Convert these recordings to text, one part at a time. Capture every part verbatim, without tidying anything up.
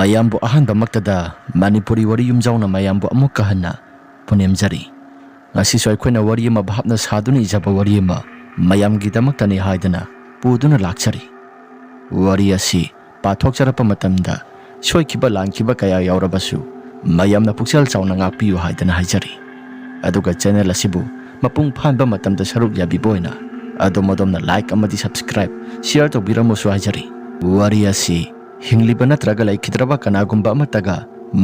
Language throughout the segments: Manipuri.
ꯃꯌꯥꯝꯕꯨ ꯑꯍꯥꯟꯕꯃꯛꯇꯗ ꯃꯅꯤꯄꯨꯔꯤ ꯋꯥꯔꯤ ꯌꯨꯝꯖꯥꯎꯅ ꯃꯌꯥꯝꯕꯨ ꯑꯃꯨꯛꯀ ꯍꯟꯅ ꯄꯨꯅꯦꯝꯖꯔꯤ꯫ ꯉꯁꯤꯁꯨ ꯑꯩꯈꯣꯏꯅ ꯋꯥꯔꯤ ꯑꯃ ꯚꯥꯞꯅ ꯁꯥꯗꯨꯅ ꯏꯖꯕ ꯋꯥꯔꯤ ꯑꯃ ꯃꯌꯥꯝꯒꯤꯗꯃꯛꯇꯅꯤ ꯍꯥꯏꯗꯅ ꯄꯨꯗꯨꯅ ꯂꯥꯛꯆꯔꯤ꯫ ꯋꯥꯔꯤ ꯑꯁꯤ ꯄꯥꯊꯣꯛꯆꯔꯛꯄ ꯃꯇꯝꯗ ꯁꯣꯏꯈꯤꯕ ꯂꯥꯟꯈꯤꯕ ꯀꯌꯥ ꯌꯥꯎꯔꯕꯁꯨ ꯃꯌꯥꯝꯅ ꯄꯨꯛꯆꯦꯜ ꯆꯥꯎꯅ ꯉꯥꯛꯄꯤꯌꯨ ꯍꯥꯏꯗꯅ ꯍꯥꯏꯖꯔꯤ꯫ ꯑꯗꯨꯒ ꯆꯦꯅꯦꯜ ꯑꯁꯤꯕꯨ ꯃꯄꯨꯡ ꯐꯥꯍꯟꯕ ꯃꯇꯝꯗ ꯁꯔꯨꯛ ꯌꯥꯕꯤꯕ ꯑꯣꯏꯅ ꯑꯗꯣꯝ ꯑꯗꯣꯝꯅ ꯂꯥꯏꯛ ꯑꯃꯗꯤ ꯁꯕꯁꯀ꯭ꯔꯥꯏꯕ, ꯁꯤꯌꯔ ꯇꯧꯕꯤꯔꯝꯃꯨꯁꯨ ꯍꯥꯏꯖꯔꯤ꯫ ꯋꯥꯔꯤ ꯑꯁꯤ ꯍꯤꯡꯂꯤꯕ ꯅꯠꯇ꯭ꯔꯒ ꯂꯩꯈꯤꯗ꯭ꯔꯕ ꯀꯅꯥꯒꯨꯝꯕ ꯑꯃꯠꯇꯒ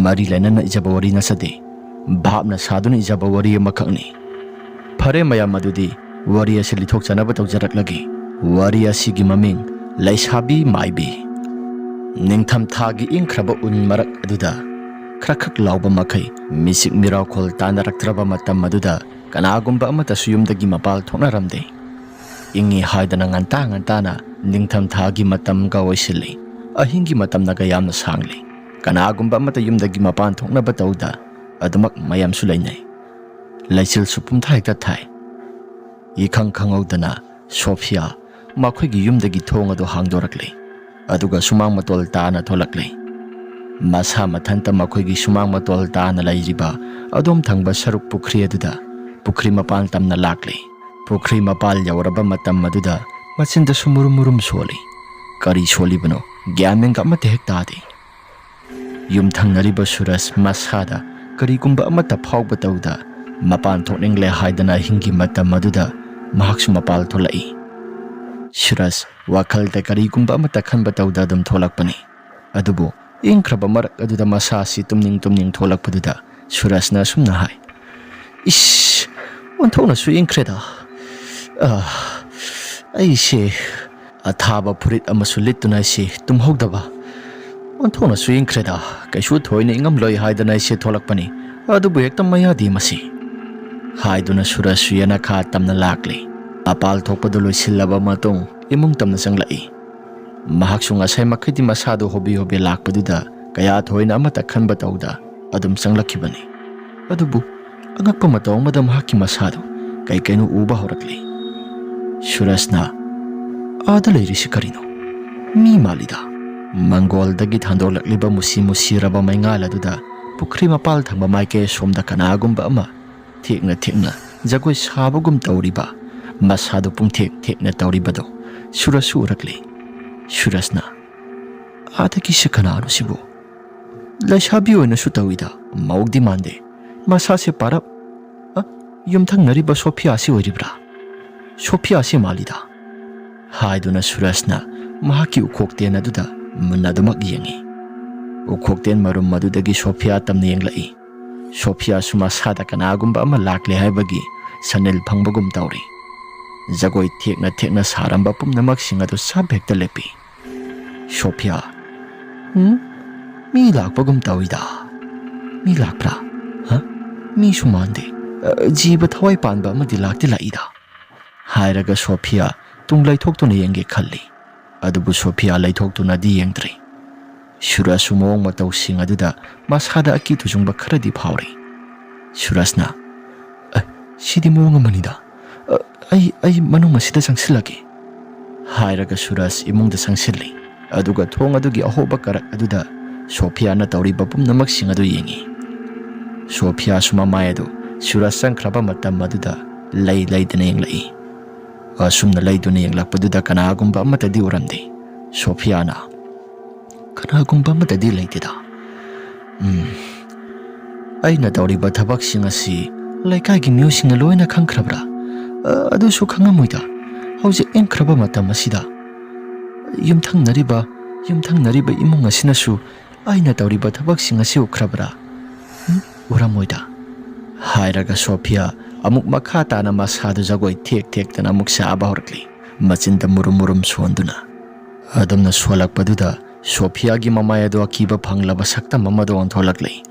ꯃꯔꯤ ꯂꯩꯅꯅ ꯏꯖꯕ ꯋꯥꯔꯤ ꯅꯠꯆꯗꯦ꯫ ꯚꯥꯞꯅ ꯁꯥꯗꯨꯅ ꯏꯖꯕ ꯋꯥꯔꯤ ꯑꯃꯈꯛꯅꯤ꯫ ꯐꯔꯦ ꯃꯌꯥꯝ, ꯑꯗꯨꯗꯤ ꯋꯥꯔꯤ ꯑꯁꯤ ꯂꯤꯊꯣꯛꯆꯅꯕ ꯇꯧꯖꯔꯛꯂꯒꯦ꯫ ꯋꯥꯔꯤ ꯑꯁꯤꯒꯤ ꯃꯃꯤꯡ ꯂꯩꯁꯥꯕꯤ ꯃꯥꯏꯕꯤ꯫ ꯅꯤꯡꯊꯝꯊꯥꯒꯤ ꯏꯪꯈ꯭ꯔꯕ ꯎꯟ ꯃꯔꯛ ꯑꯗꯨꯗ ꯈ꯭ꯔꯛ ꯈ꯭ꯔꯛ ꯂꯥꯎꯕ ꯃꯈꯩ ꯃꯤꯆꯤꯛ ꯃꯤꯔꯥꯎꯈꯣꯜ ꯇꯥꯅꯔꯛꯇ꯭ꯔꯕ ꯃꯇꯝ ꯑꯗꯨꯗ ꯀꯅꯥꯒꯨꯝꯕ ꯑꯃꯠꯇꯁꯨ ꯌꯨꯝꯗꯒꯤ ꯃꯄꯥꯜ ꯊꯣꯛꯅꯔꯝꯗꯦ꯫ ꯏꯪꯉꯤ ꯍꯥꯏꯗꯅ ꯉꯟꯇꯥ ꯉꯟꯇꯥꯅ ꯅꯤꯡꯊꯝꯊꯥꯒꯤ ꯃꯇꯝꯒ ꯑꯣꯏꯁꯤꯜꯂꯤ꯫ ꯑꯍꯤꯡꯒꯤ ꯃꯇꯝꯅꯒ ꯌꯥꯝꯅ ꯁꯥꯡꯂꯤ꯫ ꯀꯅꯥꯒꯨꯝꯕ ꯑꯃꯠꯇ ꯌꯨꯝꯗꯒꯤ ꯃꯄꯥꯟ ꯊꯣꯛꯅꯕ ꯇꯧꯗ ꯑꯗꯨꯃꯛ ꯃꯌꯥꯝꯁꯨ ꯂꯩꯅꯩ꯫ ꯂꯩꯆꯤꯜꯁꯨ ꯄꯨꯝꯊꯥ ꯍꯦꯛꯇ ꯊꯥꯏ꯫ ꯏꯈꯪ ꯈꯪꯍꯧꯗꯅ ꯁꯣꯐꯤꯌꯥ ꯃꯈꯣꯏꯒꯤ ꯌꯨꯝꯗꯒꯤ ꯊꯣꯡ ꯑꯗꯨ ꯍꯥꯡꯗꯣꯔꯛꯂꯦ꯫ ꯑꯗꯨꯒ ꯁꯨꯃꯥꯡ ꯃꯇꯣꯜ ꯇꯥꯅ ꯊꯣꯛꯂꯛꯂꯦ꯫ ꯃꯁꯥ ꯃꯊꯟꯇ ꯃꯈꯣꯏꯒꯤ ꯁꯨꯃꯥꯡ ꯃꯇꯣꯜ ꯇꯥꯅ ꯂꯩꯔꯤꯕ ꯑꯗꯣꯝ ꯊꯪꯕ ꯁꯔꯨꯛ ꯄꯨꯈ꯭ꯔꯤ ꯑꯗꯨꯗ ꯄꯨꯈ꯭ꯔꯤ ꯃꯄꯥꯟ ꯇꯝꯅ ꯂꯥꯛꯂꯦ꯫ ꯄꯨꯈ꯭ꯔꯤ ꯃꯄꯥꯜ ꯌꯧꯔꯕ ꯃꯇꯝ ꯑꯗꯨꯗ ꯃꯆꯤꯟꯗꯁꯨ ꯃꯨꯔꯨꯝ ꯃꯨꯔꯨꯝ ꯁꯣꯜꯂꯤ꯫ ꯀꯔꯤ ꯁꯣꯜꯂꯤꯕꯅꯣ ꯒ꯭ꯌꯥꯟ ꯃꯦꯟꯒ ꯑꯃꯠꯇ ꯍꯦꯛ ꯇꯥꯗꯦ꯫ ꯌꯨꯝꯊꯪꯅꯔꯤꯕ ꯁꯨꯔꯖ ꯃꯁꯥꯗ ꯀꯔꯤꯒꯨꯝꯕ ꯑꯃꯠꯇ ꯐꯥꯎꯕ ꯇꯧꯗ ꯃꯄꯥꯟ ꯊꯣꯛꯅꯤꯡꯂꯦ ꯍꯥꯏꯗꯅ ꯑꯍꯤꯡꯒꯤ ꯃꯇꯝ ꯑꯗꯨꯗ ꯃꯍꯥꯛꯁꯨ ꯃꯄꯥꯜ ꯊꯣꯛꯂꯛꯏ꯫ ꯁꯨꯔꯖ ꯋꯥꯈꯜꯗ ꯀꯔꯤꯒꯨꯝꯕ ꯑꯃꯠꯇ ꯈꯟꯕ ꯇꯧꯗ ꯑꯗꯨꯝ ꯊꯣꯛꯂꯛꯄꯅꯤ꯫ ꯑꯗꯨꯕꯨ ꯏꯪꯈ꯭ꯔꯕ ꯃꯔꯛ ꯑꯗꯨꯗ ꯃꯁꯥ ꯑꯁꯤ ꯇꯨꯝꯅꯤꯡ ꯇꯨꯝꯅꯤꯡ ꯊꯣꯛꯂꯛꯄꯗꯨꯗ ꯁꯨꯔꯖꯅ ꯑꯁꯨꯝꯅ ꯍꯥꯏ, "ꯏꯁ, ꯑꯣꯟꯊꯣꯛꯅꯁꯨ ꯏꯪꯈ꯭ꯔꯦꯗ꯫ ꯑ, ꯑꯩꯁꯦ ꯑꯊꯥꯕ ꯐꯨꯔꯤꯠ ꯑꯃꯁꯨ ꯂꯤꯠꯇꯨꯅ ꯑꯩꯁꯦ ꯇꯨꯝꯍꯧꯗꯕ꯫ ꯑꯣꯟꯊꯣꯛꯅꯁꯨ ꯏꯪꯈ꯭ꯔꯦꯗ꯫ ꯀꯩꯁꯨ ꯊꯣꯏꯅ ꯏꯪꯉꯝꯂꯣꯏ ꯍꯥꯏꯗꯅ ꯑꯩꯁꯦ ꯊꯣꯛꯂꯛꯄꯅꯤ꯫ ꯑꯗꯨꯕꯨ ꯍꯦꯛꯇ ꯃꯌꯥꯗꯤ ꯃꯁꯤ"꯫ ꯍꯥꯏꯗꯨꯅ ꯁꯨꯔꯖꯁꯨ ꯌꯦꯅꯈꯥ ꯇꯝꯅ ꯂꯥꯛꯂꯤ꯫ ꯃꯄꯥꯜ ꯊꯣꯛꯄꯗꯨ ꯂꯣꯏꯁꯤꯜꯂꯕ ꯃꯇꯨꯡ ꯏꯃꯨꯡ ꯇꯝꯅ ꯆꯪꯂꯛꯏ꯫ ꯃꯍꯥꯛꯁꯨ ꯉꯁꯥꯏ ꯃꯈꯩꯗꯤ ꯃꯁꯥꯗꯨ ꯍꯣꯕꯦ ꯍꯣꯕꯦ ꯂꯥꯛꯄꯗꯨꯗ ꯀꯌꯥ ꯊꯣꯏꯅ ꯑꯃꯠꯇ ꯈꯟꯕ ꯇꯧꯗ ꯑꯗꯨꯝ ꯆꯪꯂꯛꯈꯤꯕꯅꯤ꯫ ꯑꯗꯨꯕꯨ ꯑꯉꯛꯄ ꯃꯇꯧ ꯑꯃꯗ ꯃꯍꯥꯛꯀꯤ ꯃꯁꯥꯗꯨ ꯀꯩ ꯀꯩꯅꯣ ꯎꯕ ꯍꯧꯔꯛꯂꯤ꯫ ꯁꯨꯔꯖꯅ, "ꯑꯥꯗ ꯂꯩꯔꯤꯁꯤ ꯀꯔꯤꯅꯣ? ꯃꯤ ꯃꯥꯜꯂꯤꯗ"꯫ ꯃꯪꯒꯣꯜꯗꯒꯤ ꯊꯥꯟꯗꯣꯛꯂꯛꯂꯤꯕ ꯃꯨꯁꯤ ꯃꯨꯁꯤꯔꯕ ꯃꯩꯉꯥꯜ ꯑꯗꯨꯗ ꯄꯨꯈ꯭ꯔꯤ ꯃꯄꯥꯜ ꯊꯪꯕ ꯃꯥꯏꯀꯩ ꯑꯁꯣꯝꯗ ꯀꯅꯥꯒꯨꯝꯕ ꯑꯃ ꯊꯦꯛꯅ ꯊꯦꯛꯅ ꯖꯒꯣꯏ ꯁꯥꯕꯒꯨꯝ ꯇꯧꯔꯤꯕ ꯃꯁꯥꯗꯨ ꯄꯨꯡꯊꯦꯛ ꯊꯦꯛꯅ ꯇꯧꯔꯤꯕꯗꯨ ꯁꯨꯔꯖꯁꯨ ꯎꯔꯛꯂꯤ꯫ ꯁꯨꯔꯖꯅ, "ꯑꯥꯗꯒꯤꯁꯤ ꯀꯅꯥꯅꯣ ꯁꯤꯕꯨ? ꯂꯩꯁꯥꯕꯤ ꯑꯣꯏꯅꯁꯨ ꯇꯧꯏꯗ, ꯃꯧꯗꯤ ꯃꯥꯟꯗꯦ꯫ ꯃꯁꯥꯁꯦ ꯄꯥꯔꯞ, ꯑ, ꯌꯨꯝꯊꯪꯅꯔꯤꯕ ꯁꯣꯐꯤꯌꯥꯁꯤ ꯑꯣꯏꯔꯤꯕ꯭ꯔꯥ? ꯁꯣꯐꯤꯌꯥꯁꯤ ꯃꯥꯜꯂꯤꯗ," ꯍꯥꯏꯗꯨꯅ ꯁꯨꯔꯖꯅ ꯃꯍꯥꯛꯀꯤ ꯎꯈꯣꯛꯇꯦꯟ ꯑꯗꯨꯗ ꯃꯨꯟꯅ ꯑꯗꯨꯃꯛ ꯌꯦꯡꯏ꯫ ꯎꯈꯣꯛꯇꯦꯟ ꯃꯔꯨꯝ ꯑꯗꯨꯗꯒꯤ ꯁꯣꯐꯤꯌꯥ ꯇꯝꯅ ꯌꯦꯡꯂꯛꯏ꯫ ꯁꯣꯐꯤꯌꯥꯁꯨ ꯃꯁꯥꯗ ꯀꯅꯥꯒꯨꯝꯕ ꯑꯃ ꯂꯥꯛꯂꯦ ꯍꯥꯏꯕꯒꯤ ꯁꯅꯤꯜ ꯐꯪꯕꯒꯨꯝ ꯇꯧꯔꯤ꯫ ꯖꯒꯣꯏ ꯊꯦꯛꯅ ꯊꯦꯛꯅ ꯁꯥꯔꯝꯕ ꯄꯨꯝꯅꯃꯛꯁꯤꯡ ꯑꯗꯨ ꯁꯞ ꯍꯦꯛꯇ ꯂꯦꯞꯄꯤ꯫ ꯁꯣꯐꯤꯌꯥ, "ꯎꯝ? ꯃꯤ ꯂꯥꯛꯄꯒꯨꯝ ꯇꯧꯏꯗ꯫ ꯃꯤ ꯂꯥꯛꯄ꯭ꯔꯥ? ꯍ? ꯃꯤꯁꯨ ꯃꯥꯟꯗꯦ꯫ ꯑ, ꯖꯤꯕ ꯊꯋꯥꯏ ꯄꯥꯟꯕ ꯑꯃꯗꯤ ꯂꯥꯛꯇꯤ ꯂꯥꯛꯏꯗ," ꯍꯥꯏꯔꯒ ꯁꯣꯐꯤꯌꯥ ꯇꯨꯡ ꯂꯩꯊꯣꯛꯇꯨꯅ ꯌꯦꯡꯒꯦ ꯈꯜꯂꯤ꯫ ꯑꯗꯨꯕꯨ ꯁꯣꯐꯤꯌꯥ ꯂꯩꯊꯣꯛꯇꯨꯅꯗꯤ ꯌꯦꯡꯗ꯭ꯔꯤ꯫ ꯁꯨꯔꯖꯁꯨ ꯃꯑꯣꯡ ꯃꯇꯧꯁꯤꯡ ꯑꯗꯨꯗ ꯃꯁꯥꯗ ꯑꯀꯤ ꯇꯨꯖꯨꯡꯕ ꯈꯔꯗꯤ ꯐꯥꯎꯔꯤ꯫ ꯁꯨꯔꯖꯅ, "ꯑ, ꯁꯤꯗꯤ ꯃꯑꯣꯡ ꯑꯃꯅꯤꯗ꯫ ꯑ, ꯑꯩ, ꯑꯩ ꯃꯅꯨꯡ ꯑꯁꯤꯗ ꯆꯪꯁꯤꯜꯂꯒꯦ," ꯍꯥꯏꯔꯒ ꯁꯨꯔꯖ ꯏꯃꯨꯡꯗ ꯆꯪꯁꯤꯜꯂꯤ꯫ ꯑꯗꯨꯒ ꯊꯣꯡ ꯑꯗꯨꯒꯤ ꯑꯍꯣꯕ ꯀꯥꯔꯛ ꯑꯗꯨꯗ ꯁꯣꯐꯤꯌꯥꯅ ꯇꯧꯔꯤꯕ ꯄꯨꯝꯅꯃꯛꯁꯤꯡ ꯑꯗꯨ ꯌꯦꯡꯏ꯫ ꯁꯣꯐꯤꯌꯥꯁꯨ ꯃꯃꯥꯏ ꯑꯗꯨ ꯁꯨꯔꯖ ꯆꯪꯈ꯭ꯔꯕ ꯃꯇꯝ ꯑꯗꯨꯗ ꯂꯩ ꯂꯩꯗꯅ ꯌꯦꯡꯂꯛꯏ꯫ ꯑꯁꯨꯝꯅ ꯂꯩꯗꯨꯅ ꯌꯦꯡꯂꯛꯄꯗꯨꯗ ꯀꯅꯥꯒꯨꯝꯕ ꯑꯃꯠꯇꯗꯤ ꯎꯔꯝꯗꯦ꯫ ꯁꯣꯐꯤꯌꯥꯅ, "ꯀꯅꯥꯒꯨꯝꯕ ꯑꯃꯠꯇꯗꯤ ꯂꯩꯇꯦꯗ꯫ ꯎꯝ, ꯑꯩꯅ ꯇꯧꯔꯤꯕ ꯊꯕꯛꯁꯤꯡ ꯑꯁꯤ ꯂꯩꯀꯥꯏꯒꯤ ꯃꯤꯑꯣꯏꯁꯤꯡꯅ ꯂꯣꯏꯅ ꯈꯪꯈ꯭ꯔꯕ꯭ꯔꯥ? ꯑ, ꯑꯗꯨꯁꯨ ꯈꯪꯉꯝꯃꯣꯏꯗ꯫ ꯍꯧꯖꯤꯛ ꯏꯪꯈ꯭ꯔꯕ ꯃꯇꯝ ꯑꯁꯤꯗ ꯌꯨꯝꯊꯪꯅꯔꯤꯕ, ꯌꯨꯝꯊꯪꯅꯔꯤꯕ ꯏꯃꯨꯡ ꯑꯁꯤꯅꯁꯨ ꯑꯩꯅ ꯇꯧꯔꯤꯕ ꯊꯕꯛꯁꯤꯡ ꯑꯁꯤ ꯎꯈ꯭ꯔꯕ꯭ꯔꯥ? ꯎꯝ, ꯎꯔꯝꯃꯣꯏꯗ," ꯍꯥꯏꯔꯒ ꯁꯣꯐꯤꯌꯥ ꯑꯃꯨꯛ ꯃꯈꯥ ꯇꯥꯅ ꯃꯁꯥꯗꯨ ꯖꯒꯣꯏ ꯊꯦꯛ ꯊꯦꯛꯇꯅ ꯑꯃꯨꯛ ꯁꯥꯕ ꯍꯧꯔꯛꯂꯤ, ꯃꯆꯤꯟꯗ ꯃꯨꯔꯨꯝ ꯃꯨꯔꯨꯝ ꯁꯣꯟꯗꯨꯅ꯫ ꯑꯗꯨꯝꯅ ꯁꯣꯜꯂꯛꯄꯗꯨꯗ ꯁꯣꯐꯤꯌꯥꯒꯤ ꯃꯃꯥꯏ ꯑꯗꯨ ꯑꯀꯤꯕ ꯐꯪꯂꯕ ꯁꯛꯇꯝ ꯑꯃꯗ ꯑꯣꯟꯊꯣꯛꯂꯛꯂꯤ꯫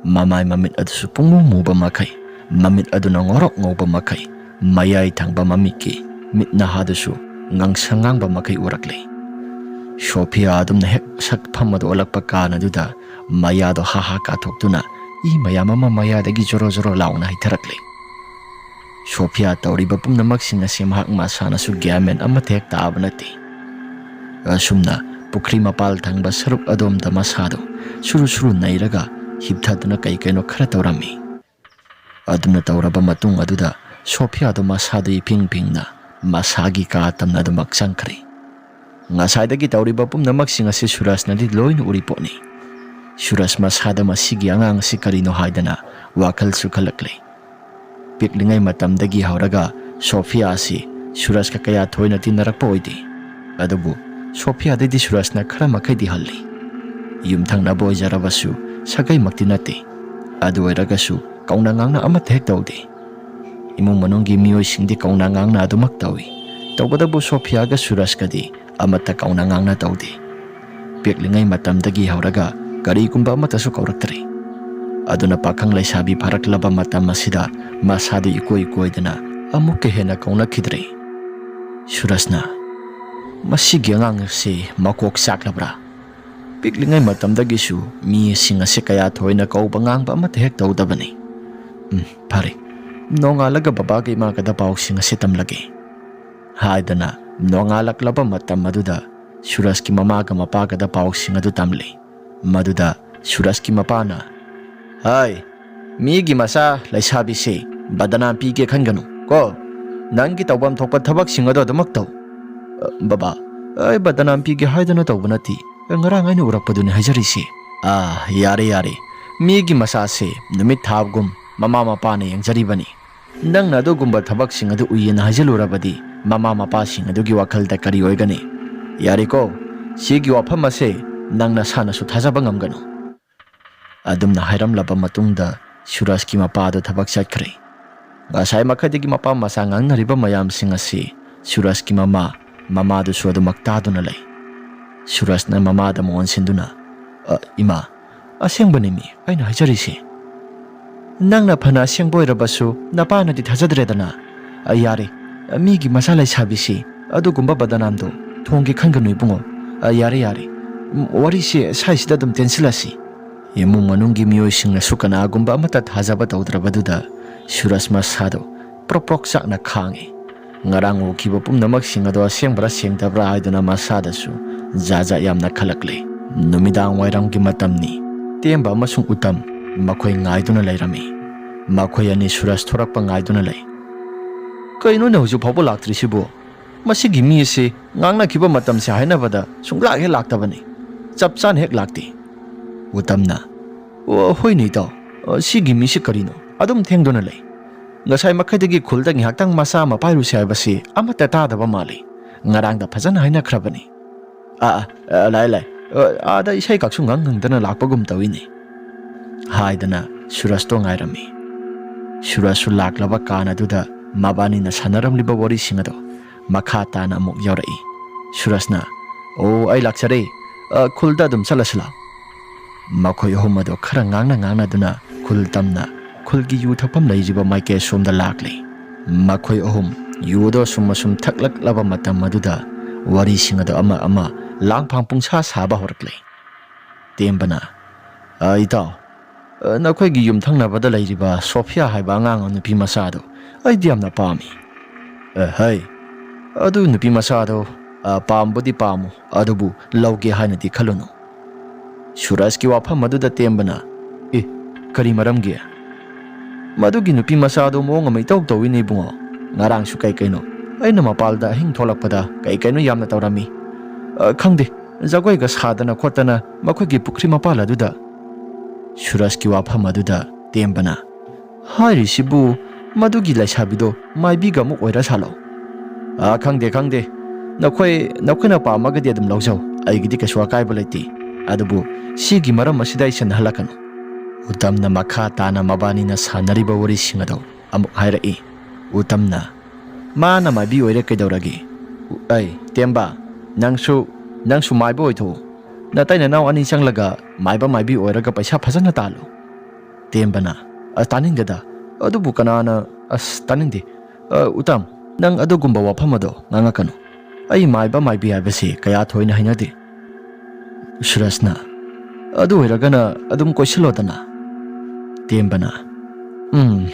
ꯃꯃꯥꯏ ꯃꯃꯤꯠ ꯑꯗꯨꯁꯨ ꯄꯨꯡꯃꯨ ꯃꯨꯕ ꯃꯈꯩ, ꯃꯃꯤꯠ ꯑꯗꯨꯅ ꯉꯧꯔꯣꯛ ꯉꯧꯕ ꯃꯈꯩ, ꯃꯌꯥꯏ ꯊꯪꯕ ꯃꯃꯤꯠꯀꯤ ꯃꯤꯠ ꯅꯍꯥꯗꯨꯁꯨ ꯉꯥꯡꯁꯪ ꯉꯥꯡꯕ ꯃꯈꯩ ꯎꯔꯛꯂꯤ꯫ ꯁꯣꯐꯤꯌꯥ ꯑꯗꯨꯝꯅ ꯍꯦꯛ ꯁꯛꯐꯝ ꯑꯗꯨ ꯑꯣꯜꯂꯛꯄ ꯀꯥꯟ ꯑꯗꯨꯗ ꯃꯌꯥꯗꯣ ꯍꯥ ꯍꯥ ꯀꯥꯊꯣꯛꯇꯨꯅ ꯏ ꯃꯌꯥꯝ ꯑꯃ ꯃꯌꯥꯗꯒꯤ ꯖꯣꯔꯣ ꯖꯣꯔꯣ ꯂꯥꯎꯅ ꯍꯩꯊꯔꯛꯂꯤ꯫ ꯁꯣꯐꯤꯌꯥ ꯇꯧꯔꯤꯕ ꯄꯨꯝꯅꯃꯛꯁꯤꯡ ꯑꯁꯤ ꯃꯍꯥꯛ ꯃꯁꯥꯅꯁꯨ ꯒ꯭ꯌꯥꯟ ꯃꯦꯟ ꯑꯃꯠꯇ ꯍꯦꯛ ꯇꯥꯕ ꯅꯠꯇꯦ꯫ ꯑꯁꯨꯝꯅ ꯄꯨꯈ꯭ꯔꯤ ꯃꯄꯥꯜ ꯊꯪꯕ ꯁꯔꯨꯛ ꯑꯗꯣꯝꯗ ꯃꯁꯥꯗꯨ ꯁꯨꯔꯨ ꯁꯨꯔꯨ ꯅꯩꯔꯒ ꯍꯤꯞꯊꯗꯨꯅ ꯀꯩ ꯀꯩꯅꯣ ꯈꯔ ꯇꯧꯔꯝꯃꯤ꯫ ꯑꯗꯨꯝꯅ ꯇꯧꯔꯕ ꯃꯇꯨꯡ ꯑꯗꯨꯗ ꯁꯣꯐꯤꯌꯥꯗꯣ ꯃꯁꯥꯗꯨ ꯏꯐꯤꯡ ꯐꯤꯡꯅ ꯃꯁꯥꯒꯤ ꯀꯥ ꯇꯝꯅ ꯑꯗꯨꯃꯛ ꯆꯪꯈ꯭ꯔꯦ꯫ ꯉꯁꯥꯏꯗꯒꯤ ꯇꯧꯔꯤꯕ ꯄꯨꯝꯅꯃꯛꯁꯤꯡ ꯑꯁꯤ ꯁꯨꯔꯖꯅꯗꯤ ꯂꯣꯏꯅ ꯎꯔꯤ ꯄꯣꯠꯅꯤ꯫ ꯁꯨꯔꯖ ꯃꯁꯥꯗ ꯃꯁꯤꯒꯤ ꯑꯉꯥꯡ ꯑꯁꯤ ꯀꯔꯤꯅꯣ ꯍꯥꯏꯗꯅ ꯋꯥꯈꯜꯁꯨ ꯈꯜꯂꯛꯂꯦ꯫ ꯄꯤꯛꯂꯤꯉꯩ ꯃꯇꯝꯗꯒꯤ ꯍꯧꯔꯒ ꯁꯣꯐꯤꯌꯥ ꯑꯁꯤ ꯁꯨꯔꯖꯀ ꯀꯌꯥ ꯊꯣꯏꯅ ꯇꯤꯟꯅꯔꯛꯄ ꯑꯣꯏꯗꯦ꯫ ꯑꯗꯨꯕꯨ ꯁꯣꯐꯤꯌꯥꯗꯩꯗꯤ ꯁꯨꯔꯖꯅ ꯈꯔ ꯃꯈꯩꯗꯤ ꯍꯜꯂꯤ꯫ ꯌꯨꯝꯊꯪꯅꯕ ꯑꯣꯏꯖꯔꯕꯁꯨ ꯁꯥꯒꯩꯃꯛꯇꯤ ꯅꯠꯇꯦ꯫ ꯑꯗꯨ ꯑꯣꯏꯔꯒꯁꯨ ꯀꯧꯅ ꯉꯥꯡꯅ ꯑꯃꯠꯇ ꯍꯦꯛ ꯇꯧꯗꯦ꯫ ꯏꯃꯨꯡ ꯃꯅꯨꯡꯒꯤ ꯃꯤꯑꯣꯏꯁꯤꯡꯗꯤ ꯀꯧꯅ ꯉꯥꯡꯅ ꯑꯗꯨꯃꯛ ꯇꯧꯏ꯫ ꯇꯧꯕꯇꯕꯨ ꯁꯣꯐꯤꯌꯥꯒ ꯁꯨꯔꯖꯀꯗꯤ ꯑꯃꯠꯇ ꯀꯧꯅ ꯉꯥꯡꯅ ꯇꯧꯗꯦ꯫ ꯄꯤꯛꯂꯤꯉꯩ ꯃꯇꯝꯗꯒꯤ ꯍꯧꯔꯒ ꯀꯔꯤꯒꯨꯝꯕ ꯑꯃꯠꯇꯁꯨ ꯀꯧꯔꯛꯇ꯭ꯔꯤ꯫ ꯑꯗꯨꯅ ꯄꯥꯈꯪ ꯂꯩꯁꯥꯕꯤ ꯐꯥꯔꯛꯂꯕ ꯃꯇꯝ ꯑꯁꯤꯗ ꯃꯁꯥꯗꯨ ꯏꯀꯣꯏ ꯀꯣꯏꯗꯅ ꯑꯃꯨꯛꯀ ꯍꯦꯟꯅ ꯀꯧꯅꯈꯤꯗ꯭ꯔꯦ꯫ ꯁꯨꯔꯖꯅ, "ꯃꯁꯤꯒꯤ ꯑꯉꯥꯡ ꯑꯁꯤ ꯃꯀꯣꯛ ꯆꯥꯛꯂꯕ꯭ꯔꯥ? ꯄꯤꯛꯂꯤꯉꯩ ꯃꯇꯝꯗꯒꯤꯁꯨ ꯃꯤꯁꯤꯡ ꯑꯁꯤ ꯀꯌꯥ ꯊꯣꯏꯅ ꯀꯧꯕ ꯉꯥꯡꯕ ꯑꯃꯠꯇ ꯍꯦꯛ ꯇꯧꯗꯕꯅꯤ꯫ ꯎꯝ, ꯐꯔꯦ꯫ ꯅꯣꯡꯉꯥꯜꯂꯒ ꯕꯕꯥꯒ ꯏꯃꯥꯒꯗ ꯄꯥꯎꯁꯤꯡ ꯑꯁꯤ ꯇꯝꯂꯒꯦ" ꯍꯥꯏꯗꯅ ꯅꯣꯡꯉꯥꯜꯂꯛꯂꯕ ꯃꯇꯝ ꯑꯗꯨꯗ ꯁꯨꯔꯖꯀꯤ ꯃꯃꯥꯒ ꯃꯄꯥꯒꯗ ꯄꯥꯎꯁꯤꯡ ꯑꯗꯨ ꯇꯝꯂꯤ꯫ ꯃꯗꯨꯗ ꯁꯨꯔꯖꯀꯤ ꯃꯄꯥꯅ, "ꯍꯥꯏ, ꯃꯤꯒꯤ ꯃꯆꯥ ꯂꯩꯁꯥꯕꯤꯁꯦ ꯕꯗꯅꯥꯝ ꯄꯤꯒꯦ ꯈꯟꯒꯅꯨ ꯀꯣ꯫ ꯅꯪꯒꯤ ꯇꯧꯐꯝ ꯊꯣꯛꯄ ꯊꯕꯛꯁꯤꯡ ꯑꯗꯣ ꯑꯗꯨꯃꯛ ꯇꯧ"꯫ "ꯑ, ꯕꯕꯥ, ꯑꯩ ꯕꯗꯅꯥꯝ ꯄꯤꯒꯦ ꯍꯥꯏꯗꯅ ꯇꯧꯕ ꯅꯠꯇꯦ꯫ ꯉꯔꯥꯡ ꯑꯩꯅ ꯎꯔꯛꯄꯗꯨꯅꯤ ꯍꯥꯏꯖꯔꯤꯁꯦ"꯫ "ꯑꯥ, ꯌꯥꯔꯦ, ꯌꯥꯔꯦ꯫ ꯃꯤꯒꯤ ꯃꯆꯥꯁꯦ ꯅꯨꯃꯤꯠ ꯊꯥꯒꯨꯝ ꯃꯃꯥ ꯃꯄꯥꯅ ꯌꯦꯡꯖꯔꯤꯕꯅꯤ꯫ ꯅꯪꯅ ꯑꯗꯨꯒꯨꯝꯕ ꯊꯕꯛꯁꯤꯡ ꯑꯗꯨ ꯎꯏꯌꯦꯅ ꯍꯥꯏꯖꯤꯜꯂꯨꯔꯕꯗꯤ ꯃꯃꯥ ꯃꯄꯥꯁꯤꯡ ꯑꯗꯨꯒꯤ ꯋꯥꯈꯜꯗ ꯀꯔꯤ ꯑꯣꯏꯒꯅꯤ? ꯌꯥꯔꯦꯀꯣ, ꯁꯤꯒꯤ ꯋꯥꯐꯝ ꯑꯁꯦ ꯅꯪ ꯅꯁꯥꯅꯁꯨ ꯊꯥꯖꯕ ꯉꯝꯒꯅꯨ"꯫ ꯑꯗꯨꯝꯅ ꯍꯥꯏꯔꯝꯂꯕ ꯃꯇꯨꯡꯗ ꯁꯨꯔꯖꯀꯤ ꯃꯄꯥꯗꯨ ꯊꯕꯛ ꯆꯠꯈ꯭ꯔꯦ꯫ ꯉꯁꯥꯏ ꯃꯈꯩꯗꯒꯤ ꯃꯄꯥ ꯃꯆꯥ ꯉꯥꯡꯅꯔꯤꯕ ꯃꯌꯥꯝꯁꯤꯡ ꯑꯁꯤ ꯁꯨꯔꯖꯀꯤ ꯃꯃꯥ, ꯃꯃꯥꯗꯨꯁꯨ ꯑꯗꯨꯃꯛ ꯇꯥꯗꯨꯅ ꯂꯩ꯫ ꯁꯨꯔꯖꯅ ꯃꯃꯥꯗ ꯃꯣꯟꯁꯤꯟꯗꯨꯅ, "ꯑ, ꯏꯃꯥ, ꯑꯁꯦꯡꯕꯅꯤꯃꯤ ꯑꯩꯅ ꯍꯥꯏꯖꯔꯤꯁꯦ꯫ ꯅꯪꯅ ꯐꯅ ꯑꯁꯦꯡꯕ ꯑꯣꯏꯔꯕꯁꯨ ꯅꯄꯥꯅꯗꯤ ꯊꯥꯖꯗ꯭ꯔꯦꯗꯅ꯫ ꯑ, ꯌꯥꯔꯦ, ꯑ, ꯃꯤꯒꯤ ꯃꯆꯥ ꯂꯩꯁꯥꯕꯤꯁꯤ ꯑꯗꯨꯒꯨꯝꯕ ꯕꯗꯅꯥꯝꯗꯣ ꯊꯣꯡꯒꯦ ꯈꯟꯒꯅꯨ ꯏꯕꯨꯡꯉꯣ꯫ ꯑ, ꯌꯥꯔꯦ, ꯌꯥꯔꯦ꯫ ꯎꯝ, ꯋꯥꯔꯤꯁꯦ ꯁ꯭ꯋꯥꯏꯁꯤꯗ ꯑꯗꯨꯝ ꯇꯦꯟꯁꯤꯜꯂꯁꯤ"꯫ ꯏꯃꯨꯡ ꯃꯅꯨꯡꯒꯤ ꯃꯤꯑꯣꯏꯁꯤꯡꯅꯁꯨ ꯀꯅꯥꯒꯨꯝꯕ ꯑꯃꯠꯇ ꯊꯥꯖꯕ ꯇꯧꯗ꯭ꯔꯕꯗꯨꯗ ꯁꯨꯔꯖ ꯃꯁꯥꯗꯣ ꯄ꯭ꯔꯣꯛ ꯄ꯭ꯔꯣꯛ ꯆꯥꯛꯅ ꯈꯥꯡꯉꯤ꯫ ꯉꯔꯥꯡ ꯎꯈꯤꯕ ꯄꯨꯝꯅꯃꯛꯁꯤꯡ ꯑꯗꯣ ꯑꯁꯦꯡꯕ꯭ꯔꯥ ꯁꯦꯡꯗꯕ꯭ꯔꯥ ꯍꯥꯏꯗꯨꯅ ꯃꯁꯥꯗꯁꯨ ꯖꯥꯠ ꯖꯥꯠ ꯌꯥꯝꯅ ꯈꯜꯂꯛꯂꯦ꯫ ꯅꯨꯃꯤꯗꯥꯡ ꯋꯥꯏꯔꯝꯒꯤ ꯃꯇꯝꯅꯤ꯫ ꯇꯦꯝꯕ ꯑꯃꯁꯨꯡ ꯎꯇꯝ ꯃꯈꯣꯏ ꯉꯥꯏꯗꯨꯅ ꯂꯩꯔꯝꯃꯤ꯫ ꯃꯈꯣꯏ ꯑꯅꯤ ꯁꯨꯔꯖ ꯊꯣꯔꯛꯄ ꯉꯥꯏꯗꯨꯅ ꯂꯩ꯫ "ꯀꯩꯅꯣꯅꯦ, ꯍꯧꯖꯤꯛ ꯐꯥꯎꯕ ꯂꯥꯛꯇ꯭ꯔꯤꯁꯤꯕꯨ? ꯃꯁꯤꯒꯤ ꯃꯤ ꯑꯁꯤ ꯉꯥꯡꯅꯈꯤꯕ ꯃꯇꯝꯁꯦ ꯍꯥꯏꯅꯕꯗ ꯁꯨꯡꯂꯥꯛ ꯍꯦꯛ ꯂꯥꯛꯇꯕꯅꯤ꯫ ꯆꯞ ꯆꯥꯅ ꯍꯦꯛ ꯂꯥꯛꯇꯦ꯫" ꯎꯇꯝꯅ, "ꯑꯣ, ꯍꯣꯏꯅꯦ ꯏꯇꯥꯎ, ꯑ, ꯁꯤꯒꯤ ꯃꯤꯁꯤ ꯀꯔꯤꯅꯣ ꯑꯗꯨꯝ ꯊꯦꯡꯗꯨꯅ ꯂꯩ? ꯉꯁꯥꯏ ꯃꯈꯩꯗꯒꯤ ꯈꯨꯜꯗ ꯉꯥꯏꯍꯥꯛꯇꯪ ꯃꯆꯥ ꯑꯃ ꯄꯥꯏꯔꯨꯁꯦ ꯍꯥꯏꯕꯁꯤ ꯑꯃꯠꯇ ꯇꯥꯗꯕ ꯃꯥꯜꯂꯤ꯫ ꯉꯔꯥꯡꯗ ꯐꯖꯅ ꯍꯥꯏꯅꯈ꯭ꯔꯕꯅꯤ꯫" "ꯑꯥ, ꯑꯥ, ꯑ, ꯂꯥꯛꯑꯦ, ꯂꯥꯛꯑꯦ꯫ ꯑ, ꯑꯥꯗ ꯏꯁꯩ ꯀꯥꯛꯁꯨ ꯉꯪ ꯉꯪꯗꯅ ꯂꯥꯛꯄꯒꯨꯝ ꯇꯧꯏꯅꯦ," ꯍꯥꯏꯗꯅ ꯁꯨꯔꯖꯇꯣ ꯉꯥꯏꯔꯝꯃꯤ꯫ ꯁꯨꯔꯖꯁꯨ ꯂꯥꯛꯂꯕ ꯀꯥꯟ ꯑꯗꯨꯗ ꯃꯕꯥꯅꯤꯅ ꯁꯥꯟꯅꯔꯝꯂꯤꯕ ꯋꯥꯔꯤꯁꯤꯡ ꯑꯗꯣ ꯃꯈꯥ ꯇꯥꯅ ꯑꯃꯨꯛ ꯌꯥꯎꯔꯛꯏ꯫ ꯁꯨꯔꯖꯅ, "ꯑꯣ, ꯑꯩ ꯂꯥꯛꯆꯔꯦ꯫ ꯑ, ꯈꯨꯜꯗ ꯑꯗꯨꯝ ꯆꯠꯂꯁꯤ ꯂꯥꯎ꯫" ꯃꯈꯣꯏ ꯑꯍꯨꯝ ꯑꯗꯨ ꯈꯔ ꯉꯥꯡꯅ ꯉꯥꯡꯅꯗꯨꯅ ꯈꯨꯜ ꯇꯝꯅ ꯈꯨꯜꯒꯤ ꯌꯨ ꯊꯛꯐꯝ ꯂꯩꯔꯤꯕ ꯃꯥꯏꯀꯩ ꯑꯁꯣꯝꯗ ꯂꯥꯛꯂꯤ꯫ ꯃꯈꯣꯏ ꯑꯍꯨꯝ ꯌꯨꯗꯣ ꯑꯁꯨꯝ ꯑꯁꯨꯝ ꯊꯛꯂꯛꯂꯕ ꯃꯇꯝ ꯑꯗꯨꯗ ꯋꯥꯔꯤꯁꯤꯡ ꯑꯗꯨ ꯑꯃ ꯑꯃ ꯂꯥꯡꯐꯥꯡ ꯄꯨꯡꯁꯥ ꯁꯥꯕ ꯍꯧꯔꯛꯂꯦ꯫ ꯇꯦꯝꯕꯅ, "ꯑ, ꯏꯇꯥꯎ, ꯑ, ꯅꯈꯣꯏꯒꯤ ꯌꯨꯝꯊꯪꯅꯕꯗ ꯂꯩꯔꯤꯕ ꯁꯣꯐꯤꯌꯥ ꯍꯥꯏꯕ ꯑꯉꯥꯡ ꯅꯨꯄꯤ ꯃꯆꯥꯗꯣ ꯑꯩꯗꯤ ꯌꯥꯝꯅ ꯄꯥꯝꯃꯤ꯫" "ꯑ, ꯍꯩ, ꯑꯗꯨ ꯅꯨꯄꯤ ꯃꯆꯥꯗꯣ, ꯑ, ꯄꯥꯝꯕꯨꯗꯤ ꯄꯥꯝꯃꯨ, ꯑꯗꯨꯕꯨ ꯂꯧꯒꯦ ꯍꯥꯏꯅꯗꯤ ꯈꯜꯂꯨꯅꯨ꯫" ꯁꯨꯔꯖꯀꯤ ꯋꯥꯐꯝ ꯑꯗꯨꯗ ꯇꯦꯝꯕꯅ, "ꯑꯦ, ꯀꯔꯤ ꯃꯔꯝꯒꯤ?" "ꯃꯗꯨꯒꯤ ꯅꯨꯄꯤ ꯃꯆꯥꯗꯣ ꯃꯑꯣꯡ ꯑꯃ ꯏꯇꯧ ꯇꯧꯏꯅꯦ ꯏꯕꯨꯡꯉꯣ꯫ ꯉꯔꯥꯡꯁꯨ ꯀꯩ ꯀꯩꯅꯣ ꯑꯩꯅ ꯃꯄꯥꯜꯗ ꯑꯍꯤꯡ ꯊꯣꯛꯂꯛꯄꯗ ꯀꯩ ꯀꯩꯅꯣ ꯌꯥꯝꯅ ꯇꯧꯔꯝꯃꯤ꯫ ꯑ, ꯈꯪꯗꯦ, ꯖꯒꯣꯏꯒ ꯁꯥꯗꯅ ꯈꯣꯠꯇꯅ ꯃꯈꯣꯏꯒꯤ ꯄꯨꯈ꯭ꯔꯤ ꯃꯄꯥꯜ ꯑꯗꯨꯗ꯫" ꯁꯨꯔꯖꯀꯤ ꯋꯥꯐꯝ ꯑꯗꯨꯗ ꯇꯦꯝꯕꯅ, "ꯍꯥꯏꯔꯤꯁꯤꯕꯨ ꯃꯗꯨꯒꯤ ꯂꯩꯁꯥꯕꯤꯗꯣ ꯃꯥꯏꯕꯤꯒ ꯑꯃꯨꯛ ꯑꯣꯏꯔ ꯁꯥꯠꯂꯣ?" "ꯑ, ꯈꯪꯗꯦ, ꯈꯪꯗꯦ꯫ ꯅꯈꯣꯏ, ꯅꯈꯣꯏꯅ ꯄꯥꯝꯃꯒꯗꯤ ꯑꯗꯨꯝ ꯂꯧꯖꯧ꯫ ꯑꯩꯒꯤꯗꯤ ꯀꯩꯁꯨ ꯑꯀꯥꯏꯕ ꯂꯩꯇꯦ꯫ ꯑꯗꯨꯕꯨ ꯁꯤꯒꯤ ꯃꯔꯝ ꯑꯁꯤꯗ ꯑꯩ ꯁꯤꯟꯅꯍꯜꯂꯛꯀꯅꯨ꯫" ꯎꯇꯝꯅ ꯃꯈꯥ ꯇꯥꯅ ꯃꯕꯥꯅꯤꯅ ꯁꯥꯟꯅꯔꯤꯕ ꯋꯥꯔꯤꯁꯤꯡ ꯑꯗꯨ ꯑꯃꯨꯛ ꯍꯥꯏꯔꯛꯏ꯫ ꯎꯇꯝꯅ, "ꯃꯥꯅ ꯃꯥꯏꯕꯤ ꯑꯣꯏꯔꯦ ꯀꯩꯗꯧꯔꯒꯦ? ꯑꯩ, ꯇꯦꯝꯕ, ꯅꯪꯁꯨ, ꯅꯪꯁꯨ ꯃꯥꯏꯕ ꯑꯣꯏꯊꯣꯛꯎ꯫ ꯅꯇꯩ ꯅꯅꯥꯎ ꯑꯅꯤ ꯆꯪꯂꯒ ꯃꯥꯏꯕ ꯃꯥꯏꯕꯤ ꯑꯣꯏꯔꯒ ꯄꯩꯁꯥ ꯐꯖꯅ ꯇꯥꯜꯂꯨ꯫" ꯇꯦꯝꯕꯅ, "ꯑ, ꯇꯥꯅꯤꯡꯗꯦꯗ꯫ ꯑꯗꯨꯕꯨ ꯀꯅꯥꯅ, ꯑꯁ, ꯇꯥꯅꯤꯡꯗꯦ꯫ ꯑ, ꯎꯇꯝ, ꯅꯪ ꯑꯗꯨꯒꯨꯝꯕ ꯋꯥꯐꯝ ꯑꯗꯣ ꯉꯥꯡꯉꯛꯀꯅꯨ꯫ ꯑꯩ ꯃꯥꯏꯕ ꯃꯥꯏꯕꯤ ꯍꯥꯏꯕꯁꯤ ꯀꯌꯥ ꯊꯣꯏꯅ ꯍꯩꯅꯗꯦ꯫" ꯁꯨꯔꯖꯅ, "ꯑꯗꯨ ꯑꯣꯏꯔꯒꯅ ꯑꯗꯨꯝ ꯀꯣꯏꯁꯤꯜꯂꯣꯗꯅ꯫" ꯇꯦꯝꯕꯅ, "ꯎꯝ,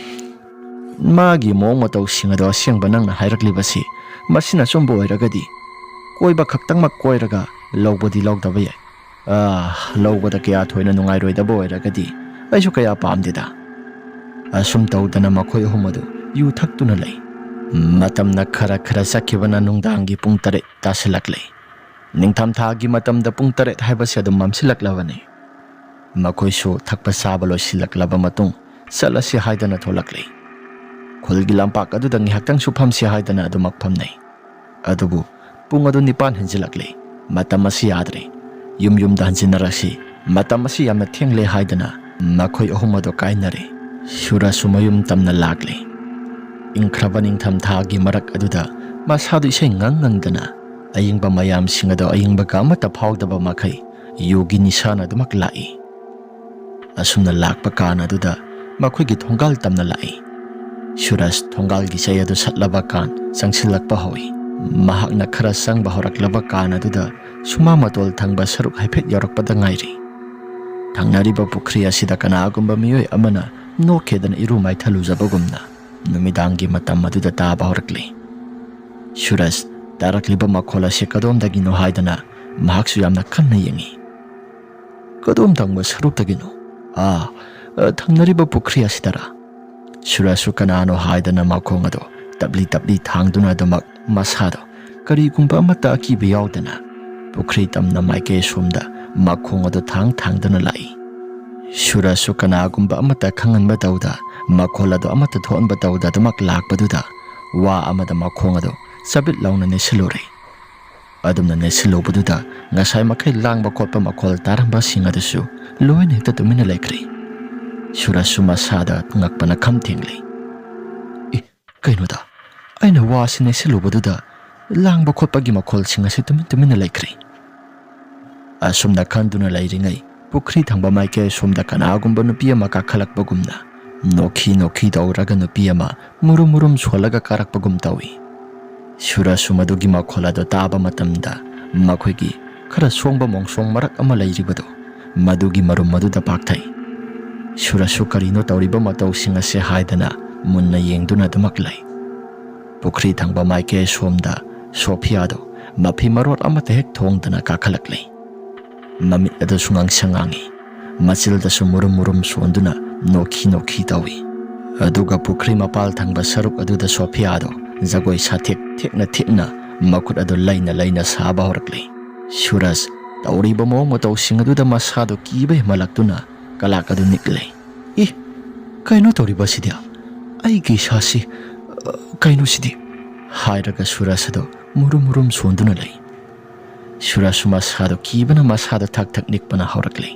ꯃꯥꯒꯤ ꯃꯑꯣꯡ ꯃꯇꯧꯁꯤꯡ ꯑꯗꯣ ꯑꯁꯦꯡꯕ ꯅꯪꯅ ꯍꯥꯏꯔꯛꯂꯤꯕꯁꯤ ꯃꯁꯤꯅ ꯑꯆꯨꯝꯕ ꯑꯣꯏꯔꯒꯗꯤ, ꯀꯣꯏꯕ ꯈꯛꯇꯪꯃꯛ ꯀꯣꯏꯔꯒ ꯂꯧꯕꯗꯤ ꯂꯧꯗꯕ ꯌꯥꯏ꯫ ꯑꯥ, ꯂꯧꯕꯗ ꯀꯌꯥ ꯊꯣꯏꯅ ꯅꯨꯡꯉꯥꯏꯔꯣꯏꯗꯕ ꯑꯣꯏꯔꯒꯗꯤ ꯑꯩꯁꯨ ꯀꯌꯥ ꯄꯥꯝꯗꯦꯗ꯫ ꯑꯁꯨꯝ ꯇꯧꯗꯅ ꯃꯈꯣꯏ ꯑꯍꯨꯝ ꯑꯗꯨ ꯌꯨ ꯊꯛꯇꯨꯅ ꯂꯩ꯫ ꯃꯇꯝꯅ ꯈꯔ ꯈꯔ ꯆꯠꯈꯤꯕꯅ ꯅꯨꯡꯗꯥꯡꯒꯤ ꯄꯨꯡ ꯇꯔꯦꯠ ꯇꯥꯁꯤꯜꯂꯛꯂꯦ꯫ ꯅꯤꯡꯊꯝꯊꯥꯒꯤ ꯃꯇꯝꯗ ꯄꯨꯡ ꯇꯔꯦꯠ ꯍꯥꯏꯕꯁꯤ ꯑꯗꯨꯝ ꯃꯝꯁꯤꯜꯂꯛꯂꯕꯅꯤ꯫ ꯃꯈꯣꯏꯁꯨ ꯊꯛꯄ ꯆꯥꯕ ꯂꯣꯏꯁꯤꯜꯂꯛꯂꯕ ꯃꯇꯨꯡ ꯆꯠꯂꯁꯤ ꯍꯥꯏꯗꯅ ꯊꯣꯛꯂꯛꯂꯤ꯫ ꯈꯨꯜꯒꯤ ꯂꯝꯄꯥꯛ ꯑꯗꯨꯗ ꯉꯥꯏꯍꯥꯛꯇꯪꯁꯨ ꯐꯝꯁꯤ ꯍꯥꯏꯗꯅ ꯑꯗꯨꯃꯛ ꯐꯝꯅꯩ꯫ ꯑꯗꯨꯕꯨ ꯄꯨꯡ ꯑꯗꯨ ꯅꯤꯄꯥꯟ ꯍꯦꯟꯖꯤꯜꯂꯛꯂꯦ꯫ ꯃꯇꯝ ꯑꯁꯤ ꯌꯥꯗ꯭ꯔꯦ꯫ ꯌꯨꯝ ꯌꯨꯝꯗ ꯍꯟꯖꯤꯟꯅꯔꯁꯤ꯫ ꯃꯇꯝ ꯑꯁꯤ ꯌꯥꯝꯅ ꯊꯦꯡꯂꯦ ꯍꯥꯏꯗꯅ ꯃꯈꯣꯏ ꯑꯍꯨꯝ ꯑꯗꯨ ꯀꯥꯏꯅꯔꯦ꯫ ꯁꯨꯔꯖꯁꯨ ꯃꯌꯨꯝ ꯇꯝꯅ ꯂꯥꯛꯂꯦ꯫ ꯏꯪꯈ꯭ꯔꯕ ꯅꯤꯡꯊꯝꯊꯥꯒꯤ ꯃꯔꯛ ꯑꯗꯨꯗ ꯃꯁꯥꯗꯨ ꯏꯁꯩ ꯉꯪ ꯉꯪꯗꯅ ꯑꯏꯪꯕ ꯃꯌꯥꯝꯁꯤꯡ ꯑꯗꯨ ꯑꯏꯪꯕꯒ ꯑꯃꯠꯇ ꯐꯥꯎꯗꯕ ꯃꯈꯩ ꯌꯨꯒꯤ ꯅꯤꯁꯥꯅ ꯑꯗꯨꯃꯛ ꯂꯥꯛꯏ꯫ ꯑꯁꯨꯝꯅ ꯂꯥꯛꯄ ꯀꯥꯟ ꯑꯗꯨꯗ ꯃꯈꯣꯏꯒꯤ ꯊꯣꯡꯒꯥꯜ ꯇꯝꯅ ꯂꯥꯛꯏ꯫ ꯁꯨꯔꯖ ꯊꯣꯡꯒꯥꯜꯒꯤ ꯆꯩ ꯑꯗꯨ ꯁꯠꯂꯕ ꯀꯥꯟ ꯆꯪꯁꯤꯜꯂꯛꯄ ꯍꯧꯏ꯫ ꯃꯍꯥꯛꯅ ꯈꯔ ꯆꯪꯕ ꯍꯧꯔꯛꯂꯕ ꯀꯥꯟ ꯑꯗꯨꯗ ꯁꯨꯃꯥꯡ ꯃꯇꯣꯜ ꯊꯪꯕ ꯁꯔꯨꯛ ꯍꯥꯏꯐꯦꯠ ꯌꯧꯔꯛꯄꯗ ꯉꯥꯏꯔꯤ꯫ ꯊꯪꯅꯔꯤꯕ ꯄꯨꯈ꯭ꯔꯤ ꯑꯁꯤꯗ ꯀꯅꯥꯒꯨꯝꯕ ꯃꯤꯑꯣꯏ ꯑꯃꯅ ꯅꯣꯛꯈꯦꯗꯅ ꯏꯔꯨ ꯃꯥꯏꯊꯜꯂꯨꯖꯕꯒꯨꯝꯅ ꯅꯨꯃꯤꯗꯥꯡꯒꯤ ꯃꯇꯝ ꯑꯗꯨꯗ ꯇꯥꯕ ꯍꯧꯔꯛꯂꯤ꯫ ꯁꯨꯔꯖ ꯇꯥꯔꯛꯂꯤꯕ ꯃꯈꯣꯜ ꯑꯁꯤ ꯀꯗꯣꯝꯗꯒꯤꯅꯣ ꯍꯥꯏꯗꯅ ꯃꯍꯥꯛꯁꯨ ꯌꯥꯝꯅ ꯀꯟꯅ ꯌꯦꯡꯏ꯫ "ꯀꯗꯣꯝ ꯊꯪꯕ ꯁꯔꯨꯛꯇꯒꯤꯅꯣ?" "ꯑꯥ, ꯑ, ꯊꯪꯅꯔꯤꯕ ꯄꯨꯈ꯭ꯔꯤ ꯑꯁꯤꯗꯔꯥ?" ꯁꯨꯔꯖꯁꯨ ꯀꯅꯥꯅꯣ ꯍꯥꯏꯗꯅ ꯃꯈꯣꯡ ꯑꯗꯣ ꯇꯞꯂꯤ ꯇꯞꯂꯤ ꯊꯥꯡꯗꯨꯅ ꯑꯗꯨꯃꯛ ꯃꯁꯥꯗꯣ ꯀꯔꯤꯒꯨꯝꯕ ꯑꯃꯠꯇ ꯑꯀꯤꯕ ꯌꯥꯎꯗꯅ ꯄꯨꯈ꯭ꯔꯤ ꯇꯝꯅ ꯃꯥꯏꯀꯩ ꯑꯁꯣꯝꯗ ꯃꯈꯣꯡ ꯑꯗꯨ ꯊꯥꯡ ꯊꯥꯡꯗꯨꯅ ꯂꯥꯛꯏ꯫ ꯁꯨꯔꯖꯁꯨ ꯀꯅꯥꯒꯨꯝꯕ ꯑꯃꯠꯇ ꯈꯪꯍꯟꯕ ꯇꯧꯗ, ꯃꯈꯣꯜ ꯑꯗꯨ ꯑꯃꯠꯇ ꯊꯣꯛꯍꯟꯕ ꯇꯧꯗ ꯑꯗꯨꯃꯛ ꯂꯥꯛꯄꯗꯨꯗ ꯋꯥ ꯑꯃꯗ ꯃꯈꯣꯡ ꯑꯗꯨ ꯆꯕꯤꯠ ꯂꯥꯎꯅ ꯅꯦꯠꯁꯤꯜꯂꯨꯔꯦ꯫ ꯑꯗꯨꯝꯅ ꯅꯦꯠꯁꯤꯜꯂꯨꯕꯗꯨꯗ ꯉꯁꯥꯏ ꯃꯈꯩ ꯂꯥꯡꯕ ꯈꯣꯠꯄ ꯃꯈꯣꯜ ꯇꯥꯔꯝꯕꯁꯤꯡ ꯑꯗꯨꯁꯨ ꯂꯣꯏꯅ ꯍꯦꯛꯇ ꯇꯨꯃꯤꯟꯅ ꯂꯩꯈ꯭ꯔꯦ꯫ ꯁꯨꯔꯖꯁꯨ ꯃꯁꯥꯗ ꯉꯛꯄꯅ ꯈꯝ ꯊꯦꯡꯂꯦ꯫ "ꯏ, ꯀꯩꯅꯣꯗ, ꯑꯩꯅ ꯋꯥꯁꯤ ꯅꯦꯠꯁꯤꯜꯂꯨꯕꯗꯨꯗ ꯂꯥꯡꯕ ꯈꯣꯠꯄꯒꯤ ꯃꯈꯣꯜꯁꯤꯡ ꯑꯁꯤ ꯇꯨꯃꯤꯟ ꯇꯨꯃꯤꯟꯅ ꯂꯩꯈ꯭ꯔꯦ"꯫ ꯑꯁꯨꯝꯅ ꯈꯟꯗꯨꯅ ꯂꯩꯔꯤꯉꯩ ꯄꯨꯈ꯭ꯔꯤ ꯊꯪꯕ ꯃꯥꯏꯀꯩ ꯑꯁꯣꯝꯗ ꯀꯅꯥꯒꯨꯝꯕ ꯅꯨꯄꯤ ꯑꯃ ꯀꯥꯈꯠꯂꯛꯄꯒꯨꯝꯅ ꯅꯣꯛꯈꯤ ꯅꯣꯛꯈꯤ ꯇꯧꯔꯒ ꯅꯨꯄꯤ ꯑꯃ ꯃꯨꯔꯨꯝ ꯃꯨꯔꯨꯝ ꯁꯣꯜꯂꯒ ꯀꯥꯔꯛꯄꯒꯨꯝ ꯇꯧꯏ꯫ ꯁꯨꯔꯖꯁꯨ ꯃꯗꯨꯒꯤ ꯃꯈꯣꯜ ꯑꯗꯨ ꯇꯥꯕ ꯃꯇꯝꯗ ꯃꯈꯣꯏꯒꯤ ꯈꯔ ꯁꯣꯡꯕ ꯃꯣꯡꯁꯣꯡ ꯃꯔꯛ ꯑꯃ ꯂꯩꯔꯤꯕꯗꯨ ꯃꯗꯨꯒꯤ ꯃꯔꯨꯝ ꯑꯗꯨꯗ ꯄꯥꯛꯊꯩ꯫ ꯁꯨꯔꯖꯁꯨ ꯀꯔꯤꯅꯣ ꯇꯧꯔꯤꯕ ꯃꯇꯧꯁꯤꯡ ꯑꯁꯤ ꯍꯥꯏꯗꯅ ꯃꯨꯟꯅ ꯌꯦꯡꯗꯨꯅ ꯑꯗꯨꯃꯛ ꯂꯩ꯫ ꯄꯨꯈ꯭ꯔꯤ ꯊꯪꯕ ꯃꯥꯏꯀꯩ ꯁꯣꯝꯗ ꯁꯣꯐꯤꯌꯥꯗꯣ ꯃꯐꯤ ꯃꯔꯣꯠ ꯑꯃꯠꯇ ꯍꯦꯛ ꯊꯣꯡꯗꯅ ꯀꯥꯈꯠꯂꯛꯂꯦ꯫ ꯃꯃꯤꯠ ꯑꯗꯨꯁꯨ ꯉꯥꯡꯁꯪ ꯉꯥꯡꯏ, ꯃꯆꯤꯜꯗꯁꯨ ꯃꯨꯔꯨꯝ ꯃꯨꯔꯨꯝ ꯁꯣꯟꯗꯨꯅ ꯅꯣꯛꯈꯤ ꯅꯣꯛꯈꯤ ꯇꯧꯏ꯫ ꯑꯗꯨꯒ ꯄꯨꯈ꯭ꯔꯤ ꯃꯄꯥꯜ ꯊꯪꯕ ꯁꯔꯨꯛ ꯑꯗꯨꯗ ꯁꯣꯐꯤꯌꯥꯗꯣ ꯖꯒꯣꯏ ꯁꯥꯊꯦꯛ ꯊꯦꯛꯅ ꯊꯦꯛꯅ ꯃꯈꯨꯠ ꯑꯗꯨ ꯂꯩꯅ ꯂꯩꯅ ꯁꯥꯕ ꯍꯧꯔꯛꯂꯦ꯫ ꯁꯨꯔꯖ ꯇꯧꯔꯤꯕ ꯃꯑꯣꯡ ꯃꯇꯧꯁꯤꯡ ꯑꯗꯨꯗ ꯃꯁꯥꯗꯣ ꯀꯤꯕ ꯍꯦꯟꯃꯜꯂꯛꯇꯨꯅ ꯀꯂꯥꯛ ꯑꯗꯨ ꯅꯤꯛꯂꯦ꯫ "ꯏ, ꯀꯩꯅꯣ ꯇꯧꯔꯤꯕꯁꯤꯗꯤ? ꯑꯩꯒꯤ ꯏꯁꯥꯁꯤ, ꯑ, ꯀꯩꯅꯣꯁꯤꯗꯤ?" ꯍꯥꯏꯔꯒ ꯁꯨꯔꯖ ꯑꯗꯨ ꯃꯨꯔꯨꯝ ꯃꯨꯔꯨꯝ ꯁꯣꯟꯗꯨꯅ ꯂꯩ꯫ ꯁꯨꯔꯖꯁꯨ ꯃꯁꯥꯗꯣ ꯀꯤꯕꯅ ꯃꯁꯥꯗꯣ ꯊꯛ ꯊꯛ ꯅꯤꯛꯄꯅ ꯍꯧꯔꯛꯂꯦ꯫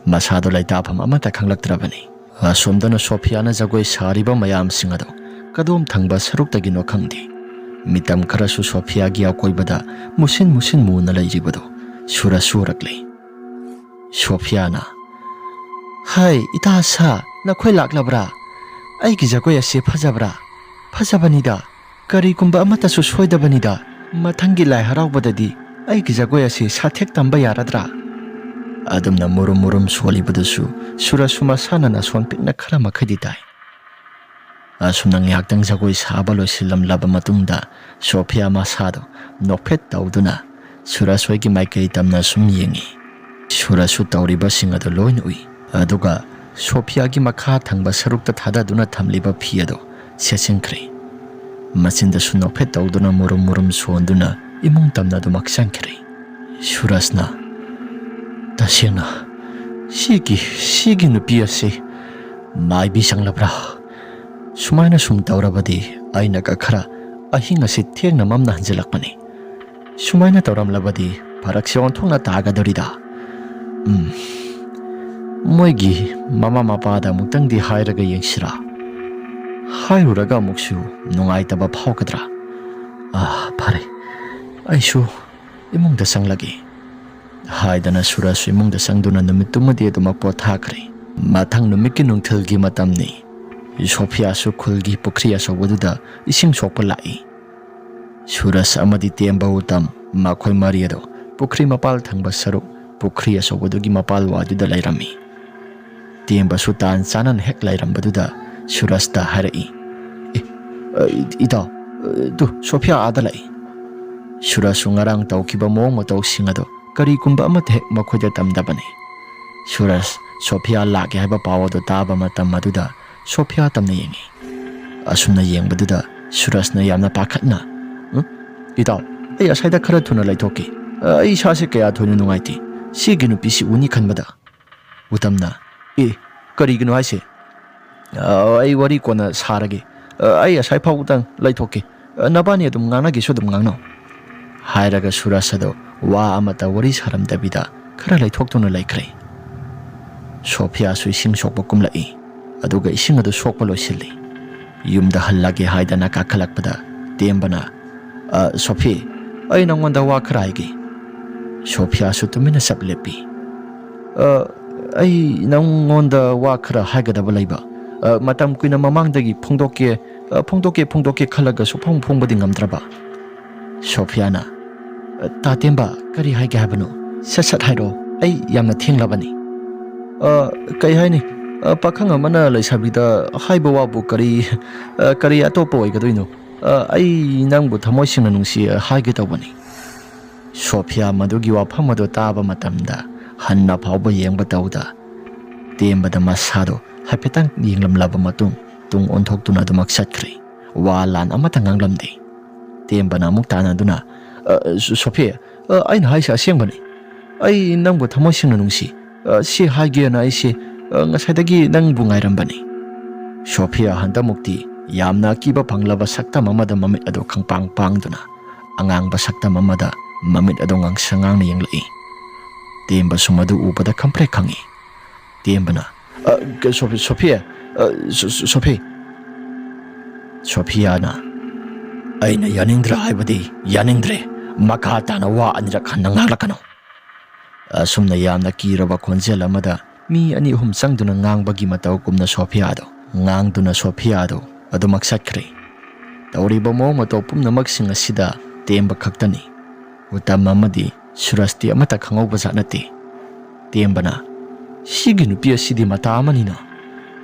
ꯃꯁꯥꯗꯣ ꯂꯩꯇꯥꯐꯝ ꯑꯃꯠꯇ ꯈꯪꯂꯛꯇ꯭ꯔꯕꯅꯤ꯫ ꯑꯁꯣꯝꯗꯅ ꯁꯣꯐꯤꯌꯥꯅ ꯖꯒꯣꯏ ꯁꯥꯔꯤꯕ ꯃꯌꯥꯝꯁꯤꯡ ꯑꯗꯣ ꯀꯗꯣꯝ ꯊꯪꯕ ꯁꯔꯨꯛꯇꯒꯤꯅꯣ ꯈꯪꯗꯦ, ꯃꯤꯇꯝ ꯈꯔꯁꯨ ꯁꯣꯐꯤꯌꯥꯒꯤ ꯑꯀꯣꯏꯕꯗ ꯃꯨꯁꯤꯟ ꯃꯨꯁꯤꯟ ꯃꯨꯅ ꯂꯩꯔꯤꯕꯗꯣ ꯁꯨꯔꯖꯁꯨ ꯎꯔꯛꯂꯦ꯫ ꯁꯣꯐꯤꯌꯥꯅ, "ꯍꯥꯏ, ꯏꯇꯥ ꯁꯥ, ꯅꯈꯣꯏ ꯂꯥꯛꯂꯕ꯭ꯔꯥ? ꯑꯩꯒꯤ ꯖꯒꯣꯏ ꯑꯁꯤ ꯐꯖꯕ꯭ꯔꯥ? ꯐꯖꯕꯅꯤꯗ꯫ ꯀꯔꯤꯒꯨꯝꯕ ꯑꯃꯠꯇꯁꯨ ꯁꯣꯏꯗꯕꯅꯤꯗ꯫ ꯃꯊꯪꯒꯤ ꯂꯥꯏ ꯍꯔꯥꯎꯕꯗꯗꯤ ꯑꯩꯒꯤ ꯖꯒꯣꯏ ꯑꯁꯤ ꯁꯥꯊꯦꯛ ꯇꯝꯕ ꯌꯥꯔꯗ꯭ꯔꯥ?" ꯑꯗꯨꯝꯅ ꯃꯨꯔꯨꯝ ꯃꯨꯔꯨꯝ ꯁꯣꯜꯂꯤꯕꯗꯨꯁꯨ ꯁꯨꯔꯖꯁꯨ ꯃꯁꯥꯅ ꯅꯥꯁꯣꯟ ꯄꯤꯛꯅ ꯈꯔ ꯃꯈꯩꯗꯤ ꯇꯥꯏ꯫ ꯑꯁꯨꯝꯅ ꯉꯥꯏꯍꯥꯛꯇꯪ ꯖꯒꯣꯏ ꯁꯥꯕ ꯂꯣꯏꯁꯤꯜꯂꯝꯂꯕ ꯃꯇꯨꯡꯗ ꯁꯣꯐꯤꯌꯥ ꯃꯁꯥꯗꯣ ꯅꯣꯛꯐꯦꯠ ꯇꯧꯗꯨꯅ ꯁꯨꯔꯖ ꯍꯣꯏꯒꯤ ꯃꯥꯏꯀꯩ ꯇꯝꯅ ꯁꯨꯝ ꯌꯦꯡꯉꯤ꯫ ꯁꯨꯔꯖꯁꯨ ꯇꯧꯔꯤꯕꯁꯤꯡ ꯑꯗꯨ ꯂꯣꯏꯅ ꯎꯏ꯫ ꯑꯗꯨꯒ ꯁꯣꯐꯤꯌꯥꯒꯤ ꯃꯈꯥ ꯊꯪꯕ ꯁꯔꯨꯛꯇ ꯊꯥꯗꯗꯨꯅ ꯊꯝꯂꯤꯕ ꯐꯤ ꯑꯗꯨ ꯁꯦꯠꯆꯤꯟꯈ꯭ꯔꯦ꯫ ꯃꯆꯤꯟꯗꯁꯨ ꯅꯣꯛꯐꯦꯠ ꯇꯧꯗꯨꯅ ꯃꯨꯔꯨꯝ ꯃꯨꯔꯨꯝ ꯁꯣꯟꯗꯨꯅ ꯏꯃꯨꯡ ꯇꯝꯅ ꯑꯗꯨꯃꯛ ꯆꯪꯈ꯭ꯔꯦ꯫ ꯁꯨꯔꯖꯅ, "ꯇꯁꯦꯡꯅ ꯁꯤꯒꯤ, ꯁꯤꯒꯤ ꯅꯨꯄꯤ ꯑꯁꯤ ꯃꯥꯏꯕꯤ ꯆꯪꯂꯕ꯭ꯔꯥ? ꯁꯨꯃꯥꯏꯅ ꯁꯨꯝ ꯇꯧꯔꯕꯗꯤ ꯑꯩꯅꯒ ꯈꯔ ꯑꯍꯤꯡ ꯑꯁꯤ ꯊꯦꯡꯅ ꯃꯝꯅ ꯍꯟꯖꯤꯜꯂꯛꯄꯅꯤ꯫ ꯁꯨꯃꯥꯏꯅ ꯇꯧꯔꯝꯂꯕꯗꯤ ꯐꯔꯛꯁꯦ ꯑꯣꯟꯊꯣꯛꯅ ꯇꯥꯒꯗꯧꯔꯤꯗ꯫ ꯎꯝ, ꯃꯣꯏꯒꯤ ꯃꯃꯥ ꯃꯄꯥꯗ ꯑꯃꯨꯛꯇꯪꯗꯤ ꯍꯥꯏꯔꯒ ꯌꯦꯡꯁꯤꯔꯥ? ꯍꯥꯏꯔꯨꯔꯒ ꯑꯃꯨꯛꯁꯨ ꯅꯨꯡꯉꯥꯏꯇꯕ ꯐꯥꯎꯒꯗ꯭ꯔꯥ? ꯑꯥ, ꯐꯔꯦ, ꯑꯩꯁꯨ ꯏꯃꯨꯡꯗ ꯆꯪꯂꯒꯦ" ꯍꯥꯏꯗꯅ ꯁꯨꯔꯖꯁꯨ ꯏꯃꯨꯡꯗ ꯆꯪꯗꯨꯅ ꯅꯨꯃꯤꯠꯇꯨꯃꯗꯤ ꯑꯗꯨꯃꯛ ꯄꯣꯊꯥꯈ꯭ꯔꯦ꯫ ꯃꯊꯪ ꯅꯨꯃꯤꯠꯀꯤ ꯅꯨꯡꯊꯤꯜꯒꯤ ꯃꯇꯝꯅꯤ꯫ ꯁꯣꯐꯤꯌꯥꯁꯨ ꯈꯨꯜꯒꯤ ꯄꯨꯈ꯭ꯔꯤ ꯑꯆꯧꯕꯗꯨꯗ ꯏꯁꯤꯡ ꯁꯣꯛꯄ ꯂꯥꯛꯏ꯫ ꯁꯨꯔꯖ ꯑꯃꯗꯤ ꯇꯦꯝꯕ ꯎꯇꯝ, ꯃꯈꯣꯏ ꯃꯔꯤ ꯑꯗꯨ ꯄꯨꯈ꯭ꯔꯤ ꯃꯄꯥꯜ ꯊꯪꯕ ꯁꯔꯨꯛ ꯄꯨꯈ꯭ꯔꯤ ꯑꯆꯧꯕꯗꯨꯒꯤ ꯃꯄꯥꯜ ꯋꯥꯗꯨꯗ ꯂꯩꯔꯝꯃꯤ꯫ ꯇꯦꯝꯕꯁꯨ ꯇꯥꯟ ꯆꯥꯅꯅ ꯍꯦꯛ ꯂꯩꯔꯝꯕꯗꯨꯗ ꯁꯨꯔꯖꯇ ꯍꯥꯏꯔꯛꯏ, "ꯑꯦ, ꯑ, ꯏꯇꯥꯎ, ꯑ, ꯇꯨ, ꯁꯣꯐꯤꯌꯥ ꯑꯥꯗ ꯂꯥꯛꯏ"꯫ ꯁꯨꯔꯖꯁꯨ ꯉꯔꯥꯡ ꯇꯧꯈꯤꯕ ꯃꯑꯣꯡ ꯃꯇꯧꯁꯤꯡ ꯑꯗꯨ ꯀꯔꯤꯒꯨꯝꯕ ꯑꯃꯠꯇ ꯍꯦꯛ ꯃꯈꯣꯏꯗ ꯇꯝꯗꯕꯅꯤ꯫ ꯁꯨꯔꯖ ꯁꯣꯐꯤꯌꯥ ꯂꯥꯛꯀꯦ ꯍꯥꯏꯕ ꯄꯥꯎ ꯑꯗꯨ ꯇꯥꯕ ꯃꯇꯝ ꯑꯗꯨꯗ ꯁꯣꯐꯤꯌꯥ ꯇꯝꯅ ꯌꯦꯡꯉꯤ꯫ ꯑꯁꯨꯝꯅ ꯌꯦꯡꯕꯗꯨꯗ ꯁꯨꯔꯖꯅ ꯌꯥꯝꯅ ꯄꯥꯈꯠꯅ, "ꯎꯝ? ꯏꯇꯥꯎ, ꯑꯩ ꯑꯁ꯭ꯋꯥꯏꯗ ꯈꯔ ꯊꯨꯅ ꯂꯩꯊꯣꯛꯀꯦ꯫ ꯑ, ꯑꯩ ꯏꯁꯥꯁꯦ ꯀꯌꯥ ꯊꯣꯏꯅ ꯅꯨꯡꯉꯥꯏꯇꯦ꯫ ꯁꯤꯒꯤ ꯅꯨꯄꯤꯁꯤ ꯎꯅꯤ ꯈꯟꯕꯗ"꯫ ꯎꯇꯝꯅ, "ꯑꯦ, ꯀꯔꯤꯒꯤꯅꯣ ꯍꯥꯏꯁꯦ? ꯑ, ꯑꯩ ꯋꯥꯔꯤ ꯀꯣꯟꯅ ꯁꯥꯔꯒꯦ꯫ ꯑ, ꯑꯩ ꯑꯁ꯭ꯋꯥꯏ ꯐꯥꯎꯕꯗꯪ ꯂꯩꯊꯣꯛꯀꯦ꯫ ꯑ, ꯅꯕꯥꯅꯤ ꯑꯗꯨꯝ ꯉꯥꯡꯅꯒꯦꯁꯨ ꯑꯗꯨꯝ ꯉꯥꯡꯅꯧ"꯫ ꯍꯥꯏꯔꯒ ꯁꯨꯔꯖ ꯑꯗꯣ ꯋꯥ ꯑꯃꯠꯇ ꯋꯥꯔꯤ ꯁꯥꯔꯝꯗꯕꯤꯗ ꯈꯔ ꯂꯩꯊꯣꯛꯇꯨꯅ ꯂꯩꯈ꯭ꯔꯦ꯫ ꯁꯣꯐꯤꯌꯥꯁꯨ ꯏꯁꯤꯡ ꯁꯣꯛꯄ ꯀꯨꯝꯂꯛꯏ, ꯑꯗꯨꯒ ꯏꯁꯤꯡ ꯑꯗꯨ ꯁꯣꯛꯄ ꯂꯣꯏꯁꯤꯜꯂꯤ꯫ ꯌꯨꯝꯗ ꯍꯜꯂꯒꯦ ꯍꯥꯏꯗꯅ ꯀꯥꯈꯠꯂꯛꯄꯗ ꯇꯦꯝꯕꯅ, "ꯑ, ꯁꯣꯐꯤ, ꯑꯩ ꯅꯪꯉꯣꯟꯗ ꯋꯥ ꯈꯔ ꯍꯥꯏꯒꯦ"꯫ ꯁꯣꯐꯤꯌꯥꯁꯨ ꯇꯨꯃꯤꯟꯅ ꯆꯞ ꯂꯦꯞꯄꯤ꯫ "ꯑ, ꯑꯩ ꯅꯪꯉꯣꯟꯗ ꯋꯥ ꯈꯔ ꯍꯥꯏꯒꯗꯕ ꯂꯩꯕ꯫ ꯑ, ꯃꯇꯝ ꯀꯨꯏꯅ ꯃꯃꯥꯡꯗꯒꯤ ꯐꯣꯡꯗꯣꯛꯀꯦ, ꯑ, ꯐꯣꯡꯗꯣꯛꯀꯦ, ꯐꯣꯡꯗꯣꯛꯀꯦ ꯈꯜꯂꯒ ꯁꯨꯛꯐꯣꯡ ꯐꯣꯡꯕꯗꯤ ꯉꯝꯗ꯭ꯔꯕ"꯫ ꯁꯣꯐꯤꯌꯥꯅ, "ꯇꯥ ꯇꯦꯝꯕ, ꯀꯔꯤ ꯍꯥꯏꯒꯦ ꯍꯥꯏꯕꯅꯣ? ꯁꯠ ꯁꯠ ꯍꯥꯏꯔꯣ, ꯑꯩ ꯌꯥꯝꯅ ꯊꯦꯡꯂꯕꯅꯤ"꯫ "ꯑ, ꯀꯩ ꯍꯥꯏꯅꯤ? ꯑ, ꯄꯥꯈꯪ ꯑꯃꯅ ꯂꯩꯁꯥꯕꯤꯗ ꯍꯥꯏꯕ ꯋꯥꯕꯨ ꯀꯔꯤ, ꯑ, ꯀꯔꯤ ꯑꯇꯣꯞꯄ ꯑꯣꯏꯒꯗꯣꯏꯅꯣ? ꯑ, ꯑꯩ ꯅꯪꯕꯨ ꯊꯃꯣꯏ ꯁꯦꯡꯅ ꯅꯨꯡꯁꯤ ꯍꯥꯏꯒꯦ ꯇꯧꯕꯅꯤ"꯫ ꯁꯣꯐꯤꯌꯥ ꯃꯗꯨꯒꯤ ꯋꯥꯐꯝ ꯑꯗꯨ ꯇꯥꯕ ꯃꯇꯝꯗ ꯍꯟꯅ ꯐꯥꯎꯕ ꯌꯦꯡꯕ ꯇꯧꯗ, ꯇꯦꯝꯕꯗ ꯃꯁꯥꯗꯣ ꯍꯥꯏꯐꯦꯠꯇꯪ ꯌꯦꯡꯂꯝꯂꯕ ꯃꯇꯨꯡ, ꯇꯨꯡ ꯑꯣꯟꯊꯣꯛꯇꯨꯅ ꯑꯗꯨꯃꯛ ꯆꯠꯈ꯭ꯔꯦ꯫ ꯋꯥ ꯂꯥꯟ ꯑꯃꯠꯇ ꯉꯥꯡꯂꯝꯗꯦ꯫ ꯇꯦꯝꯕꯅ ꯑꯃꯨꯛ ꯇꯥꯟꯅꯗꯨꯅ, "ꯑ, ꯁꯣ-, ꯁꯣꯐꯤ, ꯑ, ꯑꯩꯅ ꯍꯥꯏꯁꯦ ꯑꯁꯦꯡꯕꯅꯤ꯫ ꯑꯩ ꯅꯪꯕꯨ ꯊꯃꯣꯏ ꯁꯦꯡꯅ ꯅꯨꯡꯁꯤ꯫ ꯑ, ꯁꯤ ꯍꯥꯏꯒꯦꯅ ꯑꯩꯁꯦ, ꯑ, ꯉꯁꯥꯏꯗꯒꯤ ꯅꯪꯕꯨ ꯉꯥꯏꯔꯝꯕꯅꯤ"꯫ ꯁꯣꯐꯤꯌꯥ ꯍꯟꯗꯛꯃꯨꯛꯇꯤ ꯌꯥꯝꯅ ꯑꯀꯤꯕ ꯐꯪꯂꯕ ꯁꯛꯇꯝ ꯑꯃꯗ ꯃꯃꯤꯠ ꯑꯗꯨ ꯈꯪꯄꯥꯡ ꯄꯥꯡꯗꯨꯅ ꯑꯉꯥꯡꯕ ꯁꯛꯇꯝ ꯑꯃꯗ ꯃꯃꯤꯠ ꯑꯗꯨ ꯉꯥꯡꯁꯪ ꯉꯥꯡꯅ ꯌꯦꯡꯂꯛꯏ꯫ ꯇꯦꯝꯕꯁꯨ ꯃꯗꯨ ꯎꯕꯗ ꯈꯝꯄ꯭ꯔꯦꯛ ꯈꯪꯉꯤ꯫ ꯇꯦꯝꯕꯅ, "ꯑ, ꯀ-, ꯁꯣꯐꯤ, ꯁꯣꯐꯤ, ꯑ, ꯁꯣ-, ꯁꯣ-, ꯁꯣꯐꯤ"꯫ ꯁꯣꯐꯤꯌꯥꯅ, "ꯑꯩꯅ ꯌꯥꯅꯤꯡꯗ꯭ꯔꯥ ꯍꯥꯏꯕꯗꯤ ꯌꯥꯅꯤꯡꯗ꯭ꯔꯦ꯫ ꯃꯈꯥ ꯇꯥꯅ ꯋꯥ ꯑꯅꯤꯔꯛ ꯍꯟꯅ ꯉꯥꯡꯂꯛꯀꯅꯨ"꯫ ꯑꯁꯨꯝꯅ ꯌꯥꯝꯅ ꯀꯤꯔꯕ ꯈꯣꯟꯖꯦꯜ ꯑꯃꯗ ꯃꯤ ꯑꯅꯤ ꯑꯍꯨꯝ ꯆꯪꯗꯨꯅ ꯉꯥꯡꯕꯒꯤ ꯃꯇꯧꯒꯨꯝꯅ ꯁꯣꯐꯤꯌꯥꯗꯣ, ꯉꯥꯡꯗꯨꯅ ꯁꯣꯐꯤꯌꯥꯗꯣ ꯑꯗꯨꯃꯛ ꯆꯠꯈ꯭ꯔꯦ꯫ ꯇꯧꯔꯤꯕ ꯃꯑꯣꯡ ꯃꯇꯧ ꯄꯨꯝꯅꯃꯛꯁꯤꯡ ꯑꯁꯤꯗ ꯇꯦꯝꯕ ꯈꯛꯇꯅꯤ꯫ ꯎꯇꯝ ꯑꯃꯗꯤ ꯁꯨꯔꯖꯇꯤ ꯑꯃꯠꯇ ꯈꯪꯍꯧꯕ ꯖꯥꯠ ꯅꯠꯇꯦ꯫ ꯇꯦꯝꯕꯅ, "ꯁꯤꯒꯤ ꯅꯨꯄꯤ ꯑꯁꯤꯗꯤ ꯃꯇꯥ ꯑꯃꯅꯤꯅ꯫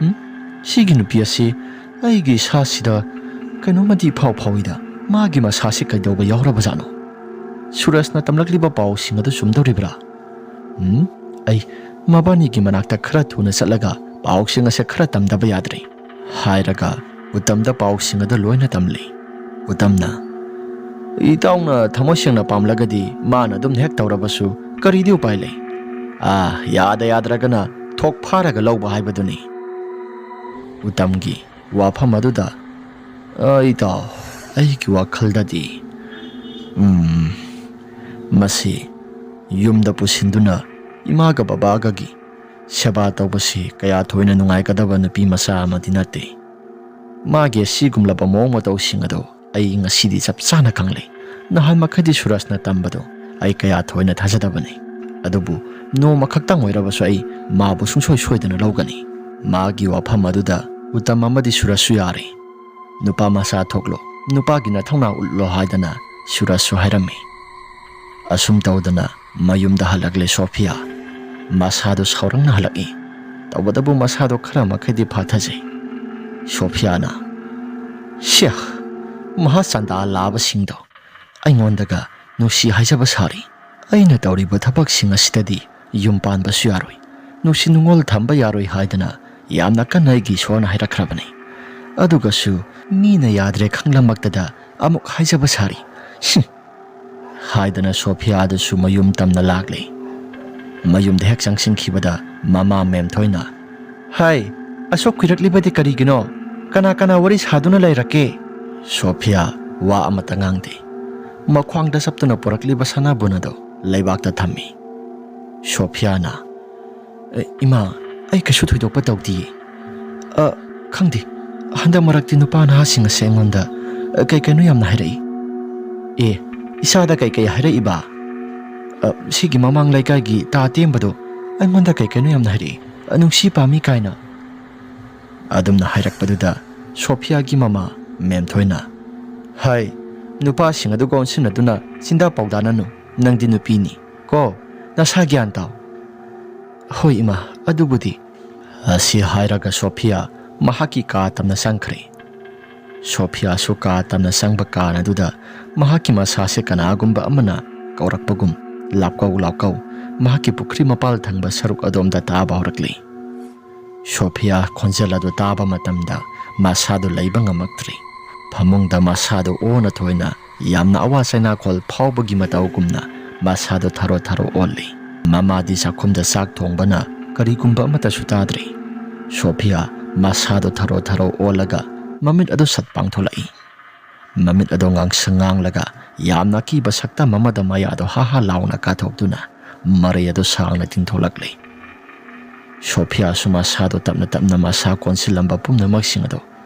ꯎꯝ? ꯁꯤꯒꯤ ꯅꯨꯄꯤ ꯑꯁꯤ ꯑꯩꯒꯤ ꯏꯁꯥꯁꯤꯗ ꯀꯩꯅꯣꯝꯃꯗꯤ ꯏꯐꯥꯎ ꯐꯥꯎꯏꯗ꯫ ꯃꯥꯒꯤ ꯃꯁꯥꯁꯤ ꯀꯩꯗꯧꯕ ꯌꯥꯎꯔꯕ ꯖꯥꯠꯅꯣ?" ꯁꯨꯔꯖꯅ ꯇꯝꯂꯛꯂꯤꯕ ꯄꯥꯎꯁꯤꯡ ꯑꯗꯨ ꯆꯨꯝꯗꯧꯔꯤꯕ꯭ꯔꯥ? ꯎꯝ, ꯑꯩ ꯃꯕꯥꯅꯤꯒꯤ ꯃꯅꯥꯛꯇ ꯈꯔ ꯊꯨꯅ ꯆꯠꯂꯒ ꯄꯥꯎꯁꯤꯡ ꯑꯁꯦ ꯈꯔ ꯇꯝꯗꯕ ꯌꯥꯗ꯭ꯔꯦ," ꯍꯥꯏꯔꯒ ꯎꯇꯝꯗ ꯄꯥꯎꯁꯤꯡ ꯑꯗꯨ ꯂꯣꯏꯅ ꯇꯝꯂꯤ꯫ ꯎꯇꯝꯅ, "ꯏꯇꯥꯎꯅ ꯊꯃꯣꯏ ꯁꯦꯡꯅ ꯄꯥꯝꯂꯒꯗꯤ ꯃꯥꯅ ꯑꯗꯨꯝ ꯍꯦꯛ ꯇꯧꯔꯕꯁꯨ ꯀꯔꯤꯗꯤ ꯎꯄꯥꯏ ꯂꯩ? ꯑꯥ, ꯌꯥꯗ ꯌꯥꯗ꯭ꯔꯒꯅ ꯊꯣꯛ ꯐꯥꯔꯒ ꯂꯧꯕ ꯍꯥꯏꯕꯗꯨꯅꯤ꯫" ꯎꯇꯝꯒꯤ ꯋꯥꯐꯝ ꯑꯗꯨꯗ, "ꯑ, ꯏꯇꯥꯎ, ꯑꯩꯒꯤ ꯋꯥꯈꯜꯗꯗꯤ, ꯎꯝ, ꯃꯁꯤ ꯌꯨꯝꯗ ꯄꯨꯁꯤꯟꯗꯨꯅ ꯏꯃꯥꯒ ꯕꯕꯥꯒꯒꯤ ꯁꯦꯕꯥ ꯇꯧꯕꯁꯤ ꯀꯌꯥ ꯊꯣꯏꯅ ꯅꯨꯡꯉꯥꯏꯒꯗꯕ ꯅꯨꯄꯤ ꯃꯆꯥ ꯑꯃꯗꯤ ꯅꯠꯇꯦ꯫ ꯃꯥꯒꯤ ꯑꯁꯤꯒꯨꯝꯂꯕ ꯃꯑꯣꯡ ꯃꯇꯧꯁꯤꯡ ꯑꯗꯨ ꯑꯩ ꯉꯁꯤꯗꯤ ꯆꯞ ꯆꯥꯅ ꯈꯪꯂꯦ꯫ ꯅꯍꯥꯟ ꯃꯈꯩꯗꯤ ꯁꯨꯔꯖꯅ ꯇꯝꯕꯗꯨ ꯑꯩ ꯀꯌꯥ ꯊꯣꯏꯅ ꯊꯥꯖꯗꯕꯅꯤ꯫ ꯑꯗꯨꯕꯨ ꯅꯣꯡꯃ ꯈꯛꯇꯪ ꯑꯣꯏꯔꯕꯁꯨ ꯑꯩ ꯃꯥꯕꯨ ꯁꯨꯡꯁꯣꯏ ꯁꯣꯏꯗꯅ ꯂꯧꯒꯅꯤ꯫" ꯃꯥꯒꯤ ꯋꯥꯐꯝ ꯑꯗꯨꯗ ꯎꯇꯝ ꯑꯃꯗꯤ ꯁꯨꯔꯖꯁꯨ ꯌꯥꯔꯦ꯫ "ꯅꯨꯄꯥ ꯃꯆꯥ ꯊꯣꯛꯂꯣ, ꯅꯨꯄꯥꯒꯤ ꯅꯊꯧꯅꯥ ꯎꯠꯂꯣ" ꯍꯥꯏꯗꯅ ꯁꯨꯔꯖꯁꯨ ꯍꯥꯏꯔꯝꯃꯤ꯫ ꯑꯁꯨꯝ ꯇꯧꯗꯅ ꯃꯌꯨꯝꯗ ꯍꯜꯂꯛꯂꯦ ꯁꯣꯐꯤꯌꯥ꯫ ꯃꯁꯥꯗꯨ ꯁꯥꯎꯔꯪꯅ ꯍꯜꯂꯛꯏ꯫ ꯇꯧꯕꯇꯕꯨ ꯃꯁꯥꯗꯣ ꯈꯔ ꯃꯈꯩꯗꯤ ꯐꯥꯊꯖꯩ꯫ ꯁꯣꯐꯤꯌꯥꯅ, "ꯁ꯭ꯌꯥ, ꯃꯍꯥ ꯆꯟꯗꯥ ꯂꯥꯕꯁꯤꯡꯗꯣ ꯑꯩꯉꯣꯟꯗꯒ ꯅꯨꯡꯁꯤ ꯍꯥꯏꯖꯕ ꯁꯥꯔꯤ꯫ ꯑꯩꯅ ꯇꯧꯔꯤꯕ ꯊꯕꯛꯁꯤꯡ ꯑꯁꯤꯗꯗꯤ ꯌꯨꯝ ꯄꯥꯟꯕꯁꯨ ꯌꯥꯔꯣꯏ꯫ ꯅꯨꯡꯁꯤ ꯅꯨꯡꯉꯣꯜ ꯊꯝꯕ ꯌꯥꯔꯣꯏ ꯍꯥꯏꯗꯅ ꯌꯥꯝꯅ ꯀꯟꯅ ꯑꯩꯒꯤ ꯏꯁꯣꯔꯅ ꯍꯥꯏꯔꯛꯈ꯭ꯔꯕꯅꯤ꯫ ꯑꯗꯨꯒꯁꯨ ꯃꯤꯅ ꯌꯥꯗ꯭ꯔꯦ ꯈꯪꯂꯃꯛꯇꯗ ꯑꯃꯨꯛ ꯍꯥꯏꯖꯕ ꯁꯥꯔꯤ꯫ ꯁꯤ!" ꯍꯥꯏꯗꯅ ꯁꯣꯐꯤꯌꯥ ꯑꯗꯨꯁꯨ ꯃꯌꯨꯝ ꯇꯝꯅ ꯂꯥꯛꯂꯦ꯫ ꯃꯌꯨꯝꯗ ꯍꯦꯛ ꯆꯪꯁꯤꯟꯈꯤꯕꯗ ꯃꯃꯥ ꯃꯦꯝꯊꯣꯏꯅ, "ꯍꯥꯏ, ꯑꯁꯨꯛ ꯀꯨꯏꯔꯛꯂꯤꯕꯗꯤ ꯀꯔꯤꯒꯤꯅꯣ? ꯀꯅꯥ ꯀꯅꯥ ꯋꯥꯔꯤ ꯁꯥꯗꯨꯅ ꯂꯩꯔꯛꯀꯦ?" ꯁꯣꯐꯤꯌꯥ ꯋꯥ ꯑꯃꯠꯇ ꯉꯥꯡꯗꯦ꯫ ꯃꯈ꯭ꯋꯥꯡꯗ ꯆꯞꯇꯨꯅ ꯄꯨꯔꯛꯂꯤꯕ ꯁꯅꯥꯕꯨꯟ ꯑꯗꯨ ꯂꯩꯕꯥꯛꯇ ꯊꯝꯃꯤ꯫ ꯁꯣꯐꯤꯌꯥꯅ, "ꯑꯦ, ꯏꯃꯥ, ꯑꯩ ꯀꯩꯁꯨ ꯊꯣꯏꯗꯣꯛꯄ ꯇꯧꯗꯤꯌꯦ꯫ ꯑ, ꯈꯪꯗꯦ, ꯍꯟꯗꯛ ꯃꯔꯛꯇꯤ ꯅꯨꯄꯥ ꯅꯍꯥꯁꯤꯡ ꯑꯁꯦ ꯑꯩꯉꯣꯟꯗ, ꯑ, ꯀꯩ ꯀꯩꯅꯣ ꯌꯥꯝꯅ ꯍꯥꯏꯔꯛꯏ꯫" "ꯑꯦ, ꯏꯆꯥꯗ ꯀꯩ ꯀꯩ ꯍꯥꯏꯔꯛꯏꯕ?" "ꯑ, ꯁꯤꯒꯤ ꯃꯃꯥꯡ ꯂꯩꯀꯥꯏꯒꯤ ꯇꯥ ꯇꯦꯝꯕꯗꯣ ꯑꯩꯉꯣꯟꯗ ꯀꯩ ꯀꯩꯅꯣ ꯌꯥꯝꯅ ꯍꯥꯏꯔꯛꯏ, ꯑ, ꯅꯨꯡꯁꯤ ꯄꯥꯝꯃꯤ ꯀꯥꯏꯅ꯫" ꯑꯗꯨꯝꯅ ꯍꯥꯏꯔꯛꯄꯗꯨꯗ ꯁꯣꯐꯤꯌꯥꯒꯤ ꯃꯃꯥ ꯃꯦꯝꯊꯣꯏꯅ, "ꯍꯥꯏ, ꯅꯨꯄꯥꯁꯤꯡ ꯑꯗꯨꯒ ꯑꯣꯟꯁꯤꯟꯅꯗꯨꯅ ꯆꯤꯟꯗꯥ ꯄꯥꯎꯗꯥꯅꯅꯨ, ꯅꯪꯗꯤ ꯅꯨꯄꯤꯅꯤ ꯀꯣ, ꯅꯁꯥ ꯒ꯭ꯌꯥꯟ ꯇꯥꯎ꯫" "ꯍꯣꯏ ꯏꯃꯥ, ꯑꯗꯨꯕꯨꯗꯤ꯫" ꯑꯁꯤ ꯍꯥꯏꯔꯒ ꯁꯣꯐꯤꯌꯥ ꯃꯍꯥꯛꯀꯤ ꯀꯥ ꯇꯝꯅ ꯆꯪꯈ꯭ꯔꯦ꯫ ꯁꯣꯐꯤꯌꯥꯁꯨ ꯀꯥ ꯇꯝꯅ ꯆꯪꯕ ꯀꯥꯟ ꯑꯗꯨꯗ ꯃꯍꯥꯛꯀꯤ ꯃꯁꯥꯁꯦ ꯀꯅꯥꯒꯨꯝꯕ ꯑꯃꯅ ꯀꯧꯔꯛꯄꯒꯨꯝ, "ꯂꯥꯛꯀꯧ, ꯂꯥꯛꯀꯧ", ꯃꯍꯥꯛꯀꯤ ꯄꯨꯈ꯭ꯔꯤ ꯃꯄꯥꯜ ꯊꯪꯕ ꯁꯔꯨꯛ ꯑꯗꯣꯝꯗ ꯇꯥꯕ ꯍꯧꯔꯛꯂꯤ꯫ ꯁꯣꯐꯤꯌꯥ ꯈꯣꯟꯖꯦꯜ ꯑꯗꯨ ꯇꯥꯕ ꯃꯇꯝꯗ ꯃꯁꯥꯗꯨ ꯂꯩꯕ ꯉꯝꯃꯛꯇ꯭ꯔꯤ꯫ ꯐꯃꯨꯡꯗ ꯃꯁꯥꯗꯨ ꯑꯣꯟꯅ ꯊꯣꯏꯅ ꯌꯥꯝꯅ ꯑꯋꯥ ꯆꯩꯅꯥꯈꯣꯜ ꯐꯥꯎꯕꯒꯤ ꯃꯇꯧꯒꯨꯝꯅ ꯃꯁꯥꯗꯨ ꯊꯔꯣ ꯊꯔꯣ ꯑꯣꯜꯂꯤ꯫ ꯃꯃꯥꯗꯤ ꯆꯥꯛꯈꯨꯝꯗ ꯆꯥꯛ ꯊꯣꯡꯕꯅ ꯀꯔꯤꯒꯨꯝꯕ ꯑꯃꯠꯇꯁꯨ ꯇꯥꯗ꯭ꯔꯤ꯫ ꯁꯣꯐꯤꯌꯥ ꯃꯁꯥꯗꯨ ꯊꯔꯣ ꯊꯔꯣ ꯑꯣꯜꯂꯒ ꯃꯃꯤꯠ ꯑꯗꯨ ꯁꯠ ꯄꯥꯡꯊꯣꯛꯂꯛꯏ꯫ ꯃꯃꯤꯠ ꯑꯗꯨ ꯉꯥꯡꯁꯪ ꯉꯥꯡꯂꯒ ꯌꯥꯝꯅ ꯑꯀꯤꯕ ꯁꯛꯇꯝ ꯑꯃꯗ ꯃꯌꯥꯗꯨ ꯍꯥ ꯍꯥ ꯂꯥꯎꯅ ꯀꯥꯊꯣꯛꯇꯨꯅ ꯃꯔꯩ ꯑꯗꯨ ꯁꯥꯡꯅ ꯇꯤꯡꯊꯣꯛꯂꯛꯂꯤ꯫ ꯁꯣꯐꯤꯌꯥꯁꯨ ꯃꯁꯥꯗꯨ ꯇꯞꯅ ꯇꯞꯅ ꯃꯁꯥ ꯀꯣꯟꯁꯤꯜꯂꯝꯕ ꯄꯨꯝꯅꯃꯛꯁꯤꯡ ꯑꯗꯨ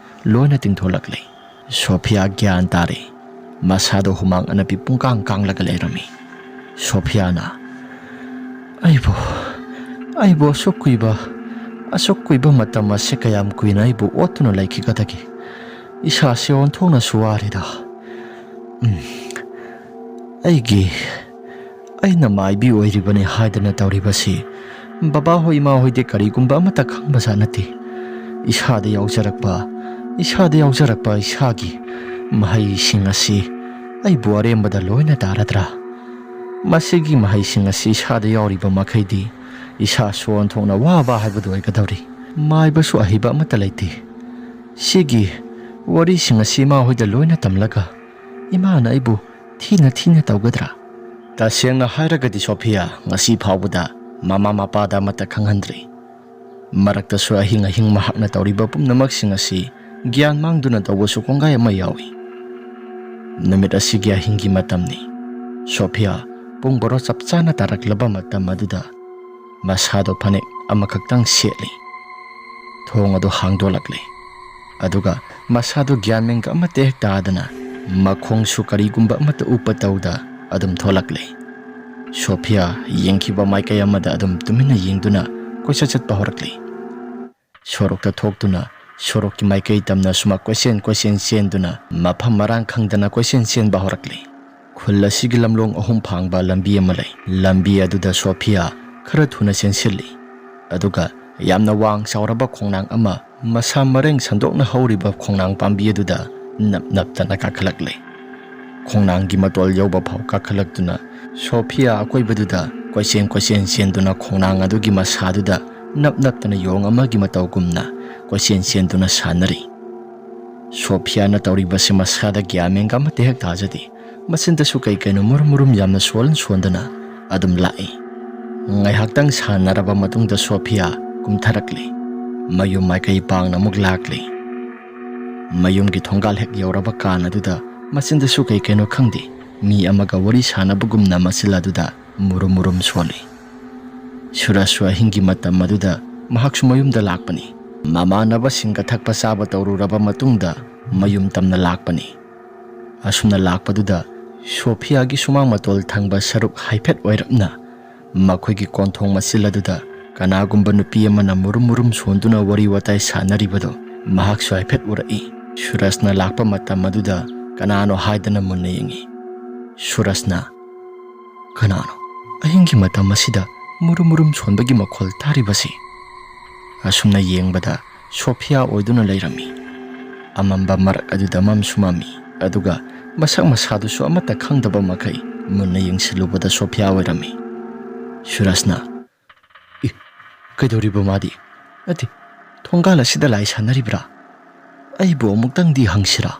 ꯂꯣꯏꯅ ꯇꯤꯡꯊꯣꯛꯂꯛꯂꯤ꯫ ꯁꯣꯐꯤꯌꯥ ꯒ꯭ꯌꯥꯟ ꯇꯥꯔꯦ꯫ ꯃꯁꯥꯗꯨ ꯍꯨꯃꯥꯡ ꯑꯅꯞꯄꯤ ꯄꯨꯡꯀꯥꯡ ꯀꯥꯡꯂꯒ ꯂꯩꯔꯝꯃꯤ꯫ ꯁꯣꯐꯤꯌꯥꯅ, "ꯑꯩꯕꯨ, ꯑꯩꯕꯨ ꯑꯁꯨꯛ ꯀꯨꯏꯕ, ꯑꯁꯨꯛ ꯀꯨꯏꯕ ꯃꯇꯝ ꯑꯁꯤ ꯀꯌꯥꯝ ꯀꯨꯏꯅ ꯑꯩꯕꯨ ꯑꯣꯠꯇꯨꯅ ꯂꯩꯈꯤꯒꯗꯒꯦ? ꯏꯁꯥꯁꯤ ꯑꯣꯟꯊꯣꯛꯅꯁꯨ ꯋꯥꯔꯦꯗ꯫ ꯎꯝ, ꯑꯩꯒꯤ, ꯑꯩꯅ ꯃꯥꯏꯕꯤ ꯑꯣꯏꯔꯤꯕꯅꯤ ꯍꯥꯏꯗꯅ ꯇꯧꯔꯤꯕꯁꯤ ꯕꯕꯥ ꯍꯣꯏ, ꯏꯃꯥ ꯍꯣꯏꯗꯤ ꯀꯔꯤꯒꯨꯝꯕ ꯑꯃꯠꯇ ꯈꯪꯕꯖꯥꯠ ꯅꯠꯇꯦ꯫ ꯏꯁꯥꯗ ꯌꯥꯎꯖꯔꯛꯄ, ꯏꯁꯥꯗ ꯌꯥꯎꯖꯔꯛꯄ ꯏꯁꯥꯒꯤ ꯃꯍꯩꯁꯤꯡ ꯑꯁꯤ ꯑꯩꯕꯨ ꯑꯔꯦꯝꯕꯗ ꯂꯣꯏꯅ ꯇꯥꯔꯗ꯭ꯔꯥ? ꯃꯁꯤꯒꯤ ꯃꯍꯩꯁꯤꯡ ꯑꯁꯤ ꯏꯁꯥꯗ ꯌꯥꯎꯔꯤꯕ ꯃꯈꯩꯗꯤ ꯏꯁꯥꯁꯨ ꯑꯣꯟꯊꯣꯛꯅ ꯋꯥꯕ ꯍꯥꯏꯕꯗꯨ ꯑꯣꯏꯒꯗꯧꯔꯤ꯫ ꯃꯥꯏꯕꯁꯨ ꯑꯍꯩꯕ ꯑꯃꯠꯇ ꯂꯩꯇꯦ꯫ ꯁꯤꯒꯤ ꯋꯥꯔꯤꯁꯤꯡ ꯑꯁꯤ ꯏꯃꯥ ꯍꯣꯏꯗ ꯂꯣꯏꯅ ꯇꯝꯂꯒ ꯏꯃꯥꯅ ꯑꯩꯕꯨ ꯊꯤꯅ ꯊꯤꯅ ꯇꯧꯒꯗ꯭ꯔꯥ?" ꯇꯁꯦꯡꯅ ꯍꯥꯏꯔꯒꯗꯤ ꯁꯣꯐꯤꯌꯥ ꯉꯁꯤ ꯐꯥꯎꯕꯗ ꯃꯃꯥ ꯃꯄꯥꯗ ꯑꯃꯠꯇ ꯈꯪꯍꯟꯗ꯭ꯔꯤ꯫ ꯃꯔꯛꯇꯁꯨ ꯑꯍꯤꯡ ꯑꯍꯤꯡ ꯃꯍꯥꯛꯅ ꯇꯧꯔꯤꯕ ꯄꯨꯝꯅꯃꯛꯁꯤꯡ ꯑꯁꯤ ꯒ꯭ꯌꯥꯟ ꯃꯥꯡꯗꯨꯅ ꯇꯧꯕꯁꯨ ꯀꯣꯡꯒꯥꯏ ꯑꯃ ꯌꯥꯎꯏ꯫ ꯅꯨꯃꯤꯠ ꯑꯁꯤꯒꯤ ꯑꯍꯤꯡꯒꯤ ꯃꯇꯝꯅꯤ꯫ ꯁꯣꯐꯤꯌꯥ ꯄꯨꯡ ꯕꯥꯔꯣ ꯆꯞ ꯆꯥꯅ ꯇꯥꯔꯛꯂꯕ ꯃꯇꯝ ꯑꯗꯨꯗ ꯃꯁꯥꯗꯣ ꯐꯅꯦꯛ ꯑꯃꯈꯛꯇꯪ ꯁꯦꯠꯂꯤ꯫ ꯊꯣꯡ ꯑꯗꯨ ꯍꯥꯡꯗꯣꯛꯂꯛꯂꯦ꯫ ꯑꯗꯨꯒ ꯃꯁꯥꯗꯨ ꯒ꯭ꯌꯥꯟ ꯃꯦꯟꯒ ꯑꯃꯠꯇ ꯍꯦꯛ ꯇꯥꯗꯅ ꯃꯈꯣꯡꯁꯨ ꯀꯔꯤꯒꯨꯝꯕ ꯑꯃꯠꯇ ꯎꯞꯄ ꯇꯧꯗ ꯑꯗꯨꯝ ꯊꯣꯛꯂꯛꯂꯦ꯫ ꯁꯣꯐꯤꯌꯥ ꯌꯦꯡꯈꯤꯕ ꯃꯥꯏꯀꯩ ꯑꯃꯗ ꯑꯗꯨꯝ ꯇꯨꯃꯤꯟꯅ ꯌꯦꯡꯗꯨꯅ ꯀꯣꯏꯆꯠ ꯆꯠꯄ ꯍꯧꯔꯛꯂꯤ꯫ ꯁꯣꯔꯣꯛꯇ ꯊꯣꯛꯇꯨꯅ ꯁꯣꯔꯣꯛꯀꯤ ꯃꯥꯏꯀꯩ ꯇꯝꯅ ꯁꯨꯃꯥꯏ ꯀꯣꯏꯆꯦꯟ ꯀꯣꯏꯆꯦꯟ ꯆꯦꯟꯗꯨꯅ ꯃꯐꯝ ꯃꯔꯥꯡ ꯈꯪꯗꯅ ꯀꯣꯏꯆꯦꯟ ꯆꯦꯟꯕ ꯍꯧꯔꯛꯂꯤ꯫ ꯈꯨꯜ ꯑꯁꯤꯒꯤ ꯂꯝꯂꯣꯡ ꯑꯍꯨꯝ ꯐꯥꯡꯕ ꯂꯝꯕꯤ ꯑꯃ ꯂꯩ꯫ ꯂꯝꯕꯤ ꯑꯗꯨꯗ ꯁꯣꯐꯤꯌꯥ ꯈꯔ ꯊꯨꯅ ꯆꯦꯟꯁꯤꯜꯂꯤ꯫ ꯑꯗꯨꯒ ꯌꯥꯝꯅ ꯋꯥꯡ ꯆꯥꯎꯔꯕ ꯈꯣꯡꯅꯥꯡ ꯑꯃ ꯃꯁꯥ ꯃꯔꯦꯡ ꯁꯟꯗꯣꯛꯅ ꯍꯧꯔꯤꯕ ꯈꯣꯡꯅꯥꯡ ꯄꯥꯝꯕꯤ ꯑꯗꯨꯗ ꯅꯞ ꯅꯞꯇꯅ ꯀꯥꯈꯠꯂꯛꯂꯦ꯫ ꯈꯣꯡꯅꯥꯡꯒꯤ ꯃꯇꯣꯜ ꯌꯧꯕ ꯐꯥꯎ ꯀꯥꯈꯠꯂꯛꯇꯨꯅ ꯁꯣꯐꯤꯌꯥ ꯑꯀꯣꯏꯕꯗꯨꯗ ꯀꯣꯏꯆꯦꯟ ꯀꯣꯏꯆꯦꯟ ꯆꯦꯟꯗꯨꯅ ꯈꯣꯡꯅꯥꯡ ꯑꯗꯨꯒꯤ ꯃꯁꯥꯗꯨꯗ ꯅꯞ ꯅꯞꯇꯅ ꯌꯣꯡ ꯑꯃꯒꯤ ꯃꯇꯧꯒꯨꯝꯅ ꯀꯣꯏꯆꯦꯟ ꯆꯦꯟꯗꯨꯅ ꯁꯥꯟꯅꯔꯤ꯫ ꯁꯣꯐꯤꯌꯥꯅ ꯇꯧꯔꯤꯕꯁꯤ ꯃꯁꯥꯗ ꯒ꯭ꯌꯥꯟ ꯃꯦꯟꯒ ꯑꯃꯠꯇ ꯍꯦꯛ ꯇꯥꯖꯗꯦ꯫ ꯃꯆꯤꯟꯗꯁꯨ ꯀꯩ ꯀꯩꯅꯣ ꯃꯨꯔꯨꯝ ꯃꯨꯔꯨꯝ ꯌꯥꯝꯅ ꯁꯣꯟ ꯁꯣꯟꯗꯅ ꯑꯗꯨꯝ ꯂꯥꯛꯏ꯫ ꯉꯥꯏꯍꯥꯛꯇꯪ ꯁꯥꯟꯅꯔꯕ ꯃꯇꯨꯡꯗ ꯁꯣꯐꯤꯌꯥ ꯀꯨꯝꯊꯔꯛꯂꯤ꯫ ꯃꯌꯨꯝ ꯃꯥꯏꯀꯩ ꯄꯥꯡꯅ ꯑꯃꯨꯛ ꯂꯥꯛꯂꯤ꯫ ꯃꯌꯨꯝꯒꯤ ꯊꯣꯡꯒꯥꯜ ꯍꯦꯛ ꯌꯧꯔꯕ ꯀꯥꯟ ꯑꯗꯨꯗ ꯃꯆꯤꯟꯗꯁꯨ ꯀꯩ ꯀꯩꯅꯣ ꯈꯪꯗꯦ, ꯃꯤ ꯑꯃꯒ ꯋꯥꯔꯤ ꯁꯥꯟꯅꯕꯒꯨꯝꯅ ꯃꯆꯤꯜ ꯑꯗꯨꯗ ꯃꯨꯔꯨꯝ ꯃꯨꯔꯨꯝ ꯁꯣꯜꯂꯤ꯫ ꯁꯨꯔꯖꯁꯨ ꯑꯍꯤꯡꯒꯤ ꯃꯇꯝ ꯑꯗꯨꯗ ꯃꯍꯥꯛꯁꯨ ꯃꯌꯨꯝꯗ ꯂꯥꯛꯄꯅꯤ꯫ ꯃꯃꯥꯟꯅꯕꯁꯤꯡꯒ ꯊꯛꯄ ꯆꯥꯕ ꯇꯧꯔꯨꯔꯕ ꯃꯇꯨꯡꯗ ꯃꯌꯨꯝ ꯇꯝꯅ ꯂꯥꯛꯄꯅꯤ꯫ ꯑꯁꯨꯝꯅ ꯂꯥꯛꯄꯗꯨꯗ ꯁꯣꯐꯤꯌꯥꯒꯤ ꯁꯨꯃꯥꯡ ꯃꯇꯣꯜ ꯊꯪꯕ ꯁꯔꯨꯛ ꯍꯥꯏꯐꯦꯠ ꯑꯣꯏꯔꯞꯅ ꯃꯈꯣꯏꯒꯤ ꯀꯣꯟꯊꯣꯡ ꯃꯆꯤꯜ ꯑꯗꯨꯗ ꯀꯅꯥꯒꯨꯝꯕ ꯅꯨꯄꯤ ꯑꯃꯅ ꯃꯨꯔꯨꯝ ꯃꯨꯔꯨꯝ ꯁꯣꯟꯗꯨꯅ ꯋꯥꯔꯤ ꯋꯥꯇꯥꯏ ꯁꯥꯟꯅꯔꯤꯕꯗꯨ ꯃꯍꯥꯛꯁꯨ ꯍꯥꯏꯐꯦꯠ ꯎꯔꯛꯏ꯫ ꯁꯨꯔꯖꯅ ꯂꯥꯛꯄ ꯃꯇꯝ ꯑꯗꯨꯗ ꯀꯅꯥꯅꯣ ꯍꯥꯏꯗꯅ ꯃꯨꯟꯅ ꯌꯦꯡꯏ꯫ ꯁꯨꯔꯖꯅ, "ꯀꯅꯥꯅꯣ ꯑꯍꯤꯡꯒꯤ ꯃꯇꯝ ꯑꯁꯤꯗ ꯃꯨꯔꯨꯝ ꯃꯨꯔꯨꯝ ꯁꯣꯟꯕꯒꯤ ꯃꯈꯣꯜ ꯇꯥꯔꯤꯕꯁꯤ?" ꯑꯁꯨꯝꯅ ꯌꯦꯡꯕꯗ ꯁꯣꯐꯤꯌꯥ ꯑꯣꯏꯗꯨꯅ ꯂꯩꯔꯝꯃꯤ꯫ ꯑꯃꯝꯕ ꯃꯔꯛ ꯑꯗꯨꯗ ꯃꯝꯁꯨ ꯃꯝꯃꯤ, ꯑꯗꯨꯒ ꯃꯁꯛ ꯃꯁꯥꯗꯨꯁꯨ ꯑꯃꯠꯇ ꯈꯪꯗꯕ ꯃꯈꯩ ꯃꯨꯟꯅ ꯌꯦꯡꯁꯤꯜꯂꯨꯕꯗ ꯁꯣꯐꯤꯌꯥ ꯑꯣꯏꯔꯝꯃꯤ꯫ ꯁꯨꯔꯖꯅ, "ꯏ, ꯀꯩꯗꯧꯔꯤꯕ ꯃꯥꯗꯤ? ꯅꯠꯇꯦ, ꯊꯣꯡꯒꯥꯜ ꯑꯁꯤꯗ ꯂꯥꯏ ꯁꯥꯟꯅꯔꯤꯕ꯭ꯔꯥ? ꯑꯩꯕꯨ ꯑꯃꯨꯛꯇꯪꯗꯤ ꯍꯪꯁꯤꯔꯥ?"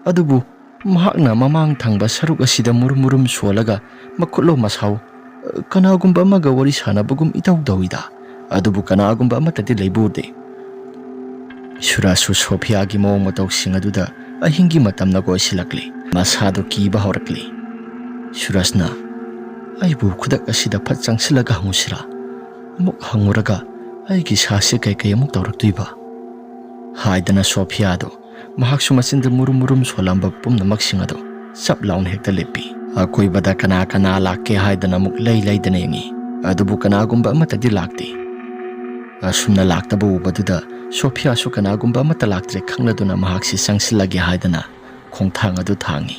ꯑꯗꯨꯕꯨ ꯃꯍꯥꯛꯅ ꯃꯃꯥꯡ ꯊꯪꯕ ꯁꯔꯨꯛ ꯑꯁꯤꯗ ꯃꯨꯔꯨꯝ ꯃꯨꯔꯨꯝ ꯁꯣꯜꯂꯒ ꯃꯈꯨꯠꯂꯣ ꯃꯁꯥꯎ, ꯀꯅꯥꯒꯨꯝꯕ ꯑꯃꯒ ꯋꯥꯔꯤ ꯁꯥꯟꯅꯕꯒꯨꯝ ꯏꯇꯧ ꯇꯧꯏꯗ, ꯑꯗꯨꯕꯨ ꯀꯅꯥꯒꯨꯝꯕ ꯑꯃꯠꯇꯗꯤ ꯂꯩꯕ ꯎꯗꯦ꯫ ꯁꯨꯔꯖꯁꯨ ꯁꯣꯐꯤꯌꯥꯒꯤ ꯃꯑꯣꯡ ꯃꯇꯧꯁꯤꯡ ꯑꯗꯨꯗ ꯑꯍꯤꯡꯒꯤ ꯃꯇꯝꯅ ꯀꯣꯏꯁꯤꯜꯂꯛꯂꯤ꯫ ꯃꯁꯥꯗꯨ ꯀꯤꯕ ꯍꯧꯔꯛꯂꯤ꯫ ꯁꯨꯔꯖꯅ, "ꯑꯩꯕꯨ ꯈꯨꯗꯛ ꯑꯁꯤꯗ ꯐꯠ ꯆꯪꯁꯤꯜꯂꯒ ꯍꯪꯉꯨꯁꯤꯔꯥ? ꯑꯃꯨꯛ ꯍꯪꯉꯨꯔꯒ ꯑꯩꯒꯤ ꯁꯥꯁꯤ ꯀꯩꯀꯩ ꯑꯃꯨꯛ ꯇꯧꯔꯛꯇꯣꯏꯕ?" ꯍꯥꯏꯗꯅ ꯁꯣꯐꯤꯌꯥꯗꯨ ꯃꯍꯥꯛꯁꯨ ꯃꯆꯤꯟꯗ ꯃꯨꯔꯨꯝ ꯃꯨꯔꯨꯝ ꯁꯣꯜꯂꯝꯕ ꯄꯨꯝꯅꯃꯛꯁꯤꯡ ꯑꯗꯨ ꯆꯞ ꯂꯥꯎꯅ ꯍꯦꯛꯇ ꯂꯦꯞꯄꯤ꯫ ꯑꯀꯣꯏꯕꯗ ꯀꯅꯥ ꯀꯅꯥ ꯂꯥꯛꯀꯦ ꯍꯥꯏꯗꯅ ꯑꯃꯨꯛ ꯂꯩ ꯂꯩꯗꯅ ꯌꯦꯡꯉꯤ, ꯑꯗꯨꯕꯨ ꯀꯅꯥꯒꯨꯝꯕ ꯑꯃꯠꯇꯗꯤ ꯂꯥꯛꯇꯦ꯫ ꯑꯁꯨꯝꯅ ꯂꯥꯛꯇꯕ ꯎꯕꯗꯨꯗ ꯁꯣꯐꯤꯌꯥꯁꯨ ꯀꯅꯥꯒꯨꯝꯕ ꯑꯃꯠꯇ ꯂꯥꯛꯇ꯭ꯔꯦ ꯈꯪꯂꯗꯨꯅ ꯃꯍꯥꯛꯁꯤ ꯆꯪꯁꯤꯜꯂꯒꯦ ꯍꯥꯏꯗꯅ ꯈꯣꯡꯊꯥꯡ ꯑꯗꯨ ꯊꯥꯡꯉꯤ꯫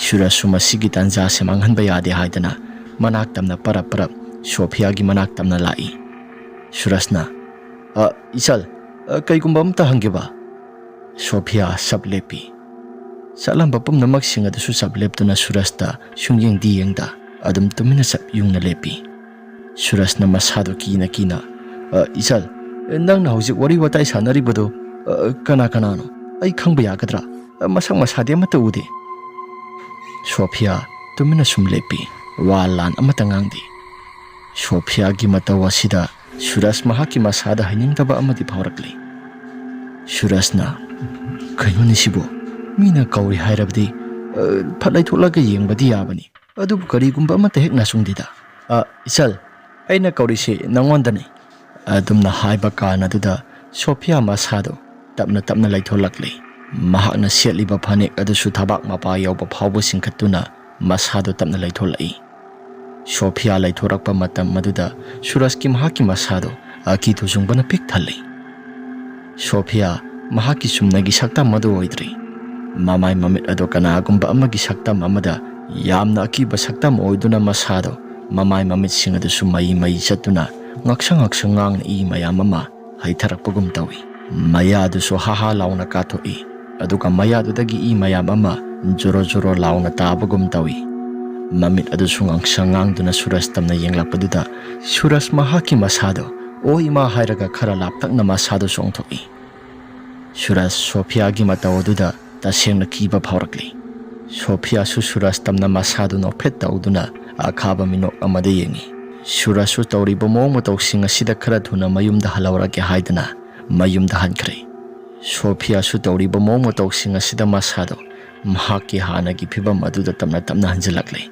ꯁꯨꯔꯖꯁꯨ ꯃꯁꯤꯒꯤ ꯇꯥꯟꯖꯥꯁꯦ ꯃꯥꯡꯍꯟꯕ ꯌꯥꯗꯦ ꯍꯥꯏꯗꯅ ꯃꯅꯥꯛ ꯇꯝꯅ ꯄꯔꯞ ꯄꯔꯞ ꯁꯣꯐꯤꯌꯥꯒꯤ ꯃꯅꯥꯛ ꯇꯝꯅ ꯂꯥꯛꯏ꯫ ꯁꯨꯔꯖꯅ, "ꯑ, ꯏꯆꯜ, ꯑ, ꯀꯩꯒꯨꯝꯕ ꯑꯝꯇ ꯍꯪꯒꯦꯕ?" ꯁꯣꯐꯤꯌꯥ ꯆꯞ ꯂꯦꯞꯄꯤ꯫ ꯆꯠꯂꯝꯕ ꯄꯨꯝꯅꯃꯛꯁꯤꯡ ꯑꯗꯨꯁꯨ ꯆꯞ ꯂꯦꯞꯇꯨꯅ ꯁꯨꯔꯖꯇ ꯁꯨꯡꯌꯦꯡꯗꯤ ꯌꯦꯡꯗ ꯑꯗꯨꯝ ꯇꯨꯃꯤꯟꯅ ꯆꯞ ꯌꯨꯡꯅ ꯂꯦꯞꯄꯤ꯫ ꯁꯨꯔꯖꯅ ꯃꯁꯥꯗꯣ ꯀꯤꯅ ꯀꯤꯅ, "ꯑ, ꯏꯆꯜ, ꯅꯪꯅ ꯍꯧꯖꯤꯛ ꯋꯥꯔꯤ ꯋꯥꯇꯥꯏ ꯁꯥꯟꯅꯔꯤꯕꯗꯣ, ꯑ, ꯀꯅꯥ ꯀꯅꯥꯅꯣ? ꯑꯩ ꯈꯪꯕ ꯌꯥꯒꯗ꯭ꯔꯥ? ꯑ, ꯃꯁꯛ ꯃꯁꯥꯗꯤ ꯑꯃꯠꯇ ꯎꯗꯦ꯫" ꯁꯣꯐꯤꯌꯥ ꯇꯨꯃꯤꯟꯅ ꯁꯨꯝ ꯂꯦꯞꯄꯤ, ꯋꯥ ꯂꯥꯟ ꯑꯃꯠꯇ ꯉꯥꯡꯗꯦ꯫ ꯁꯣꯐꯤꯌꯥꯒꯤ ꯃꯇꯧ ꯑꯁꯤꯗ ꯁꯨꯔꯖ ꯃꯍꯥꯛꯀꯤ ꯃꯁꯥꯗ ꯍꯩꯅꯤꯡꯗꯕ ꯑꯃꯗꯤ ꯐꯥꯎꯔꯛꯂꯤ꯫ ꯁꯨꯔꯖꯅ, "ꯀꯩꯅꯣꯅꯦ ꯁꯤꯕꯨ? ꯃꯤꯅ ꯀꯧꯔꯤ ꯍꯥꯏꯔꯕꯗꯤ, ꯑ, ꯐꯠ ꯂꯩꯊꯣꯛꯂꯒ ꯌꯦꯡꯕꯗꯤ ꯌꯥꯕꯅꯤ, ꯑꯗꯨꯕꯨ ꯀꯔꯤꯒꯨꯝꯕ ꯑꯃꯠꯇ ꯍꯦꯛ ꯅꯥꯆꯨꯡꯗꯦꯗ꯫ ꯑ, ꯏꯆꯜ, ꯑꯩꯅ ꯀꯧꯔꯤꯁꯤ ꯅꯪꯉꯣꯟꯗꯅꯤ꯫" ꯑꯗꯨꯝꯅ ꯍꯥꯏꯕ ꯀꯥꯟ ꯑꯗꯨꯗ ꯁꯣꯐꯤꯌꯥ ꯃꯁꯥꯗꯣ ꯇꯞꯅ ꯇꯞꯅ ꯂꯩꯊꯣꯛꯂꯛꯂꯤ꯫ ꯃꯍꯥꯛꯅ ꯁꯦꯠꯂꯤꯕ ꯐꯅꯦꯛ ꯑꯗꯨꯁꯨ ꯊꯕꯥꯛ ꯃꯄꯥ ꯌꯧꯕ ꯐꯥꯎꯕ ꯆꯤꯡꯈꯠꯇꯨꯅ ꯃꯁꯥꯗꯣ ꯇꯞꯅ ꯂꯩꯊꯣꯛꯂꯛꯏ꯫ ꯁꯣꯐꯤꯌꯥ ꯂꯩꯊꯣꯔꯛꯄ ꯃꯇꯝ ꯑꯗꯨꯗ ꯁꯨꯔꯖꯀꯤ ꯃꯍꯥꯛꯀꯤ ꯃꯁꯥꯗꯣ ꯑꯀꯤ ꯇꯨꯖꯨꯡꯕꯅ ꯄꯤꯛ ꯊꯜꯂꯤ꯫ ꯁꯣꯐꯤꯌꯥ ꯃꯍꯥꯛꯀꯤ ꯆꯨꯝꯅꯒꯤ ꯁꯛꯇꯝ ꯑꯗꯨ ꯑꯣꯏꯗ꯭ꯔꯤ꯫ ꯃꯃꯥꯏ ꯃꯃꯤꯠ ꯑꯗꯨ ꯀꯅꯥꯒꯨꯝꯕ ꯑꯃꯒꯤ ꯁꯛꯇꯝ ꯑꯃꯗ ꯌꯥꯝꯅ ꯑꯀꯤꯕ ꯁꯛꯇꯝ ꯑꯣꯏꯗꯨꯅ ꯃꯁꯥꯗꯣ, ꯃꯃꯥꯏ ꯃꯃꯤꯠꯁꯤꯡ ꯑꯗꯨꯁꯨ ꯃꯩ ꯃꯩ ꯆꯠꯇꯨꯅ ꯉꯛꯁꯪ ꯉꯛꯁꯪ ꯉꯥꯡꯅ ꯏ ꯃꯌꯥꯝ ꯑꯃ ꯍꯩꯊꯔꯛꯄꯒꯨꯝ ꯇꯧꯏ꯫ ꯃꯌꯥꯗꯨꯁꯨ ꯍꯥ ꯍꯥ ꯂꯥꯎꯅ ꯀꯥꯊꯣꯛꯏ꯫ ꯑꯗꯨꯒ ꯃꯌꯥꯗꯨꯗꯒꯤ ꯏ ꯃꯌꯥꯝ ꯑꯃ ꯖꯣꯔꯣ ꯖꯣꯔꯣ ꯂꯥꯎꯅ ꯇꯥꯕꯒꯨꯝ ꯇꯧꯏ꯫ ꯃꯃꯤꯠ ꯑꯗꯨꯁꯨ ꯉꯥꯡꯁꯪ ꯉꯥꯡꯗꯨꯅ ꯁꯨꯔꯖ ꯇꯝꯅ ꯌꯦꯡꯂꯛꯄꯗꯨꯗ ꯁꯨꯔꯖ ꯃꯍꯥꯛꯀꯤ ꯃꯁꯥꯗꯣ "ꯑꯣ ꯏꯃꯥ" ꯍꯥꯏꯔꯒ ꯈꯔ ꯂꯥꯞꯇꯛꯅ ꯃꯁꯥꯗꯣ ꯆꯣꯡꯊꯣꯛꯏ꯫ ꯁꯨꯔꯖ ꯁꯣꯐꯤꯌꯥꯒꯤ ꯃꯇꯧ ꯑꯗꯨꯗ ꯇꯁꯦꯡꯅ ꯀꯤꯕ ꯐꯥꯎꯔꯛꯂꯤ꯫ ꯁꯣꯐꯤꯌꯥꯁꯨ ꯁꯨꯔꯖ ꯇꯝꯅ ꯃꯁꯥꯗꯨ ꯅꯣꯛꯐꯦꯠ ꯇꯧꯗꯨꯅ ꯑꯈꯥꯕ ꯃꯤꯅꯣꯛ ꯑꯃꯗ ꯌꯦꯡꯏ꯫ ꯁꯨꯔꯖꯁꯨ ꯇꯧꯔꯤꯕ ꯃꯑꯣꯡ ꯃꯇꯧꯁꯤꯡ ꯑꯁꯤꯗ ꯈꯔ ꯊꯨꯅ ꯃꯌꯨꯝꯗ ꯍꯜꯍꯧꯔꯒꯦ ꯍꯥꯏꯗꯨꯅ ꯃꯌꯨꯝꯗ ꯍꯟꯈ꯭ꯔꯦ꯫ ꯁꯣꯐꯤꯌꯥꯁꯨ ꯇꯧꯔꯤꯕ ꯃꯑꯣꯡ ꯃꯇꯧꯁꯤꯡ ꯑꯁꯤꯗ ꯃꯁꯥꯗꯣ ꯃꯍꯥꯛꯀꯤ ꯍꯥꯟꯅꯒꯤ ꯐꯤꯕꯝ ꯑꯗꯨꯗ ꯇꯞꯅ ꯇꯞꯅ ꯍꯟꯖꯤꯜꯂꯛꯂꯦ꯫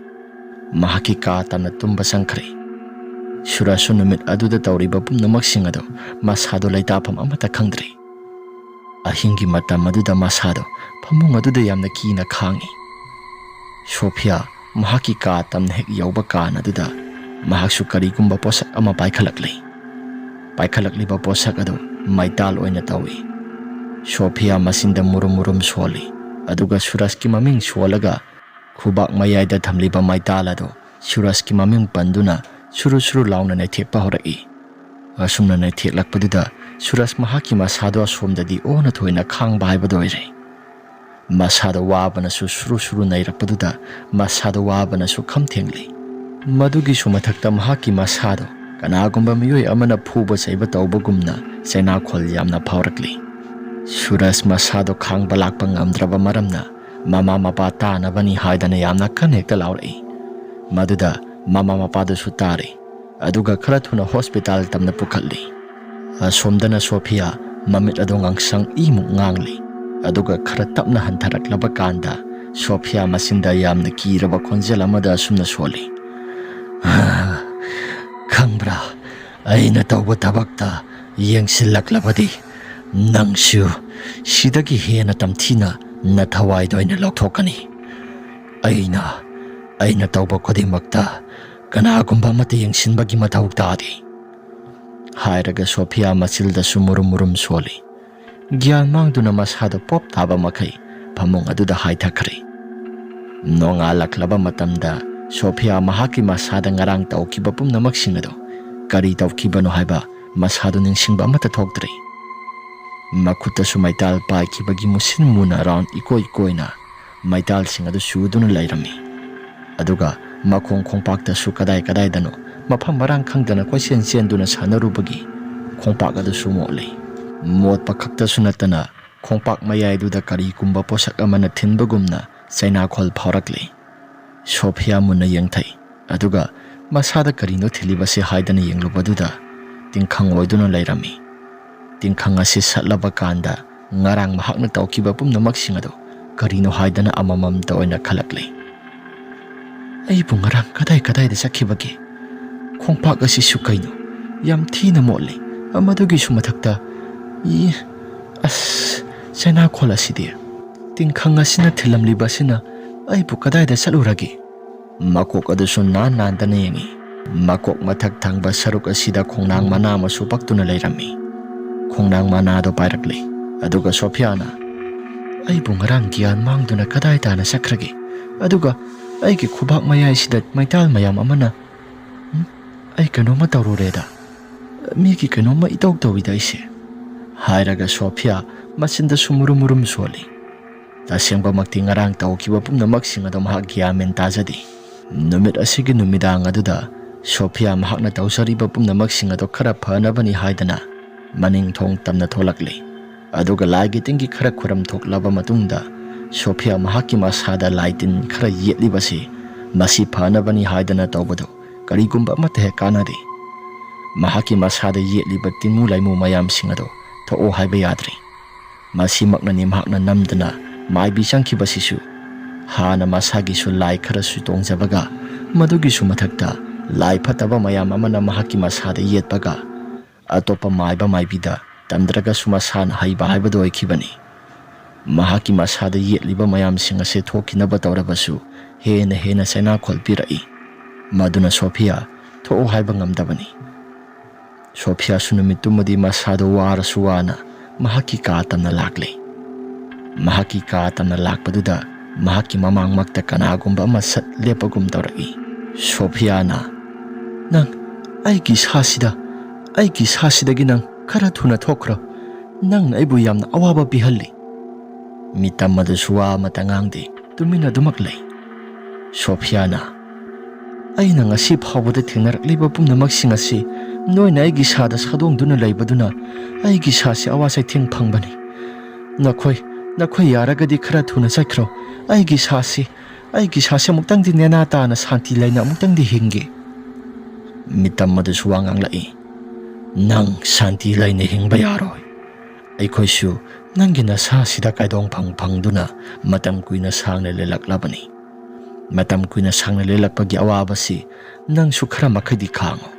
ꯃꯍꯥꯛꯀꯤ ꯀꯥ ꯇꯝꯅ ꯇꯨꯝꯕ ꯆꯪꯈ꯭ꯔꯦ꯫ ꯁꯨꯔꯖꯁꯨ ꯅꯨꯃꯤꯠ ꯑꯗꯨꯗ ꯇꯧꯔꯤꯕ ꯄꯨꯝꯅꯃꯛꯁꯤꯡ ꯑꯗꯨ ꯃꯁꯥꯗꯣ ꯂꯩꯇꯥꯐꯝ ꯑꯃꯠꯇ ꯈꯪꯗ꯭ꯔꯦ꯫ ꯑꯍꯤꯡꯒꯤ ꯃꯇꯝ ꯑꯗꯨꯗ ꯃꯁꯥꯗꯣ ꯐꯃꯨꯡ ꯑꯗꯨꯗ ꯌꯥꯝꯅ ꯀꯤꯅ ꯈꯥꯡꯏ꯫ ꯁꯣꯐꯤꯌꯥ ꯃꯍꯥꯛꯀꯤ ꯀꯥ ꯇꯝꯅ ꯍꯦꯛ ꯌꯧꯕ ꯀꯥꯟ ꯑꯗꯨꯗ ꯃꯍꯥꯛꯁꯨ ꯀꯔꯤꯒꯨꯝꯕ ꯄꯣꯠꯁꯛ ꯑꯃ ꯄꯥꯏꯈꯠꯂꯛꯂꯤ꯫ ꯄꯥꯏꯈꯠꯂꯛꯂꯤꯕ ꯄꯣꯠꯁꯛ ꯑꯗꯨ ꯃꯩꯇꯥꯜ ꯑꯣꯏꯅ ꯇꯧꯏ꯫ ꯁꯣꯐꯤꯌꯥ ꯃꯆꯤꯟꯗ ꯃꯨꯔꯨꯝ ꯃꯨꯔꯨꯝ ꯁꯣꯜꯂꯤ, ꯑꯗꯨꯒ ꯁꯨꯔꯖꯀꯤ ꯃꯃꯤꯡ ꯁꯣꯜꯂꯒ ꯈꯨꯕꯥꯛ ꯃꯌꯥꯏꯗ ꯊꯝꯂꯤꯕ ꯃꯩꯇꯥꯜ ꯑꯗꯨ ꯁꯨꯔꯖꯀꯤ ꯃꯃꯤꯡ ꯄꯟꯗꯨꯅ ꯁꯨꯔꯨ ꯁꯨꯔꯨ ꯂꯥꯎꯅ ꯅꯩꯊꯦꯛꯄ ꯍꯧꯔꯛꯏ꯫ ꯑꯁꯨꯝꯅ ꯅꯩꯊꯦꯛꯂꯛꯄꯗꯨꯗ ꯁꯨꯔꯖ ꯃꯍꯥꯛꯀꯤ ꯃꯁꯥꯗꯣ ꯑꯁꯣꯝꯗꯗꯤ ꯑꯣꯟꯅ ꯊꯣꯏꯅ ꯈꯥꯡꯕ ꯍꯥꯏꯕꯗꯣ ꯑꯣꯏꯔꯦ꯫ ꯃꯁꯥꯗ ꯋꯥꯕꯅꯁꯨ ꯁꯨꯔꯨ ꯁꯨꯔꯨ ꯅꯩꯔꯛꯄꯗꯨꯗ ꯃꯁꯥꯗ ꯋꯥꯕꯅꯁꯨ ꯈꯝ ꯊꯦꯡꯂꯤ꯫ ꯃꯗꯨꯒꯤꯁꯨ ꯃꯊꯛꯇ ꯃꯍꯥꯛꯀꯤ ꯃꯁꯥꯗꯣ ꯀꯅꯥꯒꯨꯝꯕ ꯃꯤꯑꯣꯏ ꯑꯃꯅ ꯐꯨꯕ ꯆꯩꯕ ꯇꯧꯕꯒꯨꯝꯅ ꯆꯩꯅꯥꯈꯣꯜ ꯌꯥꯝꯅ ꯐꯥꯎꯔꯛꯂꯤ꯫ ꯁꯨꯔꯖ ꯃꯁꯥꯗꯣ ꯈꯥꯡꯕ ꯂꯥꯛꯄ ꯉꯝꯗ꯭ꯔꯕ ꯃꯔꯝꯅ ꯃꯃꯥ ꯃꯄꯥ ꯇꯥꯅꯕꯅꯤ ꯍꯥꯏꯗꯅ ꯌꯥꯝꯅ ꯀꯟꯅ ꯍꯦꯛꯇ ꯂꯥꯎꯔꯛꯏ꯫ ꯃꯗꯨꯗ ꯃꯃꯥ ꯃꯄꯥꯗꯨꯁꯨ ꯇꯥꯔꯤ꯫ ꯑꯗꯨꯒ ꯈꯔ ꯊꯨꯅ ꯍꯣꯁꯄꯤꯇꯥꯜ ꯇꯝꯅ ꯄꯨꯈꯠꯂꯤ꯫ ꯑꯁꯣꯝꯗꯅ ꯁꯣꯐꯤꯌꯥ ꯃꯃꯤꯠ ꯑꯗꯨ ꯉꯥꯡꯁꯪ ꯏꯃꯨꯛ ꯉꯥꯡꯂꯤ꯫ ꯑꯗꯨꯒ ꯈꯔ ꯇꯞꯅ ꯍꯟꯊꯔꯛꯂꯕ ꯀꯥꯟꯗ ꯁꯣꯐꯤꯌꯥ ꯃꯆꯤꯟꯗ ꯌꯥꯝꯅ ꯀꯤꯔꯕ ꯈꯣꯟꯖꯦꯜ ꯑꯃꯗ ꯑꯁꯨꯝꯅ ꯁꯣꯜꯂꯤ, "ꯈꯪꯕ꯭ꯔꯥ, ꯑꯩꯅ ꯇꯧꯕ ꯊꯕꯛꯇ ꯌꯦꯡꯁꯤꯜꯂꯛꯂꯕꯗꯤ ꯅꯪꯁꯨ ꯁꯤꯗꯒꯤ ꯍꯦꯟꯅ ꯇꯝꯊꯤꯅ ꯅꯊꯋꯥꯏꯗ ꯑꯣꯏꯅ ꯂꯧꯊꯣꯛꯀꯅꯤ꯫ ꯑꯩꯅ, ꯑꯩꯅ ꯇꯧꯕ ꯈꯨꯗꯤꯡꯃꯛꯇ ꯀꯅꯥꯒꯨꯝꯕ ꯑꯃꯠꯇ ꯌꯦꯡꯁꯤꯟꯕꯒꯤ ꯃꯊꯧ ꯇꯥꯗꯦ"꯫ ꯍꯥꯏꯔꯒ ꯁꯣꯐꯤꯌꯥ ꯃꯆꯤꯜꯗꯁꯨ ꯃꯨꯔꯨꯝ ꯃꯨꯔꯨꯝ ꯁꯣꯜꯂꯤ꯫ ꯒ꯭ꯌꯥꯟ ꯃꯥꯡꯗꯨꯅ ꯃꯁꯥꯗ ꯄꯣꯞ ꯇꯥꯕ ꯃꯈꯩ ꯐꯃꯨꯡ ꯑꯗꯨꯗ ꯍꯥꯏꯊꯈ꯭ꯔꯦ꯫ ꯅꯣꯡꯉꯥꯜꯂꯛꯂꯕ ꯃꯇꯝꯗ ꯁꯣꯐꯤꯌꯥ ꯃꯍꯥꯛꯀꯤ ꯃꯁꯥꯗ ꯉꯔꯥꯡ ꯇꯧꯈꯤꯕ ꯄꯨꯝꯅꯃꯛꯁꯤꯡ ꯑꯗꯨ ꯀꯔꯤ ꯇꯧꯈꯤꯕꯅꯣ ꯍꯥꯏꯕ ꯃꯁꯥꯗꯨ ꯅꯤꯡꯁꯤꯡꯕ ꯑꯃꯠꯇ ꯊꯣꯛꯇ꯭ꯔꯦ꯫ ꯃꯈꯨꯠꯇꯁꯨ ꯃꯩꯇꯥꯜ ꯄꯥꯏꯈꯤꯕꯒꯤ ꯃꯨꯁꯤꯟ ꯃꯨꯅ ꯔꯥꯎꯟ ꯏꯀꯣꯏ ꯀꯣꯏꯅ ꯃꯩꯇꯥꯜꯁꯤꯡ ꯑꯗꯨ ꯆꯨꯗꯨꯅ ꯂꯩꯔꯝꯃꯤ꯫ ꯑꯗꯨꯒ ꯃꯈꯣꯡ ꯈꯣꯡꯄꯥꯛꯇꯁꯨ ꯀꯗꯥꯏ ꯀꯗꯥꯏꯗꯅꯣ ꯃꯐꯝ ꯃꯔꯥꯡ ꯈꯪꯗꯅ ꯀꯣꯏꯆꯦꯟ ꯆꯦꯟꯗꯨꯅ ꯁꯥꯟꯅꯔꯨꯕꯒꯤ ꯈꯣꯡꯄꯥꯛ ꯑꯗꯨꯁꯨ ꯃꯣꯠꯂꯤ꯫ ꯃꯣꯠꯄ ꯈꯛꯇꯁꯨ ꯅꯠꯇꯅ ꯈꯣꯡꯄꯥꯛ ꯃꯌꯥꯏꯗꯨꯗ ꯀꯔꯤꯒꯨꯝꯕ ꯄꯣꯠꯁꯛ ꯑꯃꯅ ꯊꯤꯟꯕꯒꯨꯝꯅ ꯆꯩꯅꯥꯈꯣꯜ ꯐꯥꯎꯔꯛꯂꯤ꯫ ꯁꯣꯐꯤꯌꯥ ꯃꯨꯟꯅ ꯌꯦꯡꯊꯩ꯫ ꯑꯗꯨꯒ ꯃꯁꯥꯗ ꯀꯔꯤꯅꯣ ꯊꯤꯜꯂꯤꯕꯁꯤ ꯍꯥꯏꯗꯅ ꯌꯦꯡꯂꯨꯕꯗꯨꯗ ꯇꯤꯡꯈꯪ ꯑꯣꯏꯗꯨꯅ ꯂꯩꯔꯝꯃꯤ꯫ ꯇꯤꯡꯈꯪ ꯑꯁꯤ ꯁꯠꯂꯕ ꯀꯥꯟꯗ ꯉꯔꯥꯡ ꯃꯍꯥꯛꯅ ꯇꯧꯈꯤꯕ ꯄꯨꯝꯅꯃꯛꯁꯤꯡ ꯑꯗꯨ ꯀꯔꯤꯅꯣ ꯍꯥꯏꯗꯅ ꯑꯃꯃꯝꯇ ꯑꯣꯏꯅ ꯈꯜꯂꯛꯂꯤ꯫ "ꯑꯩꯕꯨ ꯉꯔꯥꯡ ꯀꯗꯥꯏ ꯀꯗꯥꯏꯗ ꯆꯠꯈꯤꯕꯒꯦ? ꯈꯣꯡꯄꯥꯛ ꯑꯁꯤꯁꯨ ꯀꯩꯅꯣ? ꯌꯥꯝ ꯊꯤꯅ ꯃꯣꯠꯂꯤ꯫ ꯃꯗꯨꯒꯤꯁꯨ ꯃꯊꯛꯇ, ꯏ, ꯑꯁ, ꯆꯩꯅꯥꯈꯣꯜ ꯑꯁꯤꯗꯤ꯫ ꯇꯤꯡꯈꯪ ꯑꯁꯤꯅ ꯊꯤꯜꯂꯝꯂꯤꯕ ꯑꯁꯤꯅ ꯑꯩꯕꯨ ꯀꯗꯥꯏꯗ ꯆꯠꯂꯨꯔꯒꯦ?" ꯃꯀꯣꯛ ꯑꯗꯨꯁꯨ ꯅꯥꯟ ꯅꯥꯟꯗꯅ ꯌꯦꯡꯏ꯫ ꯃꯀꯣꯛ ꯃꯊꯛ ꯊꯪꯕ ꯁꯔꯨꯛ ꯑꯁꯤꯗ ꯈꯣꯡꯅꯥꯡ ꯃꯅꯥ ꯑꯃꯁꯨ ꯄꯛꯇꯨꯅ ꯂꯩꯔꯝꯃꯤ꯫ ꯈꯣꯡꯅꯥꯡ ꯃꯅꯥ ꯑꯗꯨ ꯄꯥꯏꯔꯛꯂꯤ꯫ ꯑꯗꯨꯒ ꯁꯣꯐꯤꯌꯥꯅ, "ꯑꯩꯕꯨ ꯉꯔꯥꯡ ꯒ꯭ꯌꯥꯟ ꯃꯥꯡꯗꯨꯅ ꯀꯗꯥꯏ ꯇꯥꯅ ꯆꯠꯈ꯭ꯔꯒꯦ? ꯑꯗꯨꯒ ꯑꯩꯒꯤ ꯈꯨꯕꯥꯛ ꯃꯌꯥꯏꯁꯤꯗ ꯃꯩꯇꯥꯜ ꯃꯌꯥꯝ ꯑꯃꯅ, ꯎꯝ, ꯑꯩ ꯀꯩꯅꯣꯝꯃ ꯇꯧꯔꯨꯔꯦꯗ꯫ "ꯃꯤꯒꯤ ꯀꯩꯅꯣꯝꯃ ꯏꯇꯧ ꯇꯧꯏꯗ ꯑꯩꯁꯦ," ꯍꯥꯏꯔꯒ ꯁꯣꯐꯤꯌꯥ ꯃꯆꯤꯟꯗꯁꯨ ꯃꯨꯔꯨꯝ ꯃꯨꯔꯨꯝ ꯁꯣꯜꯂꯤ꯫ ꯇꯁꯦꯡꯕꯃꯛꯇꯤ ꯉꯔꯥꯡ ꯇꯧꯈꯤꯕ ꯄꯨꯝꯅꯃꯛꯁꯤꯡ ꯑꯗꯣ ꯃꯍꯥꯛ ꯒ꯭ꯌꯥꯟ ꯃꯦꯟ ꯇꯥꯖꯗꯦ꯫ ꯅꯨꯃꯤꯠ ꯑꯁꯤꯒꯤ ꯅꯨꯃꯤꯗꯥꯡ ꯑꯗꯨꯗ ꯁꯣꯐꯤꯌꯥ ꯃꯍꯥꯛꯅ ꯇꯧꯖꯔꯤꯕ ꯄꯨꯝꯅꯃꯛꯁꯤꯡ ꯑꯗꯣ ꯈꯔ ꯐꯅꯕꯅꯤ ꯍꯥꯏꯗꯅ ꯃꯅꯤꯡ ꯊꯣꯡ ꯇꯝꯅ ꯊꯣꯛꯂꯛꯂꯤ꯫ ꯑꯗꯨꯒ ꯂꯥꯏꯒꯤ ꯇꯤꯟꯒꯤ ꯈꯔ ꯈꯨꯔꯝ ꯊꯣꯛꯂꯕ ꯃꯇꯨꯡꯗ ꯁꯣꯐꯤꯌꯥ ꯃꯍꯥꯛꯀꯤ ꯃꯁꯥꯗ ꯂꯥꯏ ꯇꯤꯟ ꯈꯔ ꯌꯦꯠꯂꯤꯕꯁꯤ ꯃꯁꯤ ꯐꯅꯕꯅꯤ ꯍꯥꯏꯗꯅ ꯇꯧꯕꯗꯨ ꯀꯔꯤꯒꯨꯝꯕ ꯑꯃꯠꯇ ꯍꯦꯛ ꯀꯥꯟꯅꯗꯦ꯫ ꯃꯍꯥꯛꯀꯤ ꯃꯁꯥꯗ ꯌꯦꯠꯂꯤꯕ ꯇꯤꯟꯃꯨ ꯂꯥꯏꯃꯨ ꯃꯌꯥꯝꯁꯤꯡ ꯑꯗꯣ ꯊꯣꯛꯑꯣ ꯍꯥꯏꯕ ꯌꯥꯗ꯭ꯔꯤ꯫ ꯃꯁꯤꯃꯛꯅꯅꯤ ꯃꯍꯥꯛꯅ ꯅꯝꯗꯅ ꯃꯥꯏꯕꯤ ꯆꯪꯈꯤꯕꯁꯤꯁꯨ꯫ ꯍꯥꯟꯅ ꯃꯁꯥꯒꯤꯁꯨ ꯂꯥꯏ ꯈꯔꯁꯨ ꯇꯣꯡꯖꯕꯒ, ꯃꯗꯨꯒꯤꯁꯨ ꯃꯊꯛꯇ ꯂꯥꯏ ꯐꯠꯇꯕ ꯃꯌꯥꯝ ꯑꯃꯅ ꯃꯍꯥꯛꯀꯤ ꯃꯁꯥꯗ ꯌꯦꯠꯄꯒ, ꯑꯇꯣꯞꯄ ꯃꯥꯏꯕ ꯃꯥꯏꯕꯤꯗ ꯇꯝꯗ꯭ꯔꯒꯁꯨ ꯃꯁꯥꯅ ꯍꯩꯕ ꯍꯥꯏꯕꯗꯨ ꯑꯣꯏꯈꯤꯕꯅꯤ꯫ ꯃꯍꯥꯛꯀꯤ ꯃꯁꯥꯗ ꯌꯦꯠꯂꯤꯕ ꯃꯌꯥꯝꯁꯤꯡ ꯑꯁꯤ ꯊꯣꯛꯈꯤꯅꯕ ꯇꯧꯔꯕꯁꯨ ꯍꯦꯟꯅ ꯍꯦꯟꯅ ꯆꯩꯅꯥꯈꯣꯜ ꯄꯤꯔꯛꯏ꯫ ꯃꯗꯨꯅ ꯁꯣꯐꯤꯌꯥ ꯊꯣꯛꯎ ꯍꯥꯏꯕ ꯉꯝꯗꯕꯅꯤ꯫ ꯁꯣꯐꯤꯌꯥꯁꯨ ꯅꯨꯃꯤꯠꯇꯨꯃꯗꯤ ꯃꯁꯥꯗꯣ ꯋꯥꯔꯁꯨ ꯋꯥꯅ ꯃꯍꯥꯛꯀꯤ ꯀꯥ ꯇꯝꯅ ꯂꯥꯛꯂꯦ꯫ ꯃꯍꯥꯛꯀꯤ ꯀꯥ ꯇꯝꯅ ꯂꯥꯛꯄꯗꯨꯗ ꯃꯍꯥꯛꯀꯤ ꯃꯃꯥꯡꯃꯛꯇ ꯀꯅꯥꯒꯨꯝꯕ ꯑꯃ ꯁꯠ ꯂꯦꯞꯄꯒꯨꯝ ꯇꯧꯔꯛꯏ꯫ ꯁꯣꯐꯤꯌꯥꯅ, "ꯅꯪ ꯑꯩꯒꯤ ꯏꯁꯥꯁꯤꯗ, ꯑꯩꯒꯤ ꯏꯁꯥꯁꯤꯗꯒꯤ ꯅꯪ ꯈꯔ ꯊꯨꯅ ꯊꯣꯛꯈ꯭ꯔꯣ꯫ ꯅꯪꯅ ꯑꯩꯕꯨ ꯌꯥꯝꯅ ꯑꯋꯥꯕ ꯄꯤꯍꯜꯂꯤ꯫" ꯃꯤꯇꯝ ꯑꯗꯨꯁꯨ ꯋꯥ ꯑꯃꯠꯇ ꯉꯥꯡꯗꯦ, ꯇꯨꯃꯤꯟꯅ ꯑꯗꯨꯃꯛ ꯂꯩ꯫ ꯁꯣꯐꯤꯌꯥꯅ, "ꯑꯩꯅ ꯉꯁꯤ ꯐꯥꯎꯕꯗ ꯊꯦꯡꯅꯔꯛꯂꯤꯕ ꯄꯨꯝꯅꯃꯛꯁꯤꯡ ꯑꯁꯤ ꯅꯣꯏꯅ ꯑꯩꯒꯤ ꯏꯁꯥꯗ ꯁꯥꯗꯣꯡꯗꯨꯅ ꯂꯩꯕꯗꯨꯅ ꯑꯩꯒꯤ ꯏꯁꯥꯁꯤ ꯑꯋꯥ ꯆꯩꯊꯦꯡ ꯐꯪꯕꯅꯤ꯫ ꯅꯈꯣꯏ, ꯅꯈꯣꯏ ꯌꯥꯔꯒꯗꯤ ꯈꯔ ꯊꯨꯅ ꯆꯠꯈ꯭ꯔꯣ꯫ ꯑꯩꯒꯤ ꯏꯁꯥꯁꯤ, ꯑꯩꯒꯤ ꯏꯁꯥꯁꯤ ꯑꯃꯨꯛꯇꯪꯗꯤ ꯅꯦꯅꯥ ꯇꯥꯅ ꯁꯥꯟꯇꯤ ꯂꯩꯅ ꯑꯃꯨꯛꯇꯪꯗꯤ ꯍꯤꯡꯒꯦ꯫" ꯃꯤꯇꯝ ꯑꯗꯨꯁꯨ ꯋꯥ ꯉꯥꯡꯂꯛꯏ, "ꯅꯪ ꯁꯥꯟꯇꯤ ꯂꯩꯅ ꯍꯤꯡꯕ ꯌꯥꯔꯣꯏ꯫ ꯑꯩꯈꯣꯏꯁꯨ ꯅꯪꯒꯤ ꯅꯁꯥꯁꯤꯗ ꯀꯥꯏꯗꯣꯡꯐꯝ ꯐꯪꯗꯨꯅ ꯃꯇꯝ ꯀꯨꯏꯅ ꯁꯥꯡꯅ ꯂꯦꯜꯂꯛꯂꯕꯅꯤ꯫ ꯃꯇꯝ ꯀꯨꯏꯅ ꯁꯥꯡꯅ ꯂꯦꯜꯂꯛꯄꯒꯤ ꯑꯋꯥꯕꯁꯤ ꯅꯪꯁꯨ ꯈꯔ ꯃꯈꯩꯗꯤ ꯈꯥꯡꯉꯨ꯫"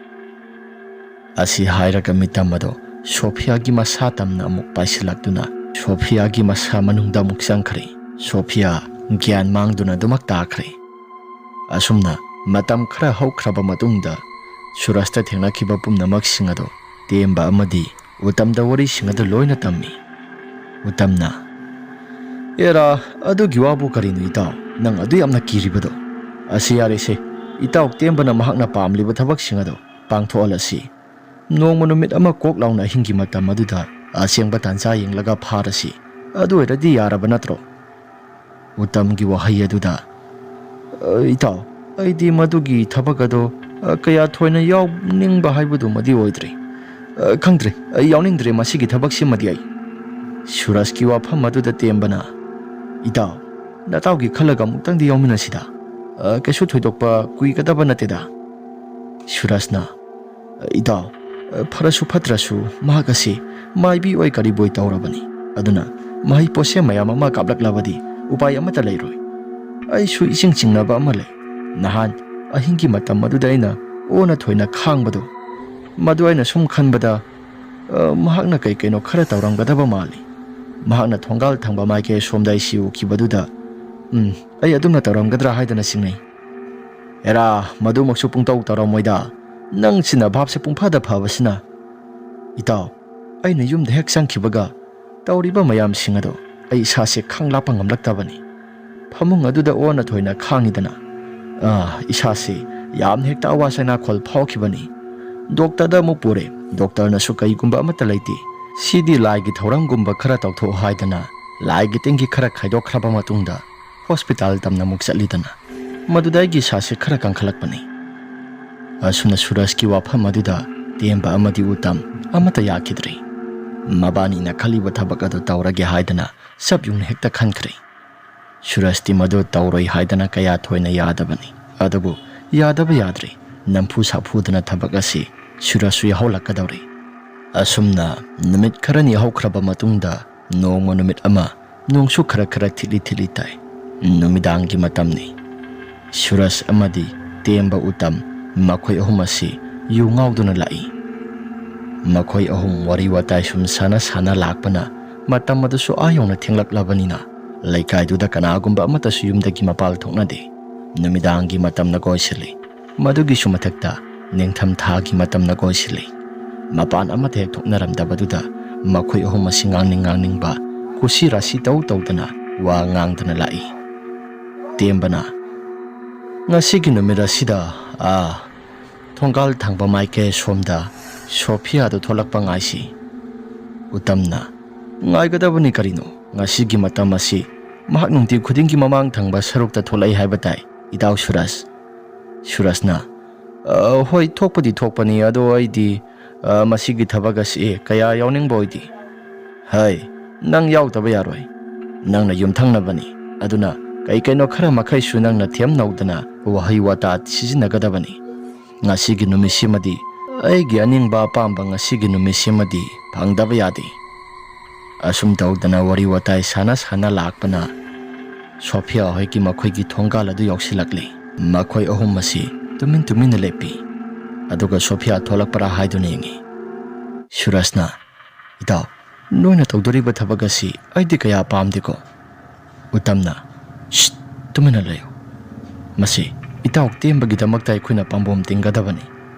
ꯑꯁꯤ ꯍꯥꯏꯔꯒ ꯃꯤꯇꯝ ꯑꯗꯣ ꯁꯣꯐꯤꯌꯥꯒꯤ ꯃꯁꯥ ꯇꯝꯅ ꯑꯃꯨꯛ ꯄꯥꯏꯁꯤꯜꯂꯛꯇꯨꯅ ꯁꯣꯐꯤꯌꯥꯒꯤ ꯃꯁꯥ ꯃꯅꯨꯡꯗ ꯑꯃꯨꯛ ꯆꯪꯈ꯭ꯔꯦ꯫ ꯁꯣꯐꯤꯌꯥ ꯒ꯭ꯌꯥꯟ ꯃꯥꯡꯗꯨꯅ ꯑꯗꯨꯃꯛ ꯇꯥꯈ꯭ꯔꯦ꯫ ꯑꯁꯨꯝꯅ ꯃꯇꯝ ꯈꯔ ꯍꯧꯈ꯭ꯔꯕ ꯃꯇꯨꯡꯗ ꯁꯨꯔꯖꯇ ꯊꯦꯡꯅꯈꯤꯕ ꯄꯨꯝꯅꯃꯛꯁꯤꯡ ꯑꯗꯣ ꯇꯦꯝꯕ ꯑꯃꯗꯤ ꯎꯇꯝꯗ ꯋꯥꯔꯤꯁꯤꯡ ꯑꯗꯨ ꯂꯣꯏꯅ ꯇꯝꯃꯤ꯫ ꯎꯇꯝꯅ, "ꯑꯦꯔꯥ, ꯑꯗꯨꯒꯤ ꯋꯥꯕꯨ ꯀꯔꯤꯅꯣ ꯏꯇꯥꯎ? ꯅꯪ ꯑꯗꯨ ꯌꯥꯝꯅ ꯀꯤꯔꯤꯕꯗꯣ? ꯑꯁꯤ ꯌꯥꯔꯦꯁꯦ, ꯏꯇꯥꯎ ꯇꯦꯝꯕꯅ ꯃꯍꯥꯛꯅ ꯄꯥꯝꯂꯤꯕ ꯊꯕꯛꯁꯤꯡ ꯑꯗꯣ ꯄꯥꯡꯊꯣꯛꯍꯜꯂꯁꯤ꯫ ꯅꯣꯡꯃ ꯅꯨꯃꯤꯠ ꯑꯃ ꯀꯣꯛ ꯂꯥꯎꯅ ꯑꯍꯤꯡꯒꯤ ꯃꯇꯝ ꯑꯗꯨꯗ ꯑꯁꯦꯡꯕ ꯇꯥꯟꯖꯥ ꯌꯦꯡꯂꯒ ꯐꯥꯔꯁꯤ꯫ ꯑꯗꯨ ꯑꯣꯏꯔꯗꯤ ꯌꯥꯔꯕ ꯅꯠꯇ꯭ꯔꯣ?" ꯎꯇꯝꯒꯤ ꯋꯥꯍꯩ ꯑꯗꯨꯗ, "ꯑ, ꯏꯇꯥꯎ, ꯑꯩꯗꯤ ꯃꯗꯨꯒꯤ ꯊꯕꯛ ꯑꯗꯣ, ꯑ, ꯀꯌꯥ ꯊꯣꯏꯅ ꯌꯥꯎꯅꯤꯡꯕ ꯍꯥꯏꯕꯗꯨꯃꯗꯤ ꯑꯣꯏꯗ꯭ꯔꯦ꯫ ꯑ, ꯈꯪꯗ꯭ꯔꯦ, ꯑꯩ ꯌꯥꯎꯅꯤꯡꯗ꯭ꯔꯦ ꯃꯁꯤꯒꯤ ꯊꯕꯛꯁꯤꯃꯗꯤ ꯑꯩ꯫" ꯁꯨꯔꯖꯀꯤ ꯋꯥꯐꯝ ꯑꯗꯨꯗ ꯇꯦꯝꯕꯅ, "ꯏꯇꯥꯎ, ꯅꯇꯥꯎꯒꯤ ꯈꯜꯂꯒ ꯑꯃꯨꯛꯇꯪꯗꯤ ꯌꯥꯎꯃꯤꯟꯅꯁꯤꯗ꯫ ꯑ, ꯀꯩꯁꯨ ꯊꯣꯏꯗꯣꯛꯄ ꯀꯨꯏꯒꯗꯕ ꯅꯠꯇꯦꯗ꯫" ꯁꯨꯔꯖꯅ, "ꯏꯇꯥꯎ, ꯐꯔꯁꯨ ꯐꯠꯇ꯭ꯔꯁꯨ ꯃꯍꯥꯛ ꯑꯁꯤ ꯃꯥꯏꯕꯤ ꯑꯣꯏ ꯀꯔꯤꯕꯣꯏ ꯇꯧꯔꯕꯅꯤ꯫ ꯑꯗꯨꯅ ꯃꯍꯩ ꯄꯣꯠꯁꯦꯝ ꯃꯌꯥꯝ ꯑꯃ ꯀꯥꯞꯂꯛꯂꯕꯗꯤ ꯎꯄꯥꯏ ꯑꯃꯠꯇ ꯂꯩꯔꯣꯏ꯫ ꯑꯩꯁꯨ ꯏꯁꯤꯡ ꯆꯤꯡꯅꯕ ꯑꯃ ꯂꯩ꯫ ꯅꯍꯥꯟ ꯑꯍꯤꯡꯒꯤ ꯃꯇꯝ ꯑꯗꯨꯗ ꯑꯩꯅ ꯑꯣꯟꯅ ꯊꯣꯏꯅ ꯈꯥꯡꯕꯗꯣ, ꯃꯗꯨ ꯑꯩꯅ ꯁꯨꯝ ꯈꯟꯕꯗ, ꯑ, ꯃꯍꯥꯛꯅ ꯀꯩ ꯀꯩꯅꯣ ꯈꯔ ꯇꯧꯔꯝꯒꯗꯕ ꯃꯥꯜꯂꯤ꯫ ꯃꯍꯥꯛꯅ ꯊꯣꯡꯒꯥꯜ ꯊꯪꯕ ꯃꯥꯏꯀꯩ ꯁꯣꯝꯗ ꯑꯩꯁꯤ ꯎꯈꯤꯕꯗꯨꯗ, ꯎꯝ, ꯑꯩ ꯑꯗꯨꯝꯅ ꯇꯧꯔꯝꯒꯗ꯭ꯔꯥ ꯍꯥꯏꯗꯅ ꯆꯤꯡꯅꯩ꯫" "ꯑꯦꯔꯥ, ꯃꯗꯨꯃꯛꯁꯨ ꯄꯨꯡꯇꯧ ꯇꯧꯔꯝꯃꯣꯏꯗ꯫ ꯅꯪꯁꯤꯅ ꯚꯥꯞꯁꯦ ꯄꯨꯡꯐꯥꯗ ꯐꯕꯁꯤꯅ꯫" "ꯏꯇꯥꯎ, ꯑꯩꯅ ꯌꯨꯝꯗ ꯍꯦꯛ ꯆꯪꯈꯤꯕꯒ ꯇꯧꯔꯤꯕ ꯃꯌꯥꯝꯁꯤꯡ ꯑꯗꯣ ꯑꯩ ꯏꯁꯥꯁꯦ ꯈꯥꯡ ꯂꯥꯛꯄ ꯉꯝꯂꯛꯇꯕꯅꯤ꯫ ꯐꯃꯨꯡ ꯑꯗꯨꯗ ꯑꯣꯟꯅ ꯊꯣꯏꯅ ꯈꯥꯡꯉꯤꯗꯅ꯫ ꯑꯥ, ꯏꯁꯥꯁꯦ ꯌꯥꯝꯅ ꯍꯦꯛꯇ ꯑꯋꯥ ꯆꯩꯅꯥꯈꯣꯜ ꯐꯥꯎꯈꯤꯕꯅꯤ꯫ ꯗꯣꯛꯇꯔꯗ ꯑꯃꯨꯛ ꯄꯨꯔꯦ꯫ ꯗꯣꯛꯇꯔꯅꯁꯨ ꯀꯩꯒꯨꯝꯕ ꯑꯃꯠꯇ ꯂꯩꯇꯦ꯫ ꯁꯤꯗꯤ ꯂꯥꯏꯒꯤ ꯊꯧꯔꯝꯒꯨꯝꯕ ꯈꯔ ꯇꯧꯊꯣꯛꯑꯣ ꯍꯥꯏꯗꯅ ꯂꯥꯏꯒꯤ ꯇꯤꯟꯒꯤ ꯈꯔ ꯈꯥꯏꯗꯣꯛꯈ꯭ꯔꯕ ꯃꯇꯨꯡꯗ ꯍꯣꯁꯄꯤꯇꯥꯜ ꯇꯝꯅ ꯑꯃꯨꯛ ꯆꯠꯂꯤꯗꯅ꯫ ꯃꯗꯨꯗ ꯑꯩꯒꯤ ꯏꯁꯥꯁꯦ ꯈꯔ ꯀꯟꯈꯠꯂꯛꯄꯅꯤ꯫" ꯑꯁꯨꯝꯅ ꯁꯨꯔꯖꯀꯤ ꯋꯥꯐꯝ ꯑꯗꯨꯗ ꯇꯦꯝꯕ ꯑꯃꯗꯤ ꯎꯇꯝ ꯑꯃꯠꯇ ꯌꯥꯈꯤꯗ꯭ꯔꯦ꯫ ꯃꯕꯥꯅꯤꯅ ꯈꯜꯂꯤꯕ ꯊꯕꯛ ꯑꯗꯨ ꯇꯧꯔꯒꯦ ꯍꯥꯏꯗꯅ ꯆꯞ ꯌꯨꯡꯅ ꯍꯦꯛꯇ ꯈꯟꯈ꯭ꯔꯦ꯫ ꯁꯨꯔꯖꯇꯤ ꯃꯗꯨ ꯇꯧꯔꯣꯏ ꯍꯥꯏꯗꯅ ꯀꯌꯥ ꯊꯣꯏꯅ ꯌꯥꯗꯕꯅꯤ꯫ ꯑꯗꯨꯕꯨ ꯌꯥꯗꯕ ꯌꯥꯗ꯭ꯔꯦ꯫ ꯅꯝꯐꯨ ꯁꯥꯐꯨꯗꯅ ꯊꯕꯛ ꯑꯁꯤ ꯁꯨꯔꯖꯁꯨ ꯌꯥꯍꯧꯂꯛꯀꯗꯧꯔꯦ꯫ ꯑꯁꯨꯝꯅ ꯅꯨꯃꯤꯠ ꯈꯔꯅꯤ ꯍꯧꯈ꯭ꯔꯕ ꯃꯇꯨꯡꯗ ꯅꯣꯡꯃ ꯅꯨꯃꯤꯠ ꯑꯃ ꯅꯣꯡꯁꯨ ꯈꯔ ꯈꯔ ꯊꯤꯠꯂꯤ ꯊꯤꯠꯂꯤ ꯇꯥꯏ꯫ ꯅꯨꯃꯤꯗꯥꯡꯒꯤ ꯃꯇꯝꯅꯤ꯫ ꯁꯨꯔꯖ ꯑꯃꯗꯤ ꯇꯦꯝꯕ ꯎꯇꯝ ꯃꯈꯣꯏ ꯑꯍꯨꯝ ꯑꯁꯤ ꯌꯨ ꯉꯥꯎꯗꯨꯅ ꯂꯥꯛꯏ꯫ ꯃꯈꯣꯏ ꯑꯍꯨꯝ ꯋꯥꯔꯤ ꯋꯥꯇꯥꯏ ꯁꯨꯝ ꯁꯥꯟꯅ ꯁꯥꯟꯅ ꯂꯥꯛꯄꯅ ꯃꯇꯝ ꯑꯗꯨꯁꯨ ꯑꯥ ꯌꯧꯅ ꯊꯦꯡꯂꯛꯂꯕꯅꯤꯅ ꯂꯩꯀꯥꯏꯗꯨꯗ ꯀꯅꯥꯒꯨꯝꯕ ꯑꯃꯠꯇꯁꯨ ꯌꯨꯝꯗꯒꯤ ꯃꯄꯥꯜ ꯊꯣꯛꯅꯗꯦ꯫ ꯅꯨꯃꯤꯗꯥꯡꯒꯤ ꯃꯇꯝꯅ ꯀꯣꯏꯁꯤꯜꯂꯤ꯫ ꯃꯗꯨꯒꯤꯁꯨ ꯃꯊꯛꯇ ꯅꯤꯡꯊꯝ ꯊꯥꯒꯤ ꯃꯇꯝꯅ ꯀꯣꯏꯁꯤꯜꯂꯤ꯫ ꯃꯄꯥꯟ ꯑꯃꯠꯇ ꯍꯦꯛ ꯊꯣꯛꯅꯔꯝꯗꯕꯗꯨꯗ ꯃꯈꯣꯏ ꯑꯍꯨꯝ ꯑꯁꯤ ꯉꯥꯡꯅꯤꯡ ꯉꯥꯡꯅꯤꯡꯕ, ꯀꯨꯁꯤ ꯔꯥꯁꯤ ꯇꯧ ꯇꯧꯗꯅ ꯋꯥ ꯉꯥꯡꯗꯅ ꯂꯥꯛꯏ꯫ ꯇꯦꯝꯕꯅ, "ꯉꯁꯤꯒꯤ ꯅꯨꯃꯤꯠ ꯑꯁꯤꯗ, ꯑꯥ, ꯊꯣꯡꯒꯥꯜ ꯊꯪꯕ ꯃꯥꯏꯀꯩ ꯁꯣꯝꯗ ꯁꯣꯐꯤꯌꯥꯗꯨ ꯊꯣꯛꯂꯛꯄ ꯉꯥꯏꯁꯤ꯫ ꯎꯇꯝꯅ, "ꯉꯥꯏꯒꯗꯕꯅꯤ ꯀꯔꯤꯅꯣ? ꯉꯁꯤꯒꯤ ꯃꯇꯝ ꯑꯁꯤ ꯃꯍꯥꯛ ꯅꯨꯡꯇꯤ ꯈꯨꯗꯤꯡꯒꯤ ꯃꯃꯥꯡ ꯊꯪꯕ ꯁꯔꯨꯛꯇ ꯊꯣꯛꯂꯛꯏ ꯍꯥꯏꯕ ꯇꯥꯏ, ꯏꯇꯥꯎ ꯁꯨꯔꯖ꯫" ꯁꯨꯔꯖꯅ, "ꯑ, ꯍꯣꯏ, ꯊꯣꯛꯄꯗꯤ ꯊꯣꯛꯄꯅꯤ, ꯑꯗꯣ ꯑꯩꯗꯤ, ꯑ, ꯃꯁꯤꯒꯤ ꯊꯕꯛ ꯑꯁꯤ ꯀꯌꯥ ꯌꯥꯎꯅꯤꯡꯕ ꯑꯣꯏꯗꯦ꯫" "ꯍꯩ, ꯅꯪ ꯌꯥꯎꯗꯕ ꯌꯥꯔꯣꯏ꯫ ꯅꯪꯅ ꯌꯨꯝꯊꯪꯅꯕꯅꯤ, ꯑꯗꯨꯅ ꯀꯩ ꯀꯩꯅꯣ ꯈꯔ ꯃꯈꯩꯁꯨ ꯅꯪꯅ ꯊꯦꯝ ꯅꯧꯗꯅ ꯋꯥꯍꯩ ꯋꯥꯇꯥ ꯁꯤꯖꯤꯟꯅꯒꯗꯕꯅꯤ꯫ ꯉꯁꯤꯒꯤ ꯅꯨꯃꯤꯠꯁꯤꯃꯗꯤ, ꯑꯩꯒꯤ ꯑꯅꯤꯡꯕ ꯑꯄꯥꯝꯕ ꯉꯁꯤꯒꯤ ꯅꯨꯃꯤꯠꯁꯤꯃꯗꯤ ꯐꯪꯗꯕ ꯌꯥꯗꯦ꯫" ꯑꯁꯨꯝ ꯇꯧꯗꯅ ꯋꯥꯔꯤ ꯋꯥꯇꯥꯏ ꯁꯥꯟꯅ ꯁꯥꯟꯅ ꯂꯥꯛꯄꯅ ꯁꯣꯐꯤꯌꯥ ꯍꯣꯏꯒꯤ ꯃꯈꯣꯏꯒꯤ ꯊꯣꯡꯒꯥꯜ ꯑꯗꯨ ꯌꯧꯁꯤꯜꯂꯛꯂꯤ꯫ ꯃꯈꯣꯏ ꯑꯍꯨꯝ ꯑꯁꯤ ꯇꯨꯃꯤꯟ ꯇꯨꯃꯤꯟꯅ ꯂꯦꯞꯄꯤ꯫ ꯑꯗꯨꯒ ꯁꯣꯐꯤꯌꯥ ꯊꯣꯛꯂꯛꯄ꯭ꯔꯥ ꯍꯥꯏꯗꯨꯅ ꯌꯦꯡꯉꯤ꯫ ꯁꯨꯔꯖꯅ, "ꯏꯇꯥꯎ, ꯅꯣꯏꯅ ꯇꯧꯗꯣꯔꯤꯕ ꯊꯕꯛ ꯑꯁꯤ ꯑꯩꯗꯤ ꯀꯌꯥ ꯄꯥꯝꯗꯦꯀꯣ꯫" ꯎꯇꯝꯅ, "ꯁꯤꯠ, ꯇꯨꯃꯤꯟꯅ ꯂꯩꯌꯨ꯫ ꯃꯁꯤ ꯏꯇꯥꯎ ꯇꯦꯝꯕꯒꯤꯗꯃꯛꯇ ꯑꯩꯈꯣꯏꯅ ꯄꯥꯝꯕꯣꯝ ꯇꯤꯡꯒꯗꯕꯅꯤ꯫"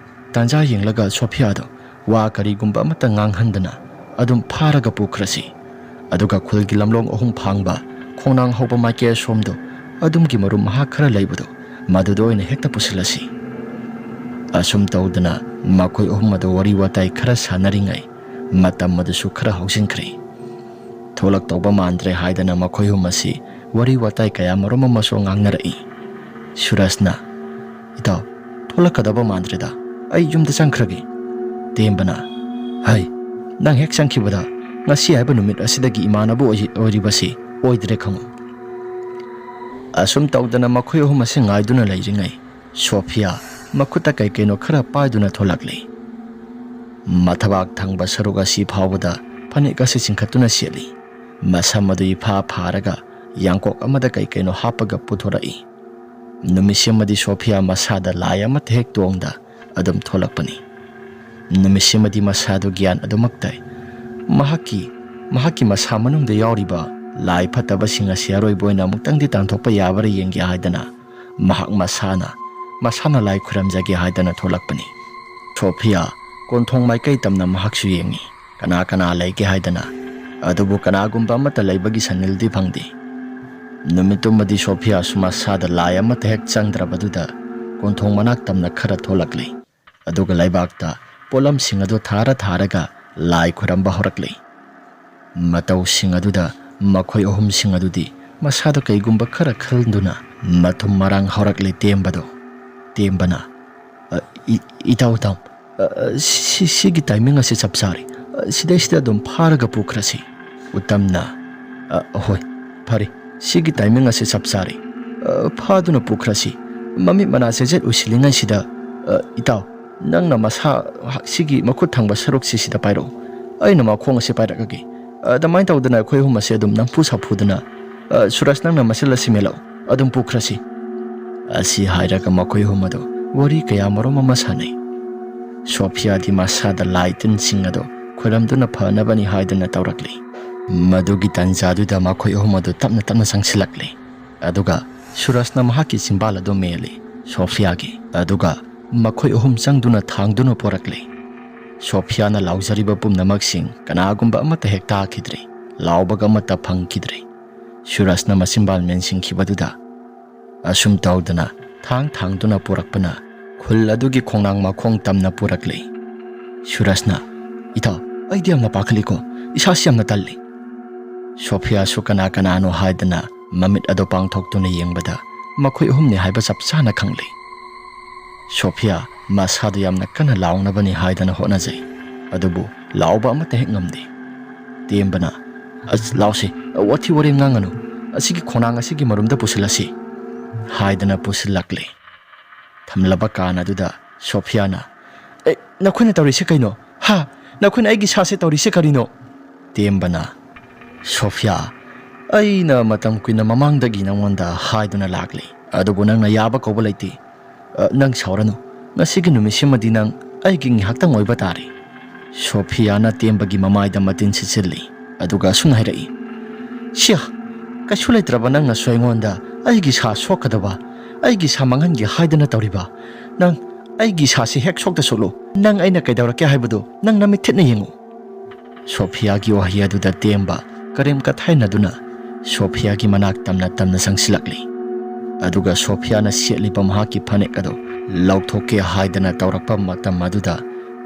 ꯇꯥꯟꯖꯥ ꯌꯦꯡꯂꯒ ꯁꯣꯐꯤꯌꯥꯗꯨ ꯋꯥ ꯀꯔꯤꯒꯨꯝꯕ ꯑꯃꯠꯇ ꯉꯥꯡꯍꯟꯗꯅ ꯑꯗꯨꯝ ꯐꯥꯔꯒ ꯄꯨꯈ꯭ꯔꯁꯤ꯫ ꯑꯗꯨꯒ ꯈꯨꯜꯒꯤ ꯂꯝꯂꯣꯡ ꯑꯍꯨꯝ ꯐꯥꯡꯕ ꯈꯣꯡꯅꯥꯡ ꯍꯧꯕ ꯃꯥꯏꯀꯩ ꯑꯁꯣꯝꯗꯨ ꯑꯗꯨꯝꯒꯤ ꯃꯔꯨꯞ ꯃꯍꯥꯛ ꯈꯔ ꯂꯩꯕꯗꯨ ꯃꯗꯨꯗ ꯑꯣꯏꯅ ꯍꯦꯛꯇ ꯄꯨꯁꯤꯜꯂꯁꯤ꯫ ꯑꯁꯨꯝ ꯇꯧꯗꯅ ꯃꯈꯣꯏ ꯑꯍꯨꯝ ꯑꯗꯨ ꯋꯥꯔꯤ ꯋꯥꯇꯥꯏ ꯈꯔ ꯁꯥꯟꯅꯔꯤꯉꯩ ꯃꯇꯝ ꯑꯗꯨꯁꯨ ꯈꯔ ꯍꯧꯖꯤꯟꯈ꯭ꯔꯦ꯫ ꯊꯣꯛꯂꯛꯇꯧꯕ ꯃꯥꯟꯗ꯭ꯔꯦ ꯍꯥꯏꯗꯅ ꯃꯈꯣꯏ ꯑꯍꯨꯝ ꯑꯁꯤ ꯋꯥꯔꯤ ꯋꯥꯇꯥꯏ ꯀꯌꯥ ꯃꯔꯨꯝ ꯑꯃꯁꯨ ꯉꯥꯡꯅꯔꯛꯏ꯫ ꯁꯨꯔꯖꯅ, "ꯏꯇꯥꯎ, ꯊꯣꯛꯂꯛꯀꯗꯕ ꯃꯥꯟꯗ꯭ꯔꯦꯗ, ꯑꯩ ꯌꯨꯝꯗ ꯆꯪꯈ꯭ꯔꯒꯦ꯫" ꯇꯦꯝꯕꯅ, "ꯍꯩ, ꯅꯪ ꯍꯦꯛ ꯆꯪꯈꯤꯕꯗ ꯉꯁꯤ ꯍꯥꯏꯕ ꯅꯨꯃꯤꯠ ꯑꯁꯤꯗꯒꯤ ꯏꯃꯥꯟꯅꯕ ꯑꯣꯏ-, ꯑꯣꯏꯔꯤꯕꯁꯤ ꯑꯣꯏꯗ꯭ꯔꯦ ꯈꯪꯉꯨ꯫" ꯑꯁꯨꯝ ꯇꯧꯗꯅ ꯃꯈꯣꯏ ꯑꯍꯨꯝ ꯑꯁꯤ ꯉꯥꯏꯗꯨꯅ ꯂꯩꯔꯤꯉꯩ ꯁꯣꯐꯤꯌꯥ ꯃꯈꯨꯠꯇ ꯀꯩ ꯀꯩꯅꯣ ꯈꯔ ꯄꯥꯏꯗꯨꯅ ꯊꯣꯛꯂꯛꯂꯤ꯫ ꯃꯊꯕꯥꯛ ꯊꯪꯕ ꯁꯔꯨꯛ ꯑꯁꯤ ꯐꯥꯎꯕꯗ ꯐꯅꯦꯛ ꯑꯁꯤ ꯆꯤꯡꯈꯠꯇꯨꯅ ꯁꯦꯠꯂꯤ꯫ ꯃꯁꯝ ꯑꯗꯨ ꯏꯐꯥ ꯐꯥꯔꯒ ꯌꯥꯡꯀꯣꯛ ꯑꯃꯗ ꯀꯩ ꯀꯩꯅꯣ ꯍꯥꯞꯄꯒ ꯄꯨꯊꯣꯔꯛꯏ꯫ ꯅꯨꯃꯤꯠꯁꯤꯃꯗꯤ ꯁꯣꯐꯤꯌꯥ ꯃꯁꯥꯗ ꯂꯥꯏ ꯑꯃꯠꯇ ꯍꯦꯛ ꯇꯣꯡꯗ ꯑꯗꯨꯝ ꯊꯣꯛꯂꯛꯄꯅꯤ꯫ ꯅꯨꯃꯤꯠꯁꯤꯃꯗꯤ ꯃꯁꯥꯗꯨ ꯒ꯭ꯌꯥꯟ ꯑꯗꯨꯃꯛ ꯇꯥꯏ꯫ ꯃꯍꯥꯛꯀꯤ, ꯃꯍꯥꯛꯀꯤ ꯃꯁꯥ ꯃꯅꯨꯡꯗ ꯌꯥꯎꯔꯤꯕ ꯂꯥꯏ ꯐꯠꯇꯕꯁꯤꯡ ꯑꯁꯤ ꯑꯔꯣꯏꯕ ꯑꯣꯏꯅ ꯑꯃꯨꯛꯇꯪꯗꯤ ꯇꯥꯟꯊꯣꯛꯄ ꯌꯥꯕ꯭ꯔꯥ ꯌꯦꯡꯒꯦ ꯍꯥꯏꯗꯅ ꯃꯍꯥꯛ ꯃꯁꯥꯅ, ꯃꯁꯥꯅ ꯂꯥꯏ ꯈꯨꯔꯝꯖꯒꯦ ꯍꯥꯏꯗꯅ ꯊꯣꯛꯂꯛꯄꯅꯤ꯫ ꯁꯣꯐꯤꯌꯥ ꯀꯣꯟꯊꯣꯡ ꯃꯥꯏꯀꯩ ꯇꯝꯅ ꯃꯍꯥꯛꯁꯨ ꯌꯦꯡꯉꯤ꯫ ꯀꯅꯥ ꯀꯅꯥ ꯂꯩꯒꯦ ꯍꯥꯏꯗꯅ, ꯑꯗꯨꯕꯨ ꯀꯅꯥꯒꯨꯝꯕ ꯑꯃꯠꯇ ꯂꯩꯕꯒꯤ ꯁꯟꯅꯤꯜꯗꯤ ꯐꯪꯗꯦ꯫ ꯅꯨꯃꯤꯠꯇꯨꯃꯗꯤ ꯁꯣꯐꯤꯌꯥꯁꯨ ꯃꯁꯥꯗ ꯂꯥꯏ ꯑꯃꯠꯇ ꯍꯦꯛ ꯆꯪꯗ꯭ꯔꯕꯗꯨꯗ ꯀꯣꯟꯊꯣꯡ ꯃꯅꯥꯛ ꯇꯝꯅ ꯈꯔ ꯊꯣꯛꯂꯛꯂꯤ꯫ ꯑꯗꯨꯒ ꯂꯩꯕꯥꯛꯇ ꯄꯣꯠꯂꯝꯁꯤꯡ ꯑꯗꯨ ꯊꯥꯔ ꯊꯥꯔꯒ ꯂꯥꯏ ꯈꯨꯔꯝꯕ ꯍꯧꯔꯛꯂꯤ꯫ ꯃꯇꯧꯁꯤꯡ ꯑꯗꯨꯗ ꯃꯈꯣꯏ ꯑꯍꯨꯝꯁꯤꯡ ꯑꯗꯨꯗꯤ ꯃꯁꯥꯗ ꯀꯩꯒꯨꯝꯕ ꯈꯔ ꯈꯟꯗꯨꯅ ꯃꯊꯨꯝ ꯃꯔꯥꯡ ꯍꯧꯔꯛꯂꯤ ꯇꯦꯝꯕꯗꯣ꯫ ꯇꯦꯝꯕꯅ, "ꯑ, ꯏ-, ꯏꯇꯥꯎ, ꯏꯇꯥꯎ, ꯑ, ꯁꯤ-, ꯁꯤꯒꯤ ꯇꯥꯏꯃꯤꯡ ꯑꯁꯤ ꯆꯞ ꯆꯥꯔꯦ꯫ ꯑ, ꯁꯤꯗꯩꯁꯤꯗ ꯑꯗꯨꯝ ꯐꯥꯔꯒ ꯄꯨꯈ꯭ꯔꯁꯤ꯫" ꯎꯇꯝꯅ, "ꯑ, ꯍꯣꯏ, ꯐꯔꯦ, ꯁꯤꯒꯤ ꯇꯥꯏꯃꯤꯡ ꯑꯁꯤ ꯆꯞ ꯆꯥꯔꯦ꯫ ꯑ, ꯐꯥꯗꯨꯅ ꯄꯨꯈ꯭ꯔꯁꯤ꯫ ꯃꯃꯤꯠ ꯃꯅꯥ ꯆꯦꯖꯦꯠ ꯎꯏꯁꯤꯜꯂꯤꯉꯩꯁꯤꯗ, ꯑ, ꯏꯇꯥꯎ, ꯅꯪꯅ ꯃꯁꯥ, ꯁꯤꯒꯤ ꯃꯈꯨꯠ ꯊꯪꯕ ꯁꯔꯨꯛꯁꯤ ꯁꯤꯗ ꯄꯥꯏꯔꯛꯎ꯫ ꯑꯩꯅ ꯃꯈꯣꯡ ꯑꯁꯤ ꯄꯥꯏꯔꯛꯑꯒꯦ꯫ ꯑꯗꯨꯃꯥꯏꯅ ꯇꯧꯗꯅ ꯑꯩꯈꯣꯏ ꯑꯍꯨꯝ ꯑꯁꯦ ꯑꯗꯨꯝ ꯅꯝꯐꯨ ꯁꯥꯐꯨꯗꯅ, ꯑ, ꯁꯨꯔꯖ, ꯅꯪꯅ ꯃꯁꯜ ꯑꯁꯤ ꯃꯦꯜꯂꯛꯎ, ꯑꯗꯨꯝ ꯄꯨꯈ꯭ꯔꯁꯤ꯫" ꯑꯁꯤ ꯍꯥꯏꯔꯒ ꯃꯈꯣꯏ ꯑꯍꯨꯝ ꯑꯗꯨ ꯋꯥꯔꯤ ꯀꯌꯥ ꯃꯔꯨꯝ ꯑꯃ ꯁꯥꯟꯅꯩ꯫ ꯁꯣꯐꯤꯌꯥꯗꯤ ꯃꯁꯥꯗ ꯂꯥꯏ ꯇꯤꯟꯁꯤꯡ ꯑꯗꯨ ꯈꯣꯏꯔꯝꯗꯨꯅ ꯐꯅꯕꯅꯤ ꯍꯥꯏꯗꯨꯅ ꯇꯧꯔꯛꯂꯤ꯫ ꯃꯗꯨꯒꯤ ꯇꯥꯟꯖꯥꯗꯨꯗ ꯃꯈꯣꯏ ꯑꯍꯨꯝ ꯑꯗꯨ ꯇꯞꯅ ꯇꯞꯅ ꯆꯪꯁꯤꯜꯂꯛꯂꯤ꯫ ꯑꯗꯨꯒ ꯁꯨꯔꯖꯅ ꯃꯍꯥꯛꯀꯤ ꯆꯤꯝꯕꯥꯜ ꯑꯗꯨ ꯃꯦꯜꯂꯤ ꯁꯣꯐꯤꯌꯥꯒꯤ꯫ ꯑꯗꯨꯒ ꯃꯈꯣꯏ ꯑꯍꯨꯝ ꯆꯪꯗꯨꯅ ꯊꯥꯡꯗꯨꯅ ꯄꯣꯔꯛꯂꯤ꯫ ꯁꯣꯐꯤꯌꯥꯅ ꯂꯥꯎꯖꯔꯤꯕ ꯄꯨꯝꯅꯃꯛꯁꯤꯡ ꯀꯅꯥꯒꯨꯝꯕ ꯑꯃꯠꯇ ꯍꯦꯛ ꯇꯥꯈꯤꯗ꯭ꯔꯦ, ꯂꯥꯎꯕꯒ ꯑꯃꯠꯇ ꯐꯪꯈꯤꯗ꯭ꯔꯦ꯫ ꯁꯨꯔꯖꯅ ꯃꯆꯤꯟꯕꯥꯜ ꯃꯦꯟꯁꯤꯟꯈꯤꯕꯗꯨꯗ, ꯑꯁꯨꯝ ꯇꯧꯗꯅ ꯊꯥꯡ ꯊꯥꯡꯗꯨꯅ ꯄꯨꯔꯛꯄꯅ ꯈꯨꯜ ꯑꯗꯨꯒꯤ ꯈꯣꯡꯅꯥꯡ ꯃꯈꯣꯡ ꯇꯝꯅ ꯄꯨꯔꯛꯂꯤ꯫ ꯁꯨꯔꯖꯅ, "ꯏꯇꯥꯎ, ꯑꯩꯗꯤ ꯌꯥꯝꯅ ꯄꯥꯈꯠꯂꯤꯀꯣ, ꯏꯁꯥꯁꯤ ꯌꯥꯝꯅ ꯇꯜꯂꯤ꯫" ꯁꯣꯐꯤꯌꯥꯁꯨ ꯀꯅꯥ ꯀꯅꯥꯅꯣ ꯍꯥꯏꯗꯅ ꯃꯃꯤꯠ ꯑꯗꯨ ꯄꯥꯡꯊꯣꯛꯇꯨꯅ ꯌꯦꯡꯕꯗ ꯃꯈꯣꯏ ꯑꯍꯨꯝꯅꯤ ꯍꯥꯏꯕ ꯆꯞ ꯆꯥꯅ ꯈꯪꯂꯦ꯫ ꯁꯣꯐꯤꯌꯥ ꯃꯁꯥꯗꯨ ꯌꯥꯝꯅ ꯀꯟꯅ ꯂꯥꯎꯅꯕꯅꯤ ꯍꯥꯏꯗꯅ ꯍꯣꯠꯅꯖꯩ, ꯑꯗꯨꯕꯨ ꯂꯥꯎꯕ ꯑꯃꯠꯇ ꯍꯦꯛ ꯉꯝꯗꯦ꯫ ꯇꯦꯝꯕꯅ, "ꯑꯁ, ꯂꯥꯎꯁꯤ, ꯋꯥꯊꯤ ꯋꯥꯔꯦꯝ ꯉꯥꯡꯒꯅꯨ, ꯑꯁꯤꯒꯤ ꯈꯣꯡꯅꯥꯡ ꯑꯁꯤꯒꯤ ꯃꯔꯨꯝꯗ ꯄꯨꯁꯤꯜꯂꯁꯤ" ꯍꯥꯏꯗꯅ ꯄꯨꯁꯤꯜꯂꯛꯂꯦ꯫ ꯊꯝꯂꯕ ꯀꯥꯟ ꯑꯗꯨꯗ ꯁꯣꯐꯤꯌꯥꯅ, "ꯑꯦ, ꯅꯈꯣꯏꯅ ꯇꯧꯔꯤꯁꯦ ꯀꯩꯅꯣ? ꯍꯥ? ꯅꯈꯣꯏꯅ ꯑꯩꯒꯤ ꯁꯥꯁꯦ ꯇꯧꯔꯤꯁꯦ ꯀꯔꯤꯅꯣ?" ꯇꯦꯝꯕꯅ, "ꯁꯣꯐꯤꯌꯥ, ꯑꯩꯅ ꯃꯇꯝ ꯀꯨꯏꯅ ꯃꯃꯥꯡꯗꯒꯤ ꯅꯉꯣꯟꯗ ꯍꯥꯏꯗꯨꯅ ꯂꯥꯛꯂꯤ, ꯑꯗꯨꯕꯨ ꯅꯪꯅ ꯌꯥꯕ ꯀꯧꯕ ꯂꯩꯇꯦ꯫ ꯑ, ꯅꯪ ꯁꯥꯎꯔꯅꯨ, ꯉꯁꯤꯒꯤ ꯅꯨꯃꯤꯠꯁꯤꯃꯗꯤ ꯅꯪ ꯑꯩꯒꯤ ꯉꯥꯏꯍꯥꯛꯇꯪ ꯑꯣꯏꯕ ꯇꯥꯔꯦ꯫" ꯁꯣꯐꯤꯌꯥꯅ ꯇꯦꯝꯕꯒꯤ ꯃꯃꯥꯏꯗ ꯃꯇꯤꯟ ꯁꯤꯠꯆꯤꯜꯂꯤ, ꯑꯗꯨꯒ ꯑꯁꯨꯝꯅ ꯍꯥꯏꯔꯛꯏ, "ꯁꯤꯌꯥ, ꯀꯩꯁꯨ ꯂꯩꯇ꯭ꯔꯕ ꯅꯪꯅꯁꯨ ꯑꯩꯉꯣꯟꯗ ꯑꯩꯒꯤ ꯁꯥ ꯁꯣꯛꯀꯗꯕ, ꯑꯩꯒꯤ ꯁꯥ ꯃꯥꯡꯍꯟꯒꯦ ꯍꯥꯏꯗꯅ ꯇꯧꯔꯤꯕ? ꯅꯪ ꯑꯩꯒꯤ ꯁꯥꯁꯤ ꯍꯦꯛ ꯁꯣꯛꯇ ꯁꯣꯛꯂꯨ, ꯅꯪ ꯑꯩꯅ ꯀꯩꯗꯧꯔꯛꯀꯦ ꯍꯥꯏꯕꯗꯨ ꯅꯪ ꯅꯃꯤꯠ ꯊꯤꯠꯅ ꯌꯦꯡꯉꯨ꯫" ꯁꯣꯐꯤꯌꯥꯒꯤ ꯋꯥꯍꯩ ꯑꯗꯨꯗ ꯇꯦꯝꯕ ꯀꯔꯦꯝ ꯀꯊꯥꯏꯅꯗꯨꯅ ꯁꯣꯐꯤꯌꯥꯒꯤ ꯃꯅꯥꯛ ꯇꯝꯅ ꯇꯝꯅ ꯆꯪꯁꯤꯜꯂꯛꯂꯤ꯫ ꯑꯗꯨꯒ ꯁꯣꯐꯤꯌꯥꯅ ꯁꯦꯠꯂꯤꯕ ꯃꯍꯥꯛꯀꯤ ꯐꯅꯦꯛ ꯑꯗꯨ ꯂꯧꯊꯣꯛꯀꯦ ꯍꯥꯏꯗꯅ ꯇꯧꯔꯛꯄ ꯃꯇꯝ ꯑꯗꯨꯗ,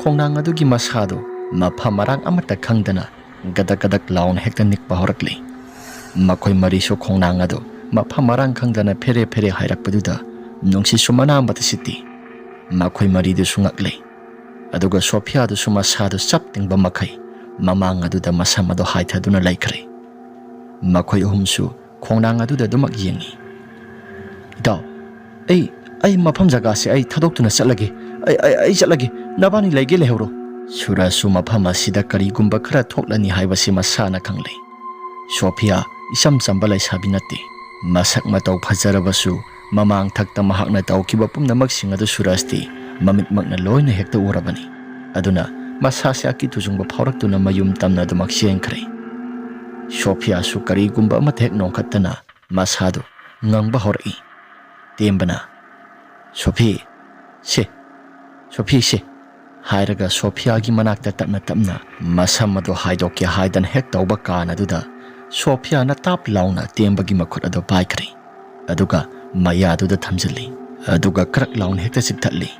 ꯈꯣꯡꯅꯥꯡ ꯑꯗꯨꯒꯤ ꯃꯁꯥꯗꯨ ꯃꯐꯝ ꯃꯔꯥꯡ ꯑꯃꯠꯇ ꯈꯪꯗꯅ ꯒꯗꯛ ꯒꯗꯛ ꯂꯥꯎꯅ ꯍꯦꯛꯇ ꯅꯤꯛꯄ ꯍꯧꯔꯛꯂꯦ꯫ ꯃꯈꯣꯏ ꯃꯔꯤꯁꯨ ꯈꯣꯡꯅꯥꯡ ꯑꯗꯨ ꯃꯐꯝ ꯃꯔꯥꯡ ꯈꯪꯗꯅ ꯐꯦꯔꯦ ꯐꯦꯔꯦ ꯍꯥꯏꯔꯛꯄꯗꯨꯗ, ꯅꯨꯡꯁꯤꯠꯁꯨ ꯃꯅꯥ ꯑꯃꯠꯇ ꯁꯤꯠꯇꯦ꯫ ꯃꯈꯣꯏ ꯃꯔꯤꯗꯨꯁꯨ ꯉꯛꯂꯦ꯫ ꯑꯗꯨꯒ ꯁꯣꯐꯤꯌꯥꯗꯨꯁꯨ ꯃꯁꯥꯗꯨ ꯆꯞ ꯇꯤꯡꯕ ꯃꯈꯩ ꯃꯃꯥꯡ ꯑꯗꯨꯗ ꯃꯁꯝ ꯑꯗꯨ ꯍꯥꯏꯊꯗꯨꯅ ꯂꯩꯈ꯭ꯔꯦ꯫ ꯃꯈꯣꯏ ꯑꯍꯨꯝꯁꯨ ꯈꯣꯡꯅꯥꯡ ꯑꯗꯨꯗ ꯑꯗꯨꯃꯛ ꯌꯦꯡꯉꯤ꯫ "ꯏꯇꯥꯎ, ꯑꯩ, ꯑꯩ ꯃꯐꯝ ꯖꯒꯥꯁꯦ ꯑꯩ ꯊꯥꯗꯣꯛꯇꯨꯅ ꯆꯠꯂꯒꯦ꯫ ꯑꯩ, ꯑꯩ, ꯑꯩ ꯆꯠꯂꯒꯦ꯫ ꯅꯕꯥꯅꯤ ꯂꯩꯒꯦ ꯂꯩꯍꯧꯔꯣ꯫" ꯁꯨꯔꯖꯁꯨ ꯃꯐꯝ ꯑꯁꯤꯗ ꯀꯔꯤꯒꯨꯝꯕ ꯈꯔ ꯊꯣꯛꯂꯅꯤ ꯍꯥꯏꯕꯁꯤ ꯃꯁꯥꯅ ꯈꯪꯂꯦ꯫ ꯁꯣꯐꯤꯌꯥ ꯏꯆꯝ ꯆꯝꯕ ꯂꯩꯁꯥꯕꯤ ꯅꯠꯇꯦ꯫ ꯃꯁꯛ ꯃꯇꯧ ꯐꯖꯔꯕꯁꯨ, ꯃꯃꯥꯡ ꯊꯛꯇ ꯃꯍꯥꯛꯅ ꯇꯧꯈꯤꯕ ꯄꯨꯝꯅꯃꯛꯁꯤꯡ ꯑꯗꯨ ꯁꯨꯔꯖꯇꯤ ꯃꯃꯤꯠꯃꯛꯅ ꯂꯣꯏꯅ ꯍꯦꯛꯇ ꯎꯔꯕꯅꯤ꯫ ꯑꯗꯨꯅ ꯃꯁꯥꯁꯦ ꯑꯀꯤ ꯇꯨꯖꯨꯡꯕ ꯐꯥꯎꯔꯛꯇꯨꯅ ꯃꯌꯨꯝ ꯇꯝꯅ ꯑꯗꯨꯃꯛ ꯆꯦꯟꯈ꯭ꯔꯦ꯫ ꯁꯣꯐꯤꯌꯥꯁꯨ ꯀꯔꯤꯒꯨꯝꯕ ꯑꯃꯠꯇ ꯍꯦꯛ ꯅꯣꯡꯈꯠꯇꯅ ꯃꯁꯥꯗꯨ ꯉꯪꯕ ꯍꯧꯔꯛꯏ꯫ ꯇꯦꯝꯕꯅ, "ꯁꯣꯐꯤ, ꯁꯦ, ꯁꯣꯐꯤ, ꯁꯦ," ꯍꯥꯏꯔꯒ ꯁꯣꯐꯤꯌꯥꯒꯤ ꯃꯅꯥꯛꯇ ꯇꯞꯅ ꯇꯞꯅ ꯃꯁꯝ ꯑꯗꯨ ꯍꯥꯏꯗꯣꯛꯀꯦ ꯍꯥꯏꯗꯅ ꯍꯦꯛ ꯇꯧꯕ ꯀꯥꯟ ꯑꯗꯨꯗ, ꯁꯣꯐꯤꯌꯥꯅ ꯇꯥꯞ ꯂꯥꯎꯅ ꯇꯦꯝꯕꯒꯤ ꯃꯈꯨꯠ ꯑꯗꯨ ꯄꯥꯏꯈ꯭ꯔꯦ꯫ ꯑꯗꯨꯒ ꯃꯌꯥꯗꯨꯗ ꯊꯝꯖꯤꯜꯂꯤ꯫ ꯑꯗꯨꯒ ꯀ꯭ꯔꯛ ꯂꯥꯎꯅ ꯍꯦꯛꯇ ꯆꯤꯛꯊꯠꯂꯤ꯫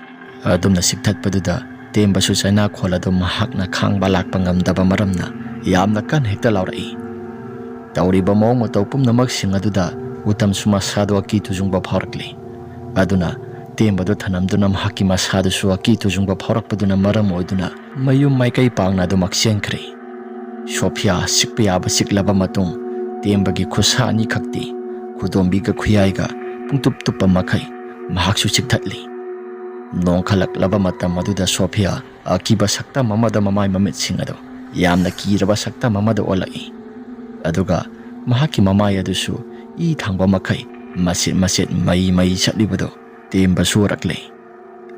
ꯑꯗꯨꯝꯅ ꯆꯤꯛꯊꯠꯄꯗꯨꯗ ꯇꯦꯝꯕꯁꯨ ꯆꯩꯅꯥꯈꯣꯜ ꯑꯗꯨ ꯃꯍꯥꯛꯅ ꯈꯥꯡꯕ ꯂꯥꯛꯄ ꯉꯝꯗꯕ ꯃꯔꯝꯅ ꯌꯥꯝꯅ ꯀꯟꯅ ꯍꯦꯛꯇ ꯂꯥꯎꯔꯛꯏ꯫ ꯇꯧꯔꯤꯕ ꯃꯑꯣꯡ ꯃꯇꯧ ꯄꯨꯝꯅꯃꯛꯁꯤꯡ ꯑꯗꯨꯗ ꯎꯇꯝꯁꯨ ꯃꯁꯥꯗꯨ ꯑꯀꯤ ꯇꯨꯖꯨꯡꯕ ꯐꯥꯎꯔꯛꯂꯤ꯫ ꯑꯗꯨꯅ ꯇꯦꯝꯕꯗꯨ ꯊꯅꯝꯗꯨꯅ ꯃꯍꯥꯛꯀꯤ ꯃꯁꯥꯗꯨꯁꯨ ꯑꯀꯤ ꯇꯨꯖꯨꯡꯕ ꯐꯥꯎꯔꯛꯄꯗꯨꯅ ꯃꯔꯝ ꯑꯣꯏꯗꯨꯅ ꯃꯌꯨꯝ ꯃꯥꯏꯀꯩ ꯄꯥꯡꯅ ꯑꯗꯨꯃꯛ ꯆꯦꯟꯈ꯭ꯔꯦ꯫ ꯁꯣꯐꯤꯌꯥ ꯆꯤꯛꯄ ꯌꯥꯕ ꯆꯤꯛꯂꯕ ꯃꯇꯨꯡ, ꯇꯦꯝꯕꯒꯤ ꯈꯨꯠꯁꯥ ꯑꯅꯤꯈꯛꯇꯤ ꯈꯨꯗꯣꯝꯕꯤꯒ ꯈꯨꯌꯥꯏꯒ ꯄꯨꯡꯇꯨꯞ ꯇꯨꯞꯄ ꯃꯈꯩ ꯃꯍꯥꯛꯁꯨ ꯆꯤꯛꯊꯠꯂꯤ꯫ ꯅꯣꯡꯈꯠꯂꯛꯂꯕ ꯃꯇꯝ ꯑꯗꯨꯗ ꯁꯣꯐꯤꯌꯥ ꯑꯀꯤꯕ ꯁꯛꯇꯝ ꯑꯃꯗ ꯃꯃꯥꯏ ꯃꯃꯤꯠꯁꯤꯡ ꯑꯗꯨ ꯌꯥꯝꯅ ꯀꯤꯔꯕ ꯁꯛꯇꯝ ꯑꯃꯗ ꯑꯣꯜꯂꯛꯏ꯫ ꯑꯗꯨꯒ ꯃꯍꯥꯛꯀꯤ ꯃꯃꯥꯏ ꯑꯗꯨꯁꯨ ꯏ ꯊꯥꯡꯕ ꯃꯈꯩ ꯃꯆꯦꯠ ꯃꯆꯦꯠ ꯃꯩ ꯃꯩ ꯆꯠꯂꯤꯕꯗꯨ ꯇꯦꯝꯕꯁꯨ ꯎꯔꯛꯂꯦ꯫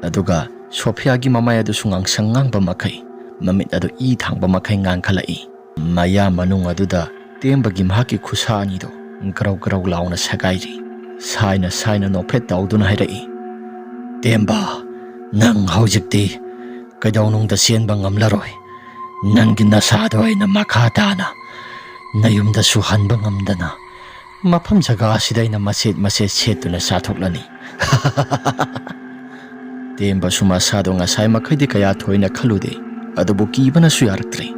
ꯑꯗꯨꯒ ꯁꯣꯐꯤꯌꯥꯒꯤ ꯃꯃꯥꯏ ꯑꯗꯨꯁꯨ ꯉꯥꯡꯁꯪ ꯉꯥꯡꯕ ꯃꯈꯩ, ꯃꯃꯤꯠ ꯑꯗꯨ ꯏ ꯊꯥꯡꯕ ꯃꯈꯩ ꯉꯥꯡꯈꯠꯂꯛꯏ꯫ ꯃꯌꯥ ꯃꯅꯨꯡ ꯑꯗꯨꯗ ꯇꯦꯝꯕꯒꯤ ꯃꯍꯥꯛꯀꯤ ꯈꯨꯠꯁꯥ ꯑꯅꯤꯗꯨ ꯒ꯭ꯔꯧ ꯒ꯭ꯔꯧ ꯂꯥꯎꯅ ꯁꯦꯒꯥꯏꯔꯤ꯫ ꯁꯥꯏꯅ ꯁꯥꯏꯅ ꯅꯣꯛꯐꯦꯠ ꯇꯧꯗꯨꯅ ꯍꯥꯏꯔꯛꯏ, "ꯇꯦꯝꯕ, ꯅꯪ ꯍꯧꯖꯤꯛꯇꯤ ꯀꯩꯗꯧꯅꯨꯡꯗ ꯆꯦꯟꯕ ꯉꯝꯂꯔꯣꯏ꯫ ꯅꯪꯒꯤ ꯅꯁꯥꯗꯣ ꯑꯩꯅ ꯃꯈꯥ ꯇꯥꯅ ꯅꯌꯨꯝꯗꯁꯨ ꯍꯟꯕ ꯉꯝꯗꯅ "ꯃꯐꯝ ꯖꯒꯥ ꯑꯁꯤꯗ ꯑꯩꯅ ꯃꯆꯦꯠ ꯃꯆꯦꯠ ꯁꯦꯠꯇꯨꯅ ꯆꯥꯊꯣꯛꯂꯅꯤ꯫" ꯇꯦꯝꯕꯁꯨ ꯃꯁꯥꯗꯣ ꯉꯁꯥꯏ ꯃꯈꯩꯗꯤ ꯀꯌꯥ ꯊꯣꯏꯅ ꯈꯜꯂꯨꯗꯦ, ꯑꯗꯨꯕꯨ ꯀꯤꯕꯅꯁꯨ ꯌꯥꯔꯛꯇ꯭ꯔꯦ꯫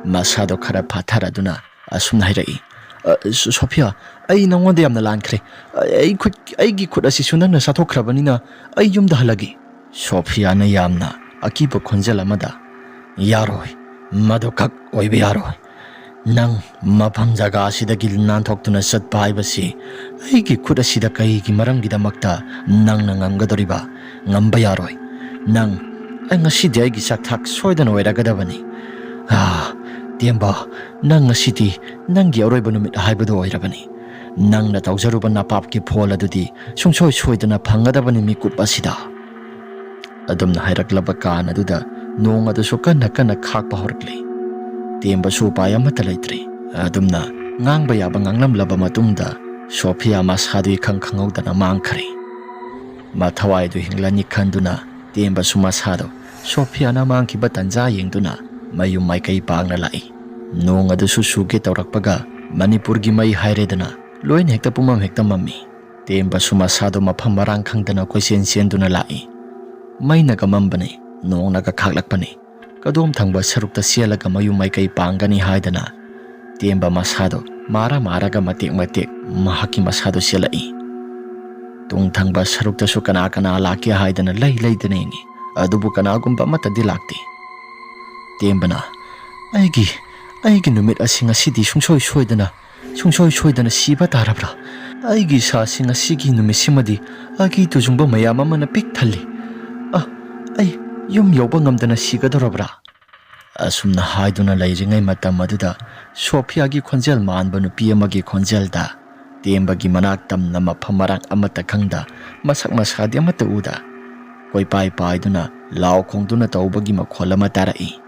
ꯃꯁꯥꯗꯣ ꯈꯔ ꯐꯥꯊꯔꯗꯨꯅ ꯑꯁꯨꯝꯅ ꯍꯥꯏꯔꯛꯏ, "ꯑ, ꯁꯣ-, ꯁꯣꯐꯤꯌꯥ, ꯑꯩ ꯅꯉꯣꯟꯗ ꯌꯥꯝꯅ ꯂꯥꯟꯈ꯭ꯔꯦ꯫ ꯑ, ꯑꯩ ꯈꯨꯠ, ꯑꯩꯒꯤ ꯈꯨꯠ ꯑꯁꯤꯁꯨ ꯅꯪꯅ ꯆꯥꯊꯣꯛꯈ꯭ꯔꯕꯅꯤꯅ ꯑꯩ ꯌꯨꯝꯗ ꯍꯜꯂꯒꯦ꯫" ꯁꯣꯐꯤꯌꯥꯅ ꯌꯥꯝꯅ ꯑꯀꯤꯕ ꯈꯣꯟꯖꯦꯜ ꯑꯃꯗ, "ꯌꯥꯔꯣꯏ, ꯃꯗꯨ ꯈꯛ ꯑꯣꯏꯕ ꯌꯥꯔꯣꯏ꯫ ꯅꯪ ꯃꯐꯝ ꯖꯒꯥ ꯑꯁꯤꯗꯒꯤ ꯅꯥꯟꯊꯣꯛꯇꯨꯅ ꯆꯠꯄ ꯍꯥꯏꯕꯁꯤ ꯑꯩꯒꯤ ꯈꯨꯠ ꯑꯁꯤꯗ ꯀꯩꯒꯤ ꯃꯔꯝꯒꯤꯗꯃꯛꯇ ꯅꯪꯅ ꯉꯝꯒꯗꯧꯔꯤꯕ? ꯉꯝꯕ ꯌꯥꯔꯣꯏ꯫ ꯅꯪ, ꯑꯩ ꯉꯁꯤꯗꯤ ꯑꯩꯒꯤ ꯆꯥꯛꯊꯥꯛ ꯁꯣꯏꯗꯅ ꯑꯣꯏꯔꯒꯗꯕꯅꯤ꯫ ꯑꯥ, ꯇꯦꯝꯕ, ꯅꯪ ꯉꯁꯤꯗꯤ ꯅꯪꯒꯤ ꯑꯔꯣꯏꯕ ꯅꯨꯃꯤꯠ ꯍꯥꯏꯕꯗꯨ ꯑꯣꯏꯔꯕꯅꯤ꯫ ꯅꯪꯅ ꯇꯧꯖꯔꯨꯕ ꯅꯄꯥꯞꯀꯤ ꯐꯣꯜ ꯑꯗꯨꯗꯤ ꯁꯨꯡꯁꯣꯏ ꯁꯣꯏꯗꯅ ꯐꯪꯒꯗꯕꯅꯤ ꯃꯤꯀꯨꯞ ꯑꯁꯤꯗ꯫" ꯑꯗꯨꯝꯅ ꯍꯥꯏꯔꯛꯂꯕ ꯀꯥꯟ ꯑꯗꯨꯗ ꯅꯣꯡ ꯑꯗꯨꯁꯨ ꯀꯟꯅ ꯀꯟꯅ ꯈꯥꯛꯄ ꯍꯧꯔꯛꯂꯦ꯫ ꯇꯦꯝꯕꯁꯨ ꯎꯄꯥꯏ ꯑꯃꯠꯇ ꯂꯩꯇ꯭ꯔꯦ꯫ ꯑꯗꯨꯝꯅ ꯉꯥꯡꯕ ꯌꯥꯕ ꯉꯥꯡꯂꯝꯂꯕ ꯃꯇꯨꯡꯗ ꯁꯣꯐꯤꯌꯥ ꯃꯁꯥꯗꯨ ꯏꯈꯪ ꯈꯪꯍꯧꯗꯅ ꯃꯥꯡꯈ꯭ꯔꯦ꯫ ꯃꯊꯋꯥꯏꯗꯨ ꯍꯤꯡꯂꯅꯤ ꯈꯟꯗꯨꯅ ꯇꯦꯝꯕꯁꯨ ꯃꯁꯥꯗꯣ ꯁꯣꯐꯤꯌꯥꯅ ꯃꯥꯡꯈꯤꯕ ꯇꯟꯖꯥ ꯌꯦꯡꯗꯨꯅ ꯃꯌꯨꯝ ꯃꯥꯏꯀꯩ ꯄꯥꯡꯅ ꯂꯥꯛꯏ꯫ ꯅꯣꯡ ꯑꯗꯨꯁꯨ ꯆꯨꯒꯦ ꯇꯧꯔꯛꯄꯒ ꯃꯅꯤꯄꯨꯔꯒꯤ ꯃꯩ ꯍꯥꯏꯔꯦꯗꯅ ꯂꯣꯏꯅ ꯍꯦꯛꯇ ꯄꯨꯝꯃꯝ ꯍꯦꯛꯇ ꯃꯝꯃꯤ꯫ ꯇꯦꯝꯕꯁꯨ ꯃꯁꯥꯗꯣ ꯃꯐꯝ ꯃꯔꯥꯡ ꯈꯪꯗꯅ ꯀꯣꯏꯆꯦꯟ ꯆꯦꯟꯗꯨꯅ ꯂꯥꯛꯏ꯫ ꯃꯩꯅꯒ ꯃꯝꯕꯅꯤ, ꯅꯣꯡꯅꯒ ꯈꯥꯛꯂꯛꯄꯅꯤ꯫ ꯀꯗꯣꯝ ꯊꯪꯕ ꯁꯔꯨꯛꯇ ꯆꯦꯜꯂꯒ ꯃꯌꯨꯝ ꯃꯥꯏꯀꯩ ꯄꯥꯡꯒꯅꯤ ꯍꯥꯏꯗꯅ ꯇꯦꯝꯕ ꯃꯁꯥꯗꯣ ꯃꯥꯔ ꯃꯥꯔꯒ ꯃꯇꯦꯛ ꯃꯇꯦꯛ ꯃꯍꯥꯛꯀꯤ ꯃꯁꯥꯗꯣ ꯆꯦꯜꯂꯛꯏ꯫ ꯇꯨꯡ ꯊꯪꯕ ꯁꯔꯨꯛꯇꯁꯨ ꯀꯅꯥ ꯀꯅꯥ ꯂꯥꯛꯀꯦ ꯍꯥꯏꯗꯅ ꯂꯩ ꯂꯩꯗꯅ ꯌꯦꯡꯉꯤ, ꯑꯗꯨꯕꯨ ꯀꯅꯥꯒꯨꯝꯕ ꯑꯃꯠꯇꯗꯤ ꯂꯥꯛꯇꯦ꯫ ꯇꯦꯝꯕꯅ, "ꯑꯩꯒꯤ, ꯑꯩꯒꯤ ꯅꯨꯃꯤꯠ ꯑꯁꯤ ꯉꯁꯤꯗꯤ ꯁꯨꯡꯁꯣꯏ ꯁꯣꯏꯗꯅ, ꯁꯨꯡꯁꯣꯏ ꯁꯣꯏꯗꯅ ꯁꯤꯕ ꯇꯥꯔꯕ꯭ꯔꯥ? ꯑꯩꯒꯤ ꯏꯁꯥꯁꯤ ꯉꯁꯤꯒꯤ ꯅꯨꯃꯤꯠꯁꯤꯃꯗꯤ ꯑꯀꯤ ꯇꯨꯖꯨꯡꯕ ꯃꯌꯥꯝ ꯑꯃꯅ ꯄꯤꯛ ꯊꯜꯂꯤ꯫ ꯑ, ꯑꯩ ꯌꯨꯝ ꯌꯧꯕ ꯉꯝꯗꯅ ꯁꯤꯒꯗꯧꯔꯕ꯭ꯔꯥ?" ꯑꯁꯨꯝꯅ ꯍꯥꯏꯗꯨꯅ ꯂꯩꯔꯤꯉꯩ ꯃꯇꯝ ꯑꯗꯨꯗ ꯁꯣꯐꯤꯌꯥꯒꯤ ꯈꯣꯟꯖꯦꯜ ꯃꯥꯟꯕ ꯅꯨꯄꯤ ꯑꯃꯒꯤ ꯈꯣꯟꯖꯦꯜꯗ ꯇꯦꯝꯕꯒꯤ ꯃꯅꯥꯛ ꯇꯝꯅ ꯃꯐꯝ ꯃꯔꯥꯡ ꯑꯃꯠꯇ ꯈꯪꯗ, ꯃꯁꯛ ꯃꯁꯥꯗꯤ ꯑꯃꯠꯇ ꯎꯗ, ꯀꯣꯏꯄꯥꯏ ꯄꯥꯏꯗꯨꯅ ꯂꯥꯎ ꯈꯣꯡꯗꯨꯅ ꯇꯧꯕꯒꯤ ꯃꯈꯣꯜ ꯑꯃ ꯇꯥꯔꯛꯏ꯫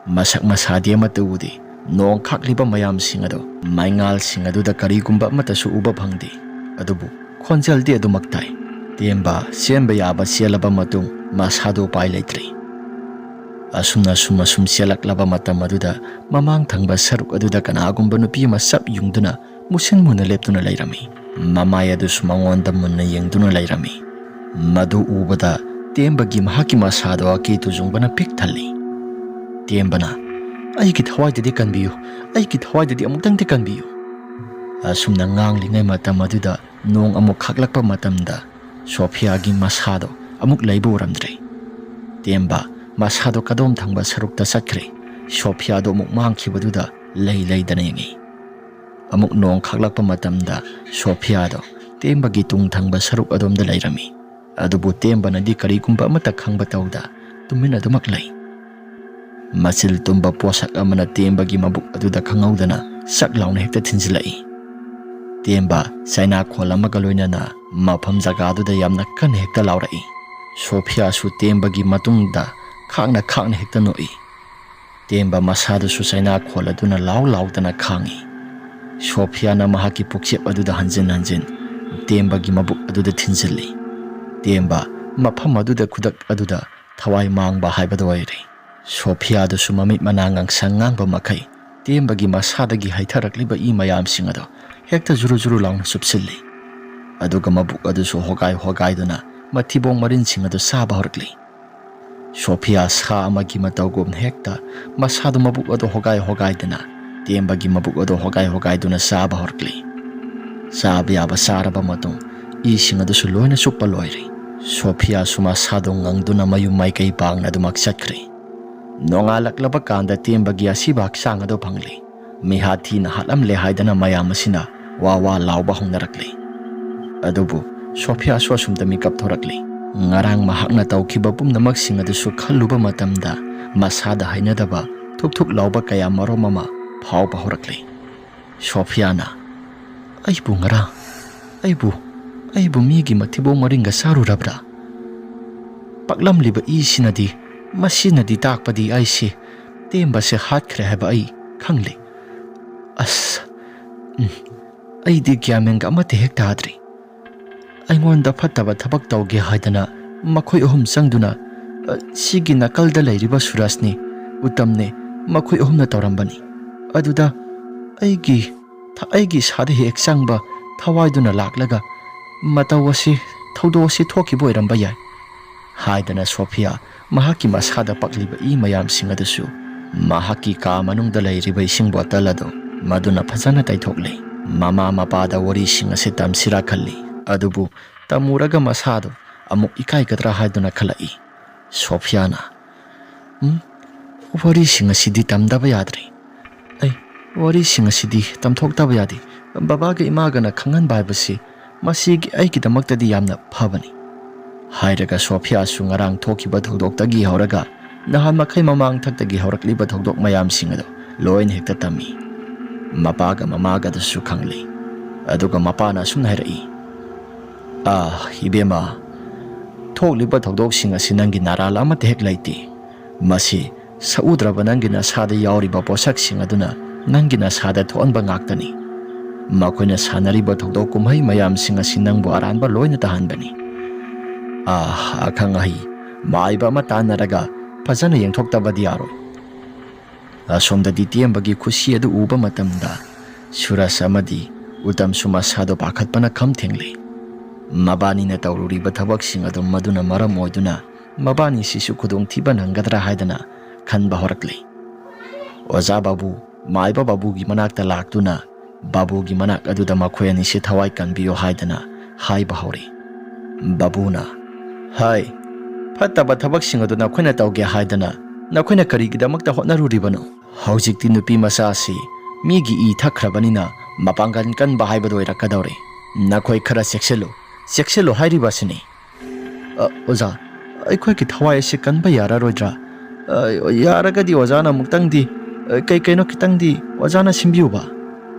ꯃꯁꯛ ꯃꯁꯥꯗꯤ ꯑꯃꯠꯇ ꯎꯗꯦ꯫ ꯅꯣꯡ ꯈꯥꯛꯂꯤꯕ ꯃꯌꯥꯝꯁꯤꯡ ꯑꯗꯨ, ꯃꯩꯉꯥꯜꯁꯤꯡ ꯑꯗꯨꯗ ꯀꯔꯤꯒꯨꯝꯕ ꯑꯃꯠꯇꯁꯨ ꯎꯕ ꯐꯪꯗꯦ꯫ ꯑꯗꯨꯕꯨ ꯈꯣꯟꯖꯦꯜꯗꯤ ꯑꯗꯨꯃꯛ ꯇꯥꯏ꯫ ꯇꯦꯝꯕ, ꯆꯦꯟꯕ ꯌꯥꯕ ꯆꯦꯜꯂꯕ ꯃꯇꯨꯡ ꯃꯁꯥꯗꯨ ꯎꯄꯥꯏ ꯂꯩꯇ꯭ꯔꯦ꯫ ꯑꯁꯨꯝꯅ ꯑꯁꯨꯝ ꯑꯁꯨꯝ ꯆꯦꯜꯂꯛꯂꯕ ꯃꯇꯝ ꯑꯗꯨꯗ ꯃꯃꯥꯡ ꯊꯪꯕ ꯁꯔꯨꯛ ꯑꯗꯨꯗ ꯀꯅꯥꯒꯨꯝꯕ ꯅꯨꯄꯤ ꯑꯃ ꯆꯞ ꯌꯨꯡꯗꯨꯅ ꯃꯨꯁꯤꯟ ꯃꯨꯅ ꯂꯦꯞꯇꯨꯅ ꯂꯩꯔꯝꯃꯤ꯫ ꯃꯃꯥꯏ ꯑꯗꯨꯁꯨ ꯃꯉꯣꯟꯗ ꯃꯨꯟꯅ ꯌꯦꯡꯗꯨꯅ ꯂꯩꯔꯝꯃꯤ꯫ ꯃꯗꯨ ꯎꯕꯗ ꯇꯦꯝꯕꯒꯤ ꯃꯍꯥꯛꯀꯤ ꯃꯁꯥꯗꯣ ꯑꯀꯤ ꯇꯨꯖꯨꯡꯕꯅ ꯄꯤꯛ ꯊꯜꯂꯤ꯫ ꯇꯦꯝꯕꯅ, "ꯑꯩꯒꯤ ꯊꯋꯥꯏꯗꯗꯤ ꯀꯟꯕꯤꯌꯨ, ꯑꯩꯒꯤ ꯊꯋꯥꯏꯗꯗꯤ ꯑꯃꯨꯛꯇꯪꯗꯤ ꯀꯟꯕꯤꯌꯨ"꯫ ꯑꯁꯨꯝꯅ ꯉꯥꯡꯂꯤꯉꯩ ꯃꯇꯝ ꯑꯗꯨꯗ ꯅꯣꯡ ꯑꯃꯨꯛ ꯈꯥꯛꯂꯛꯄ ꯃꯇꯝꯗ ꯁꯣꯐꯤꯌꯥꯒꯤ ꯃꯁꯥꯗꯣ ꯑꯃꯨꯛ ꯂꯩꯕ ꯎꯔꯝꯗ꯭ꯔꯦ꯫ ꯇꯦꯝꯕ ꯃꯁꯥꯗꯣ ꯀꯗꯣꯝ ꯊꯪꯕ ꯁꯔꯨꯛꯇ ꯆꯠꯈ꯭ꯔꯦ꯫ ꯁꯣꯐꯤꯌꯥꯗꯣ ꯑꯃꯨꯛ ꯃꯥꯡꯈꯤꯕꯗꯨꯗ ꯂꯩ ꯂꯩꯗꯅ ꯌꯦꯡꯉꯤ꯫ ꯑꯃꯨꯛ ꯅꯣꯡ ꯈꯥꯛꯂꯛꯄ ꯃꯇꯝꯗ ꯁꯣꯐꯤꯌꯥꯗꯣ ꯇꯦꯝꯕꯒꯤ ꯇꯨꯡ ꯊꯪꯕ ꯁꯔꯨꯛ ꯑꯗꯣꯝꯗ ꯂꯩꯔꯝꯃꯤ꯫ ꯑꯗꯨꯕꯨ ꯇꯦꯝꯕꯅꯗꯤ ꯀꯔꯤꯒꯨꯝꯕ ꯑꯃꯠꯇ ꯈꯪꯕ ꯇꯧꯗ ꯇꯨꯃꯤꯟ ꯑꯗꯨꯃꯛ ꯂꯩ꯫ ꯃꯆꯤꯜ ꯇꯨꯝꯕ ꯄꯣꯠꯁꯛ ꯑꯃꯅ ꯇꯦꯝꯕꯒꯤ ꯃꯕꯨꯛ ꯑꯗꯨꯗ ꯈꯪꯍꯧꯗꯅ ꯆꯛ ꯂꯥꯎꯅ ꯍꯦꯛꯇ ꯊꯤꯟꯖꯤꯜꯂꯛꯏ꯫ ꯇꯦꯝꯕ ꯆꯩꯅꯥꯈꯣꯜ ꯑꯃꯒ ꯂꯣꯏꯅꯅ ꯃꯐꯝ ꯖꯒꯥꯗꯨꯗ ꯌꯥꯝꯅ ꯀꯟꯅ ꯍꯦꯛꯇ ꯂꯥꯎꯔꯛꯏ꯫ ꯁꯣꯐꯤꯌꯥꯁꯨ ꯇꯦꯝꯕꯒꯤ ꯃꯇꯨꯡꯗ ꯈꯥꯡꯅ ꯈꯥꯡꯅ ꯍꯦꯛꯇ ꯅꯣꯛꯏ꯫ ꯇꯦꯝꯕ ꯃꯁꯥꯗꯨꯁꯨ ꯆꯩꯅꯥꯈꯣꯜ ꯑꯗꯨꯅ ꯂꯥꯎ ꯂꯥꯎꯗꯅ ꯈꯥꯡꯏ꯫ ꯁꯣꯐꯤꯌꯥꯅ ꯃꯍꯥꯛꯀꯤ ꯄꯨꯛꯆꯦꯞ ꯑꯗꯨꯗ ꯍꯟꯖꯤꯟ ꯍꯟꯖꯤꯟ ꯇꯦꯝꯕꯒꯤ ꯃꯕꯨꯛ ꯑꯗꯨꯗ ꯊꯤꯟꯖꯤꯜꯂꯤ꯫ ꯇꯦꯝꯕ ꯃꯐꯝ ꯑꯗꯨꯗ ꯈꯨꯗꯛ ꯑꯗꯨꯗ ꯊꯋꯥꯏ ꯃꯥꯡꯕ ꯍꯥꯏꯕꯗꯨ ꯑꯣꯏꯔꯦ꯫ ꯁꯣꯐꯤꯌꯥꯗꯨꯁꯨ ꯃꯃꯤꯠ ꯃꯅꯥ ꯉꯥꯡꯁꯪ ꯉꯥꯡꯕ ꯃꯈꯩ ꯇꯦꯝꯕꯒꯤ ꯃꯁꯥꯗꯒꯤ ꯍꯩꯊꯔꯛꯂꯤꯕ ꯏ ꯃꯌꯥꯝꯁꯤꯡ ꯑꯗꯨ ꯍꯦꯛꯇ ꯖꯨꯔꯨ ꯖꯨꯔꯨ ꯂꯥꯎꯅ ꯆꯨꯞꯁꯤꯜꯂꯤ꯫ ꯑꯗꯨꯒ ꯃꯕꯨꯛ ꯑꯗꯨꯁꯨ ꯍꯣꯒꯥꯏ ꯍꯣꯒꯥꯏꯗꯨꯅ ꯃꯊꯤꯕꯣꯡ ꯃꯔꯤꯟꯁꯤꯡ ꯑꯗꯨ ꯆꯥꯕ ꯍꯧꯔꯛꯂꯤ꯫ ꯁꯣꯐꯤꯌꯥ ꯁꯥ ꯑꯃꯒꯤ ꯃꯇꯧꯒꯨꯝ ꯍꯦꯛꯇ ꯃꯁꯥꯗꯨ ꯃꯕꯨꯛ ꯑꯗꯨ ꯍꯣꯒꯥꯏ ꯍꯣꯒꯥꯏꯗꯨꯅ ꯇꯦꯝꯕꯒꯤ ꯃꯕꯨꯛ ꯑꯗꯨ ꯍꯣꯒꯥꯏ ꯍꯣꯒꯥꯏꯗꯨꯅ ꯆꯥꯕ ꯍꯧꯔꯛꯂꯤ꯫ ꯆꯥꯕ ꯌꯥꯕ ꯆꯥꯔꯕ ꯃꯇꯨꯡ ꯏꯁꯤꯡ ꯑꯗꯨꯁꯨ ꯂꯣꯏꯅ ꯆꯨꯞꯄ ꯂꯣꯏꯔꯦ꯫ ꯁꯣꯐꯤꯌꯥꯁꯨ ꯃꯁꯥꯗꯨ ꯉꯪꯗꯨꯅ ꯃꯌꯨꯝ ꯃꯥꯏꯀꯩ ꯄꯥꯡꯅ ꯑꯗꯨꯃꯛ ꯆꯠꯈ꯭ꯔꯦ꯫ ꯅꯣꯡꯉꯥꯜꯂꯛꯂꯕ ꯀꯥꯟꯗ ꯇꯦꯝꯕꯒꯤ ꯑꯁꯤꯕ ꯍꯛꯆꯥꯡ ꯑꯗꯨ ꯐꯪꯂꯦ꯫ ꯃꯤꯍꯥꯠ ꯊꯤꯅ ꯍꯥꯠꯂꯝꯂꯦ ꯍꯥꯏꯗꯅ ꯃꯌꯥꯝ ꯑꯁꯤꯅ ꯋꯥ ꯋꯥ ꯂꯥꯎꯕ ꯍꯧꯅꯔꯛꯂꯦ꯫ ꯑꯗꯨꯕꯨ ꯁꯣꯐꯤꯌꯥꯁꯨ ꯑꯁꯨꯝꯇ ꯃꯤꯀꯞ ꯊꯣꯔꯛꯂꯦ꯫ ꯉꯔꯥꯡ ꯃꯍꯥꯛꯅ ꯇꯧꯈꯤꯕ ꯄꯨꯝꯅꯃꯛꯁꯤꯡ ꯑꯗꯨꯁꯨ ꯈꯜꯂꯨꯕ ꯃꯇꯝꯗ ꯃꯁꯥꯗ ꯍꯩꯅꯗꯕ ꯊꯨꯛ ꯊꯨꯛ ꯂꯥꯎꯕ ꯀꯌꯥ ꯃꯔꯨꯝ ꯑꯃ ꯐꯥꯎꯕ ꯍꯧꯔꯛꯂꯦ꯫ ꯁꯣꯐꯤꯌꯥꯅ, "ꯑꯩꯕꯨ ꯉꯔꯥꯡ, ꯑꯩꯕꯨ, ꯑꯩꯕꯨ ꯃꯤꯒꯤ ꯃꯊꯤꯕꯣꯡ ꯃꯔꯤꯡꯒ ꯆꯥꯔꯨꯔꯕ꯭ꯔꯥ? ꯄꯛꯂꯝꯂꯤꯕ ꯏꯁꯤꯅꯗꯤ, ꯃꯁꯤꯅꯗꯤ ꯇꯥꯛꯄꯗꯤ ꯑꯩꯁꯦ ꯇꯦꯝꯕꯁꯦ ꯍꯥꯠꯈ꯭ꯔꯦ ꯍꯥꯏꯕ ꯑꯩ ꯈꯪꯂꯦ꯫ ꯑꯁ, ꯎꯝ, ꯑꯩꯗꯤ ꯒ꯭ꯌꯥꯟ ꯃꯦꯟꯒ ꯑꯃꯠꯇ ꯍꯦꯛ ꯇꯥꯗ꯭ꯔꯤ꯫ ꯑꯩꯉꯣꯟꯗ ꯐꯠꯇꯕ ꯊꯕꯛ ꯇꯧꯒꯦ ꯍꯥꯏꯗꯅ ꯃꯈꯣꯏ ꯑꯍꯨꯝ ꯆꯪꯗꯨꯅ, ꯑ, ꯁꯤꯒꯤ ꯅꯥꯀꯜꯗ ꯂꯩꯔꯤꯕ ꯁꯨꯔꯖꯅꯤ, ꯎꯇꯝꯅꯦ, ꯃꯈꯣꯏ ꯑꯍꯨꯝꯅ ꯇꯧꯔꯝꯕꯅꯤ꯫ ꯑꯗꯨꯗ ꯑꯩꯒꯤ ꯊ-, ꯑꯩꯒꯤ ꯏꯁꯥꯗ ꯍꯦꯛ ꯆꯪꯕ ꯊꯋꯥꯏꯗꯨꯅ ꯂꯥꯛꯂꯒ ꯃꯇꯧ ꯑꯁꯤ, ꯊꯧꯗꯣꯛ ꯑꯁꯤ ꯊꯣꯛꯈꯤꯕ ꯑꯣꯏꯔꯝꯕ ꯌꯥꯏ" ꯍꯥꯏꯗꯅ ꯁꯣꯐꯤꯌꯥ ꯃꯍꯥꯛꯀꯤ ꯃꯁꯥꯗ ꯄꯛꯂꯤꯕ ꯏ ꯃꯌꯥꯝꯁꯤꯡ ꯑꯗꯨꯁꯨ ꯃꯍꯥꯛꯀꯤ ꯀꯥ ꯃꯅꯨꯡꯗ ꯂꯩꯔꯤꯕ ꯏꯁꯤꯡ ꯕꯣꯇꯜ ꯑꯗꯨ ꯃꯗꯨꯅ ꯐꯖꯅ ꯇꯩꯊꯣꯛꯂꯦ꯫ ꯃꯃꯥ ꯃꯄꯥꯗ ꯋꯥꯔꯤꯁꯤꯡ ꯑꯁꯤ ꯇꯝꯁꯤꯔꯥ ꯈꯜꯂꯤ, ꯑꯗꯨꯕꯨ ꯇꯝꯃꯨꯔꯒ ꯃꯁꯥꯗꯣ ꯑꯃꯨꯛ ꯏꯀꯥꯏꯒꯗ꯭ꯔꯥ ꯍꯥꯏꯗꯨꯅ ꯈꯜꯂꯛꯏ꯫ ꯁꯣꯐꯤꯌꯥꯅ, "ꯎꯝ, ꯋꯥꯔꯤꯁꯤꯡ ꯑꯁꯤꯗꯤ ꯇꯝꯗꯕ ꯌꯥꯗ꯭ꯔꯦ꯫ ꯑꯩ ꯋꯥꯔꯤꯁꯤꯡ ꯑꯁꯤꯗꯤ ꯇꯝꯊꯣꯛꯇꯕ ꯌꯥꯗꯦ꯫ ꯕꯕꯥꯒ ꯏꯃꯥꯒꯅ ꯈꯪꯍꯟꯕ ꯍꯥꯏꯕꯁꯤ ꯃꯁꯤꯒꯤ ꯑꯩꯒꯤꯗꯃꯛꯇꯗꯤ ꯌꯥꯝꯅ ꯐꯕꯅꯤ" ꯍꯥꯏꯔꯒ ꯁꯣꯐꯤꯌꯥꯁꯨ ꯉꯔꯥꯡ ꯊꯣꯛꯈꯤꯕ ꯊꯧꯗꯣꯛꯇꯒꯤ ꯍꯧꯔꯒ ꯅꯍꯥꯟ ꯃꯈꯩ ꯃꯃꯥꯡꯊꯛꯇꯒꯤ ꯍꯧꯔꯛꯂꯤꯕ ꯊꯧꯗꯣꯛ ꯃꯌꯥꯝꯁꯤꯡ ꯑꯗꯨ ꯂꯣꯏꯅ ꯍꯦꯛꯇ ꯇꯝꯃꯤ꯫ ꯃꯄꯥꯒ ꯃꯃꯥꯒꯗꯁꯨ ꯈꯪꯂꯤ꯫ ꯑꯗꯨꯒ ꯃꯄꯥꯅ ꯑꯁꯨꯝꯅ ꯍꯥꯏꯔꯛꯏ, "ꯑꯥ, ꯏꯕꯦꯝꯃ, ꯊꯣꯛꯂꯤꯕ ꯊꯧꯗꯣꯛꯁꯤꯡ ꯑꯁꯤ ꯅꯪꯒꯤ ꯅꯔꯥꯜ ꯑꯃꯠꯇ ꯍꯦꯛ ꯂꯩꯇꯦ꯫ ꯃꯁꯤ ꯁꯛꯎꯗ꯭ꯔꯕ ꯅꯪꯒꯤ ꯅꯁꯥꯗ ꯌꯥꯎꯔꯤꯕ ꯄꯣꯠꯁꯛꯁꯤꯡ ꯑꯗꯨꯅ ꯅꯪꯒꯤ ꯅꯁꯥꯗ ꯊꯣꯛꯍꯟꯕ ꯉꯥꯛꯇꯅꯤ꯫ ꯃꯈꯣꯏꯅ ꯁꯥꯟꯅꯔꯤꯕ ꯊꯧꯗꯣꯛ ꯀꯨꯝꯍꯩ ꯃꯌꯥꯝꯁꯤꯡ ꯑꯁꯤ ꯅꯪꯕꯨ ꯑꯔꯥꯟꯕ ꯂꯣꯏꯅ ꯇꯥꯍꯟꯕꯅꯤ꯫ ꯑꯥ, ꯑꯈꯪ ꯑꯍꯩ ꯃꯥꯏꯕ ꯑꯃ ꯇꯥꯟꯅꯔꯒ ꯐꯖꯅ ꯌꯦꯡꯊꯣꯛꯇꯕꯗꯤ ꯌꯥꯔꯣꯏ"꯫ ꯑꯁꯣꯝꯗꯗꯤ ꯇꯦꯝꯕꯒꯤ ꯈꯨꯠꯁꯤ ꯑꯗꯨ ꯎꯕ ꯃꯇꯝꯗ ꯁꯨꯔꯖ ꯑꯃꯗꯤ ꯎꯇꯝꯁꯨ ꯃꯁꯥꯗꯣ ꯄꯥꯈꯠꯄꯅ ꯈꯝ ꯊꯦꯡꯂꯦ꯫ ꯃꯕꯥꯅꯤꯅ ꯇꯧꯔꯨꯔꯤꯕ ꯊꯕꯛꯁꯤꯡ ꯑꯗꯨ ꯃꯗꯨꯅ ꯃꯔꯝ ꯑꯣꯏꯗꯨꯅ ꯃꯕꯥꯅꯤꯁꯤꯁꯨ ꯈꯨꯗꯣꯡꯊꯤꯕ ꯅꯪꯒꯗ꯭ꯔꯥ ꯍꯥꯏꯗꯅ ꯈꯟꯕ ꯍꯧꯔꯛꯂꯦ꯫ ꯑꯣꯖꯥ ꯕꯥꯕꯨ, ꯃꯥꯏꯕ ꯕꯥꯕꯨꯒꯤ ꯃꯅꯥꯛꯇ ꯂꯥꯛꯇꯨꯅ ꯕꯥꯕꯨꯒꯤ ꯃꯅꯥꯛ ꯑꯗꯨꯗ ꯃꯈꯣꯏ ꯑꯅꯤꯁꯤ ꯊꯋꯥꯏ ꯀꯟꯕꯤꯌꯨ ꯍꯥꯏꯗꯅ ꯍꯥꯏꯕ ꯍꯧꯔꯦ꯫ ꯕꯥꯕꯨꯅ, "ꯍꯥꯏ, ꯐꯠꯇꯕ ꯊꯕꯛꯁꯤꯡ ꯑꯗꯨ ꯅꯈꯣꯏꯅ ꯇꯧꯒꯦ ꯍꯥꯏꯗꯅ ꯅꯈꯣꯏꯅ ꯀꯔꯤꯒꯤꯗꯃꯛꯇ ꯍꯣꯠꯅꯔꯨꯔꯤꯕꯅꯣ? ꯍꯧꯖꯤꯛꯇꯤ ꯅꯨꯄꯤ ꯃꯆꯥꯁꯤ ꯃꯤꯒꯤ ꯏ ꯊꯛꯈ꯭ꯔꯕꯅꯤꯅ ꯃꯄꯥꯡꯒꯜ ꯀꯟꯕ ꯍꯥꯏꯕꯗꯨ ꯑꯣꯏꯔꯛꯀꯗꯧꯔꯦ꯫ ꯅꯈꯣꯏ ꯈꯔ ꯆꯦꯛꯁꯤꯜꯂꯨ, ꯆꯦꯛꯁꯤꯜꯂꯨ ꯍꯥꯏꯔꯤꯕ ꯑꯁꯤꯅꯤ"꯫ "ꯑ, ꯑꯣꯖꯥ, ꯑꯩꯈꯣꯏꯒꯤ ꯊꯋꯥꯏ ꯑꯁꯤ ꯀꯟꯕ ꯌꯥꯔꯔꯣꯏꯗ꯭ꯔꯥ? ꯑ, ꯌꯥꯔꯒꯗꯤ ꯑꯣꯖꯥꯅ ꯑꯃꯨꯛꯇꯪꯗꯤ, ꯑ, ꯀꯩ ꯀꯩꯅꯣ ꯈꯤꯇꯪꯗꯤ ꯑꯣꯖꯥꯅ ꯁꯤꯟꯕꯤꯌꯨꯕ"꯫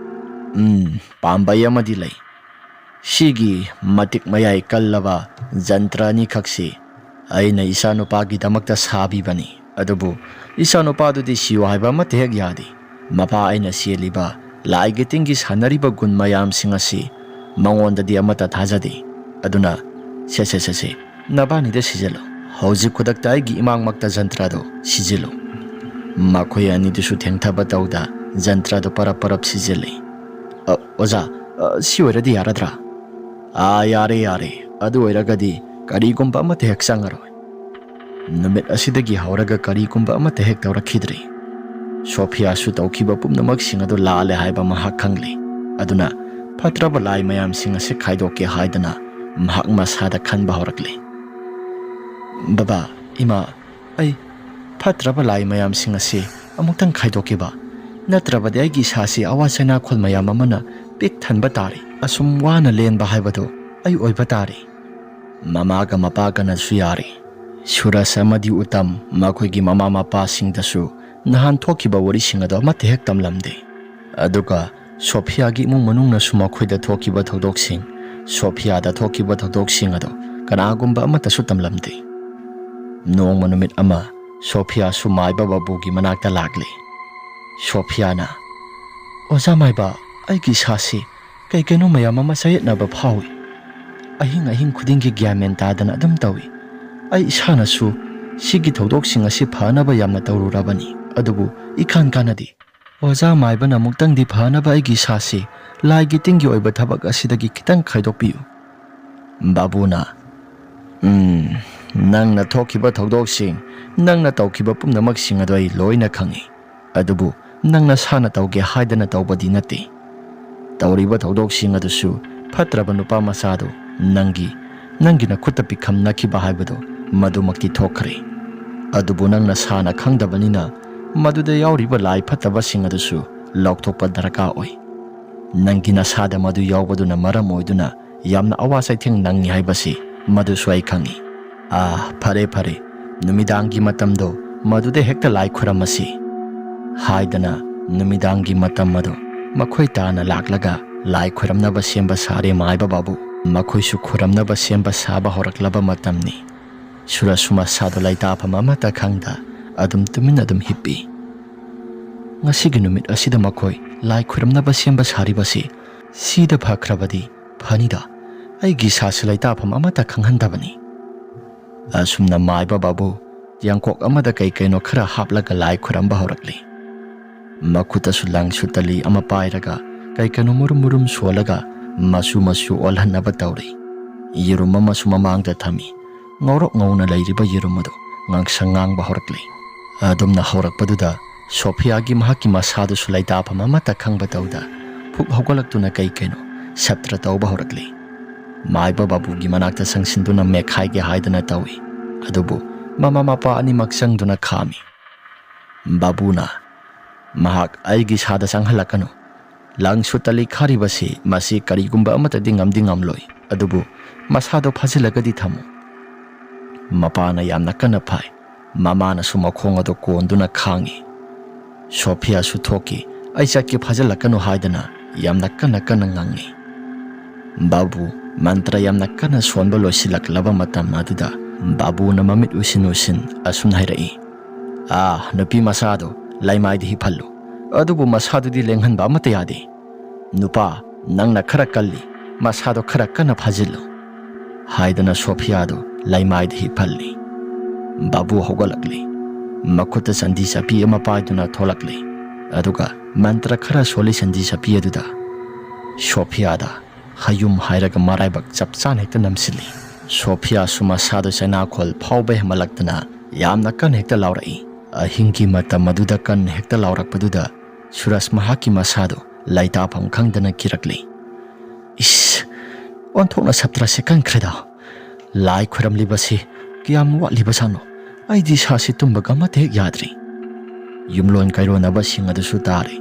"ꯎꯝ, ꯄꯥꯝꯕꯩ ꯑꯃꯗꯤ ꯂꯩ꯫ ꯁꯤꯒꯤ ꯃꯇꯤꯛ ꯃꯌꯥꯏ ꯀꯜꯂꯕ ꯖꯟꯇ꯭ꯔ ꯑꯅꯤꯈꯛꯁꯤ ꯑꯩꯅ ꯏꯆꯥꯅꯨꯄꯥꯒꯤꯗꯃꯛꯇ ꯁꯥꯕꯤꯕꯅꯤ꯫ ꯑꯗꯨꯕꯨ ꯏꯆꯥꯅꯨꯄꯥꯗꯨꯗꯤ ꯁꯤꯌꯨ ꯍꯥꯏꯕ ꯑꯃꯠꯇ ꯍꯦꯛ ꯌꯥꯗꯦ꯫ ꯃꯄꯥ ꯑꯩꯅ ꯆꯦꯜꯂꯤꯕ ꯂꯥꯏꯒꯤ ꯇꯤꯟꯒꯤ ꯁꯥꯟꯅꯔꯤꯕ ꯒꯨꯟ ꯃꯌꯥꯝꯁꯤꯡ ꯑꯁꯤ ꯃꯉꯣꯟꯗꯗꯤ ꯑꯃꯠꯇ ꯊꯥꯖꯗꯦ꯫ ꯑꯗꯨꯅ, ꯁꯦ, ꯁꯦ, ꯁꯦ, ꯁꯦ, ꯅꯕꯥꯅꯤꯗ ꯁꯤꯖꯤꯜꯂꯨ꯫ ꯍꯧꯖꯤꯛ ꯈꯨꯗꯛꯇ ꯑꯩꯒꯤ ꯏꯃꯥꯡꯃꯛꯇ ꯖꯟꯇ꯭ꯔꯗꯨ ꯁꯤꯖꯤꯜꯂꯨ"꯫ ꯃꯈꯣꯏ ꯑꯅꯤꯗꯨꯁꯨ ꯊꯦꯡꯊꯕ ꯇꯧꯗ ꯖꯟꯇ꯭ꯔꯗꯨ ꯄꯔꯞ ꯄꯔꯞ ꯁꯤꯖꯤꯜꯂꯤ꯫ "ꯑ, ꯑꯣꯖꯥ, ꯑ, ꯁꯤ ꯑꯣꯏꯔꯗꯤ ꯌꯥꯔꯗ꯭ꯔꯥ?" "ꯑꯥ, ꯌꯥꯔꯦ, ꯌꯥꯔꯦ꯫ ꯑꯗꯨ ꯑꯣꯏꯔꯒꯗꯤ ꯀꯔꯤꯒꯨꯝꯕ ꯑꯃꯠꯇ ꯍꯦꯛ ꯆꯪꯉꯔꯣꯏ꯫ ꯅꯨꯃꯤꯠ ꯑꯁꯤꯗꯒꯤ ꯍꯧꯔꯒ ꯀꯔꯤꯒꯨꯝꯕ ꯑꯃꯠꯇ ꯍꯦꯛ ꯇꯧꯔꯛꯈꯤꯗ꯭ꯔꯦ꯫ ꯁꯣꯐꯤꯌꯥꯁꯨ ꯇꯧꯈꯤꯕ ꯄꯨꯝꯅꯃꯛꯁꯤꯡ ꯑꯗꯨ ꯂꯥꯜꯂꯦ ꯍꯥꯏꯕ ꯃꯍꯥꯛ ꯈꯪꯂꯦ꯫ ꯑꯗꯨꯅ ꯐꯠꯇ꯭ꯔꯕ ꯂꯥꯏ ꯃꯌꯥꯝꯁꯤꯡ ꯑꯁꯤ ꯈꯥꯏꯗꯣꯛꯀꯦ ꯍꯥꯏꯗꯅ ꯃꯍꯥꯛ ꯃꯁꯥꯗ ꯈꯟꯕ ꯍꯧꯔꯛꯂꯦ꯫ "ꯕꯕꯥ, ꯏꯃꯥ, ꯑꯩ ꯐꯠꯇ꯭ꯔꯕ ꯂꯥꯏ ꯃꯌꯥꯝꯁꯤꯡ ꯑꯁꯤ ꯑꯃꯨꯛꯇꯪ ꯈꯥꯏꯗꯣꯛꯈꯤꯕ, ꯅꯠꯇ꯭ꯔꯕꯗꯤ ꯑꯩꯒꯤ ꯏꯁꯥꯁꯤ ꯑꯋꯥ ꯆꯩꯅꯥꯈꯣꯜ ꯃꯌꯥꯝ ꯑꯃꯅ ꯄꯤꯛ ꯊꯟꯕ ꯇꯥꯔꯦ꯫ ꯑꯁꯨꯝ ꯋꯥꯅ ꯂꯦꯟꯕ ꯍꯥꯏꯕꯗꯨ ꯑꯩ ꯑꯣꯏꯕ ꯇꯥꯔꯦ꯫" ꯃꯃꯥꯒ ꯃꯄꯥꯒꯅꯁꯨ ꯌꯥꯔꯦ꯫ ꯁꯨꯔꯁ ꯑꯃꯗꯤ ꯎꯇꯝ ꯃꯈꯣꯏꯒꯤ ꯃꯃꯥ ꯃꯄꯥꯁꯤꯡꯗꯁꯨ ꯅꯍꯥꯟ ꯊꯣꯛꯈꯤꯕ ꯋꯥꯔꯤꯁꯤꯡ ꯑꯗꯨ ꯑꯃꯠꯇ ꯍꯦꯛ ꯇꯝꯂꯝꯗꯦ꯫ ꯑꯗꯨꯒ ꯁꯣꯐꯤꯌꯥꯒꯤ ꯏꯃꯨꯡ ꯃꯅꯨꯡꯅꯁꯨ ꯃꯈꯣꯏꯗ ꯊꯣꯛꯈꯤꯕ ꯊꯧꯗꯣꯛꯁꯤꯡ, ꯁꯣꯐꯤꯌꯥꯗ ꯊꯣꯛꯈꯤꯕ ꯊꯧꯗꯣꯛꯁꯤꯡ ꯑꯗꯨ ꯀꯅꯥꯒꯨꯝꯕ ꯑꯃꯠꯇꯁꯨ ꯇꯝꯂꯝꯗꯦ꯫ ꯅꯣꯡꯃ ꯅꯨꯃꯤꯠ ꯑꯃ ꯁꯣꯐꯤꯌꯥꯁꯨ ꯃꯥꯏꯕ ꯕꯥꯕꯨꯒꯤ ꯃꯅꯥꯛꯇ ꯂꯥꯛꯂꯦ꯫ ꯁꯣꯐꯤꯌꯥꯅ, "ꯑꯣꯖꯥ ꯃꯥꯏꯕ, ꯑꯩꯒꯤ ꯏꯁꯥꯁꯤ ꯀꯩ ꯀꯩꯅꯣ ꯃꯌꯥꯝ ꯑꯃ ꯆꯌꯦꯠꯅꯕ ꯐꯥꯎꯏ꯫ ꯑꯍꯤꯡ ꯑꯍꯤꯡ ꯈꯨꯗꯤꯡꯒꯤ ꯒ꯭ꯌꯥꯟ ꯃꯦꯟ ꯇꯥꯗꯅ ꯑꯗꯨꯝ ꯇꯧꯏ꯫ ꯑꯩ ꯏꯁꯥꯅꯁꯨ ꯁꯤꯒꯤ ꯊꯧꯗꯣꯛꯁꯤꯡ ꯑꯁꯤ ꯐꯅꯕ ꯌꯥꯝꯅ ꯇꯧꯔꯨꯔꯕꯅꯤ, ꯑꯗꯨꯕꯨ ꯏꯀꯥꯟ ꯀꯥꯟꯅꯗꯦ꯫ ꯑꯣꯖꯥ ꯃꯥꯏꯕꯅ ꯑꯃꯨꯛꯇꯪꯗꯤ ꯐꯅꯕ ꯑꯩꯒꯤ ꯏꯁꯥꯁꯤ ꯂꯥꯏꯒꯤ ꯇꯤꯟꯒꯤ ꯑꯣꯏꯕ ꯊꯕꯛ ꯑꯁꯤꯗꯒꯤ ꯈꯤꯇꯪ ꯈꯥꯏꯗꯣꯛꯄꯤꯌꯨ꯫" ꯕꯥꯕꯨꯅ, "ꯎꯝ, ꯅꯪꯅ ꯊꯣꯛꯈꯤꯕ ꯊꯧꯗꯣꯛꯁꯤꯡ, ꯅꯪꯅ ꯇꯧꯈꯤꯕ ꯄꯨꯝꯅꯃꯛꯁꯤꯡ ꯑꯗꯨ ꯑꯩ ꯂꯣꯏꯅ ꯈꯪꯏ꯫ ꯑꯗꯨꯕꯨ ꯅꯪ ꯅꯁꯥꯅ ꯇꯧꯒꯦ ꯍꯥꯏꯗꯅ ꯇꯧꯕꯗꯤ ꯅꯠꯇꯦ꯫ ꯇꯧꯔꯤꯕ ꯊꯧꯗꯣꯛꯁꯤꯡ ꯑꯗꯨꯁꯨ ꯐꯠꯇ꯭ꯔꯕ ꯅꯨꯄꯥ ꯃꯆꯥꯗꯨ ꯅꯪꯒꯤ, ꯅꯪꯒꯤ ꯅꯈꯨꯠꯇ ꯄꯤꯈꯝꯅꯈꯤꯕ ꯍꯥꯏꯕꯗꯨ ꯃꯗꯨꯃꯛꯇꯤ ꯊꯣꯛꯈ꯭ꯔꯦ꯫ ꯑꯗꯨꯕꯨ ꯅꯪ ꯅꯁꯥꯅ ꯈꯪꯗꯕꯅꯤꯅ ꯃꯗꯨꯗ ꯌꯥꯎꯔꯤꯕ ꯂꯥꯏ ꯐꯠꯇꯕꯁꯤꯡ ꯑꯗꯨꯁꯨ ꯂꯧꯊꯣꯛꯄ ꯗꯔꯀꯥꯔ ꯑꯣꯏ꯫ ꯅꯪꯒꯤ ꯅꯁꯥꯗ ꯃꯗꯨ ꯌꯥꯎꯕꯗꯨꯅ ꯃꯔꯝ ꯑꯣꯏꯗꯨꯅ ꯌꯥꯝꯅ ꯑꯋꯥ ꯆꯩꯊꯦꯡ ꯅꯪꯉꯤ ꯍꯥꯏꯕꯁꯤ ꯃꯗꯨꯁꯨ ꯑꯩ ꯈꯪꯏ꯫ ꯑꯥ, ꯐꯔꯦ, ꯐꯔꯦ, ꯅꯨꯃꯤꯗꯥꯡꯒꯤ ꯃꯇꯝꯗꯣ ꯃꯗꯨꯗ ꯍꯦꯛꯇ ꯂꯥꯏ ꯈꯨꯔꯝꯃꯁꯤ꯫" ꯍꯥꯏꯗꯅ ꯅꯨꯃꯤꯗꯥꯡꯒꯤ ꯃꯇꯝ ꯑꯗꯨ ꯃꯈꯣꯏ ꯇꯥꯅ ꯂꯥꯛꯂꯒ ꯂꯥꯏ ꯈꯨꯔꯝꯅꯕ ꯁꯦꯝꯕ ꯁꯥꯔꯦ ꯃꯥꯏꯕ ꯕꯥꯕꯨ꯫ ꯃꯈꯣꯏꯁꯨ ꯈꯨꯔꯝꯅꯕ ꯁꯦꯝꯕ ꯁꯥꯕ ꯍꯧꯔꯛꯂꯕ ꯃꯇꯝꯅꯤ꯫ ꯁꯨꯔꯁꯨ ꯃꯁꯥꯗꯣ ꯂꯩꯇꯥꯐꯝ ꯑꯃꯠꯇ ꯈꯪꯗ ꯑꯗꯨꯝ ꯇꯨꯃꯤꯟꯅ ꯑꯗꯨꯝ ꯍꯤꯞꯄꯤ꯫ ꯉꯁꯤꯒꯤ ꯅꯨꯃꯤꯠ ꯑꯁꯤꯗ ꯃꯈꯣꯏ ꯂꯥꯏ ꯈꯨꯔꯝꯅꯕ ꯁꯦꯝꯕ ꯁꯥꯔꯤꯕꯁꯤ ꯁꯤꯗ ꯐꯈ꯭ꯔꯕꯗꯤ ꯐꯅꯤꯗ, ꯑꯩꯒꯤ ꯏꯁꯥꯁꯤ ꯂꯩꯇꯥꯐꯝ ꯑꯃꯠꯇ ꯈꯪꯍꯟꯗꯕꯅꯤ꯫ ꯑꯁꯨꯝꯅ ꯃꯥꯏꯕ ꯕꯥꯕꯨ ꯌꯥꯡꯀꯣꯛ ꯑꯃꯗ ꯀꯩ ꯀꯩꯅꯣ ꯈꯔ ꯍꯥꯞꯂꯒ ꯂꯥꯏ ꯈꯨꯔꯝꯕ ꯍꯧꯔꯛꯂꯤ꯫ ꯃꯈꯨꯠꯇꯁꯨ ꯂꯪ ꯁꯨꯠꯇꯂꯤ ꯑꯃ ꯄꯥꯏꯔꯒ ꯀꯩ ꯀꯩꯅꯣ ꯃꯨꯔꯨꯝ ꯃꯨꯔꯨꯝ ꯁꯣꯜꯂꯒ ꯃꯆꯨ ꯃꯆꯨ ꯑꯣꯜꯍꯟꯅꯕ ꯇꯧꯔꯤ꯫ ꯌꯦꯔꯨꯝ ꯑꯃꯁꯨ ꯃꯃꯥꯡꯗ ꯊꯝꯃꯤ꯫ ꯉꯧꯔꯣꯛ ꯉꯧꯅ ꯂꯩꯔꯤꯕ ꯌꯦꯔꯨꯝ ꯑꯗꯨ ꯉꯥꯡꯁꯪ ꯉꯥꯡꯕ ꯍꯧꯔꯛꯂꯤ꯫ ꯑꯗꯨꯝꯅ ꯍꯧꯔꯛꯄꯗꯨꯗ ꯁꯣꯐꯤꯌꯥꯒꯤ ꯃꯍꯥꯛꯀꯤ ꯃꯁꯥꯗꯨꯁꯨ ꯂꯩꯇꯥꯐꯝ ꯑꯃꯠꯇ ꯈꯪꯕ ꯇꯧꯗ ꯐꯨꯛ ꯍꯧꯒꯠꯂꯛꯇꯨꯅ ꯀꯩ ꯀꯩꯅꯣ ꯁꯞꯇ꯭ꯔ ꯇꯧꯕ ꯍꯧꯔꯛꯂꯤ꯫ ꯃꯥꯏꯕ ꯕꯥꯕꯨꯒꯤ ꯃꯅꯥꯛꯇ ꯆꯪꯁꯤꯟꯗꯨꯅ ꯃꯦꯠꯈꯥꯏꯒꯦ ꯍꯥꯏꯗꯅ ꯇꯧꯏ꯫ ꯑꯗꯨꯕꯨ ꯃꯃꯥ ꯃꯄꯥ ꯑꯅꯤꯃꯛ ꯆꯪꯗꯨꯅ ꯈꯥꯝꯃꯤ꯫ ꯕꯥꯕꯨꯅ, "ꯃꯍꯥꯛ ꯑꯩꯒꯤ ꯏꯁꯥꯗ ꯆꯪꯍꯜꯂꯛꯀꯅꯨ꯫ ꯂꯪꯁꯨ ꯇꯂꯤ ꯈꯥꯔꯤꯕꯁꯤ ꯃꯁꯤ ꯀꯔꯤꯒꯨꯝꯕ ꯑꯃꯠꯇꯗꯤ ꯉꯝꯗꯤ ꯉꯝꯂꯣꯏ, ꯑꯗꯨꯕꯨ ꯃꯁꯥꯗꯣ ꯐꯥꯖꯤꯜꯂꯒꯗꯤ ꯊꯝꯃꯨ꯫" ꯃꯄꯥꯅ ꯌꯥꯝꯅ ꯀꯟꯅ ꯐꯥꯏ꯫ ꯃꯃꯥꯅꯁꯨ ꯃꯈꯣꯡ ꯑꯗꯨ ꯀꯣꯟꯗꯨꯅ ꯈꯥꯡꯉꯤ꯫ ꯁꯣꯐꯤꯌꯥꯁꯨ ꯊꯣꯛꯈꯤ꯫ "ꯑꯩ ꯆꯠꯀꯦ, ꯐꯥꯖꯤꯜꯂꯛꯀꯅꯨ" ꯍꯥꯏꯗꯅ ꯌꯥꯝꯅ ꯀꯟꯅ ꯀꯟꯅ ꯉꯥꯡꯉꯤ꯫ ꯕꯥꯕꯨ ꯃꯟꯇ꯭ꯔ ꯌꯥꯝꯅ ꯀꯟꯅ ꯁꯣꯟꯕ ꯂꯣꯏꯁꯤꯜꯂꯛꯂꯕ ꯃꯇꯝ ꯑꯗꯨꯗ ꯕꯥꯕꯨꯅ ꯃꯃꯤꯠ ꯎꯏꯁꯤꯟ ꯎꯏꯁꯤꯟ ꯑꯁꯨꯝ ꯍꯥꯏꯔꯛꯏ, "ꯑꯥ, ꯅꯨꯄꯤ ꯃꯆꯥꯗꯣ ꯂꯩꯃꯥꯏꯗ ꯍꯤꯞꯍꯜꯂꯨ, ꯑꯗꯨꯕꯨ ꯃꯁꯥꯗꯨꯗꯤ ꯂꯦꯡꯍꯟꯕ ꯑꯃꯠꯇ ꯌꯥꯗꯦ꯫ ꯅꯨꯄꯥ, ꯅꯪꯅ ꯈꯔ ꯀꯜꯂꯤ, ꯃꯁꯥꯗꯣ ꯈꯔ ꯀꯟꯅ ꯐꯥꯖꯤꯜꯂꯨ" ꯍꯥꯏꯗꯅ ꯁꯣꯐꯤꯌꯥꯗꯨ ꯂꯩꯃꯥꯏꯗ ꯍꯤꯞꯍꯜꯂꯤ꯫ ꯕꯥꯕꯨ ꯍꯧꯒꯠꯂꯛꯂꯤ꯫ ꯃꯈꯨꯠꯇ ꯆꯟꯗꯤ ꯆꯠꯄꯤ ꯑꯃ ꯄꯥꯏꯗꯨꯅ ꯊꯣꯛꯂꯛꯂꯤ꯫ ꯑꯗꯨꯒ ꯃꯟꯇ꯭ꯔ ꯈꯔ ꯁꯣꯜꯂꯤ ꯆꯟꯗꯤ ꯆꯠꯄꯤ ꯑꯗꯨꯗ꯫ ꯁꯣꯐꯤꯌꯥꯗ ꯍꯌꯨꯝ ꯍꯥꯏꯔꯒ ꯃꯔꯥꯏꯕꯛ ꯆꯞ ꯆꯥꯅ ꯍꯦꯛꯇ ꯅꯝꯁꯤꯜꯂꯤ꯫ ꯁꯣꯐꯤꯌꯥꯁꯨ ꯃꯁꯥꯗꯣ ꯆꯩꯅꯥꯈꯣꯜ ꯐꯥꯎꯕ ꯍꯦꯟꯃꯜꯂꯛꯇꯅ ꯌꯥꯝꯅ ꯀꯟꯅ ꯍꯦꯛꯇ ꯂꯥꯎꯔꯛꯏ꯫ ꯑꯍꯤꯡꯒꯤ ꯃꯇꯝ ꯑꯗꯨꯗ ꯀꯟꯅ ꯍꯦꯛꯇ ꯂꯥꯎꯔꯛꯄꯗꯨꯗ ꯁꯨꯔꯖ ꯃꯍꯥꯛꯀꯤ ꯃꯁꯥꯗꯣ ꯂꯩꯇꯥꯐꯝ ꯈꯪꯗꯅ ꯀꯤꯔꯛꯂꯤ꯫ "ꯏꯁ, ꯑꯣꯟꯊꯣꯛꯅ ꯁꯞꯇ꯭ꯔꯁꯦ ꯀꯟꯈ꯭ꯔꯦꯗ꯫ ꯂꯥꯏ ꯈꯣꯏꯔꯝꯂꯤꯕꯁꯤ ꯀꯌꯥꯝ ꯋꯥꯠꯂꯤꯕꯖꯥꯠꯅꯣ? ꯑꯩꯗꯤ ꯏꯁꯥꯁꯤ ꯇꯨꯝꯕꯒ ꯑꯃꯠꯇ ꯍꯦꯛ ꯌꯥꯗ꯭ꯔꯤ꯫" ꯌꯨꯝꯂꯣꯟ ꯀꯩꯔꯣꯟꯅꯕꯁꯤꯡ ꯑꯗꯨꯁꯨ ꯇꯥꯔꯦ꯫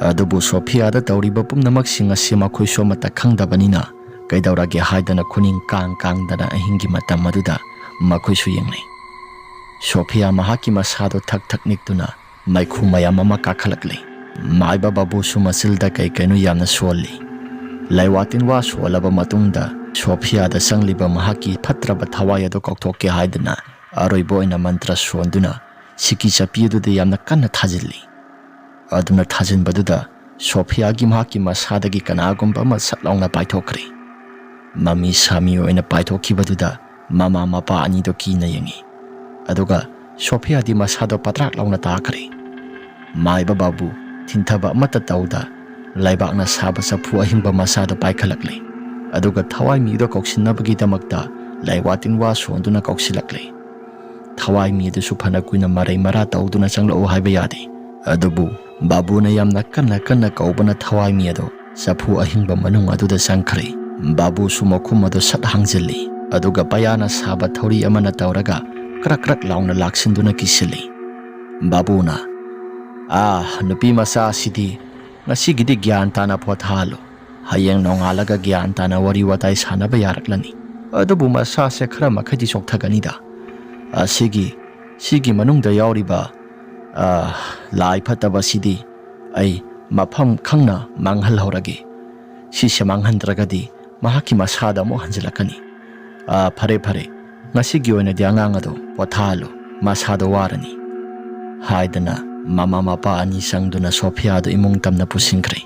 ꯑꯗꯨꯕꯨ ꯁꯣꯐꯤꯌꯥꯗ ꯇꯧꯔꯤꯕ ꯄꯨꯝꯅꯃꯛꯁꯤꯡ ꯑꯁꯤ ꯃꯈꯣꯏꯁꯨ ꯑꯃꯠꯇ ꯈꯪꯗꯕꯅꯤꯅ ꯀꯩꯗꯧꯔꯒꯦ ꯍꯥꯏꯗꯅ ꯈꯨꯅꯤꯡ ꯀꯥꯡ ꯀꯥꯡꯗꯅ ꯑꯍꯤꯡꯒꯤ ꯃꯇꯝ ꯑꯗꯨꯗ ꯃꯈꯣꯏꯁꯨ ꯌꯦꯡꯅꯩ꯫ ꯁꯣꯐꯤꯌꯥ ꯃꯍꯥꯛꯀꯤ ꯃꯁꯥꯗꯣ ꯊꯛ ꯊꯛ ꯅꯤꯛꯇꯨꯅ ꯃꯩꯈꯨ ꯃꯌꯥꯝ ꯑꯃ ꯀꯥꯈꯠꯂꯛꯂꯤ꯫ ꯃꯥꯏꯕ ꯕꯥꯕꯨꯁꯨ ꯃꯆꯤꯜꯗ ꯀꯩ ꯀꯩꯅꯣ ꯌꯥꯝꯅ ꯁꯣꯜꯂꯤ꯫ ꯂꯩꯋꯥ ꯇꯤꯟꯋꯥ ꯁꯣꯜꯂꯕ ꯃꯇꯨꯡꯗ ꯁꯣꯐꯤꯌꯥꯗ ꯆꯪꯂꯤꯕ ꯃꯍꯥꯛꯀꯤ ꯐꯠꯇ꯭ꯔꯕ ꯊꯋꯥꯏ ꯑꯗꯨ ꯀꯥꯎꯊꯣꯛꯀꯦ ꯍꯥꯏꯗꯨꯅ ꯑꯔꯣꯏꯕ ꯑꯣꯏꯅ ꯃꯟꯇ꯭ꯔ ꯁꯣꯟꯗꯨꯅ ꯁꯤꯀꯤ ꯆꯠꯄꯤ ꯑꯗꯨꯗ ꯌꯥꯝꯅ ꯀꯟꯅ ꯊꯥꯖꯤꯜꯂꯤ꯫ ꯑꯗꯨꯅ ꯊꯥꯖꯤꯟꯕꯗꯨꯗ ꯁꯣꯐꯤꯌꯥꯒꯤ ꯃꯍꯥꯛꯀꯤ ꯃꯁꯥꯗꯒꯤ ꯀꯅꯥꯒꯨꯝꯕ ꯑꯃ ꯁꯠ ꯂꯥꯎꯅ ꯄꯥꯏꯊꯣꯛꯈ꯭ꯔꯦ꯫ ꯃꯃꯤ ꯁꯥꯃꯤ ꯑꯣꯏꯅ ꯄꯥꯏꯊꯣꯛꯈꯤꯕꯗꯨꯗ ꯃꯃꯥ ꯃꯄꯥ ꯑꯅꯤꯗꯣ ꯀꯤꯅ ꯌꯦꯡꯉꯤ꯫ ꯑꯗꯨꯒ ꯁꯣꯐꯤꯌꯥꯗꯤ ꯃꯁꯥꯗꯣ ꯄꯇ꯭ꯔꯥꯛ ꯂꯥꯎꯅ ꯇꯥꯈ꯭ꯔꯦ꯫ ꯃꯥꯏꯕ ꯕꯥꯕꯨ ꯊꯤꯟꯊꯕ ꯑꯃꯠꯇ ꯇꯧꯗ ꯂꯩꯕꯥꯛꯅ ꯁꯥꯕ ꯆꯐꯨ ꯑꯍꯤꯡꯕ ꯃꯆꯥꯗꯨ ꯄꯥꯏꯈꯠꯂꯛꯂꯦ꯫ ꯑꯗꯨꯒ ꯊꯋꯥꯏ ꯃꯤꯗꯣ ꯀꯧꯁꯤꯟꯅꯕꯒꯤꯗꯃꯛꯇ ꯂꯥꯏꯋꯥ ꯇꯤꯟꯋꯥ ꯁꯣꯟꯗꯨꯅ ꯀꯧꯁꯤꯜꯂꯛꯂꯦ꯫ ꯊꯋꯥꯏ ꯃꯤ ꯑꯗꯨꯁꯨ ꯐꯅ ꯀꯨꯏꯅ ꯃꯔꯩ ꯃꯔꯥ ꯇꯧꯗꯨꯅ ꯆꯪꯂꯛꯎ ꯍꯥꯏꯕ ꯌꯥꯗꯦ꯫ ꯑꯗꯨꯕꯨ ꯕꯥꯕꯨꯅ ꯌꯥꯝꯅ ꯀꯟꯅ ꯀꯟꯅ ꯀꯧꯕꯅ ꯊꯋꯥꯏ ꯃꯤ ꯑꯗꯨ ꯆꯐꯨ ꯑꯍꯤꯡꯕ ꯃꯅꯨꯡ ꯑꯗꯨꯗ ꯆꯪꯈ꯭ꯔꯦ꯫ ꯕꯥꯕꯨꯁꯨ ꯃꯈꯨꯝ ꯑꯗꯨ ꯁꯠ ꯍꯥꯡꯖꯤꯜꯂꯤ꯫ ꯑꯗꯨꯒ ꯄꯌꯥꯅ ꯁꯥꯕ ꯊꯧꯔꯤ ꯑꯃꯅ ꯇꯧꯔꯒ ꯀ꯭ꯔꯛ ꯀ꯭ꯔꯛ ꯂꯥꯎꯅ ꯂꯥꯛꯁꯤꯟꯗꯨꯅ ꯀꯤꯁꯤꯜꯂꯤ꯫ ꯕꯥꯕꯨꯅ, "ꯑꯥ, ꯅꯨꯄꯤ ꯃꯆꯥ ꯑꯁꯤꯗꯤ ꯉꯁꯤꯒꯤꯗꯤ ꯒ꯭ꯌꯥꯟ ꯇꯥꯅ ꯄꯣꯊꯥꯍꯜꯂꯨ꯫ ꯍꯌꯦꯡ ꯅꯣꯡꯉꯥꯜꯂꯒ ꯒ꯭ꯌꯥꯟ ꯇꯥꯅ ꯋꯥꯔꯤ ꯋꯥꯇꯥꯏ ꯁꯥꯟꯅꯕ ꯌꯥꯔꯛꯂꯅꯤ꯫ ꯑꯗꯨꯕꯨ ꯃꯁꯥꯁꯦ ꯈꯔ ꯃꯈꯩꯗꯤ ꯆꯣꯛꯊꯒꯅꯤꯗ꯫ ꯑꯁꯤꯒꯤ, ꯁꯤꯒꯤ ꯃꯅꯨꯡꯗ ꯌꯥꯎꯔꯤꯕ, ꯑ, ꯂꯥꯏ ꯐꯠꯇꯕꯁꯤꯗꯤ ꯑꯩ ꯃꯐꯝ ꯈꯪꯅ ꯃꯥꯡꯍꯜꯍꯧꯔꯒꯦ꯫ ꯁꯤꯁꯦ ꯃꯥꯡꯍꯟꯗ꯭ꯔꯒꯗꯤ ꯃꯍꯥꯛꯀꯤ ꯃꯁꯥꯗ ꯑꯃꯨꯛ ꯍꯟꯖꯤꯜꯂꯛꯀꯅꯤ꯫ ꯑ, ꯐꯔꯦ, ꯐꯔꯦ, ꯉꯁꯤꯒꯤ ꯑꯣꯏꯅꯗꯤ ꯑꯉꯥꯡ ꯑꯗꯣ ꯄꯣꯊꯥꯍꯜꯂꯨ, ꯃꯁꯥꯗꯣ ꯋꯥꯔꯅꯤ," ꯍꯥꯏꯗꯅ ꯃꯃꯥ ꯃꯄꯥ ꯑꯅꯤ ꯆꯪꯗꯨꯅ ꯁꯣꯐꯤꯌꯥꯗꯨ ꯏꯃꯨꯡ ꯇꯝꯅ ꯄꯨꯁꯤꯟꯈ꯭ꯔꯦ꯫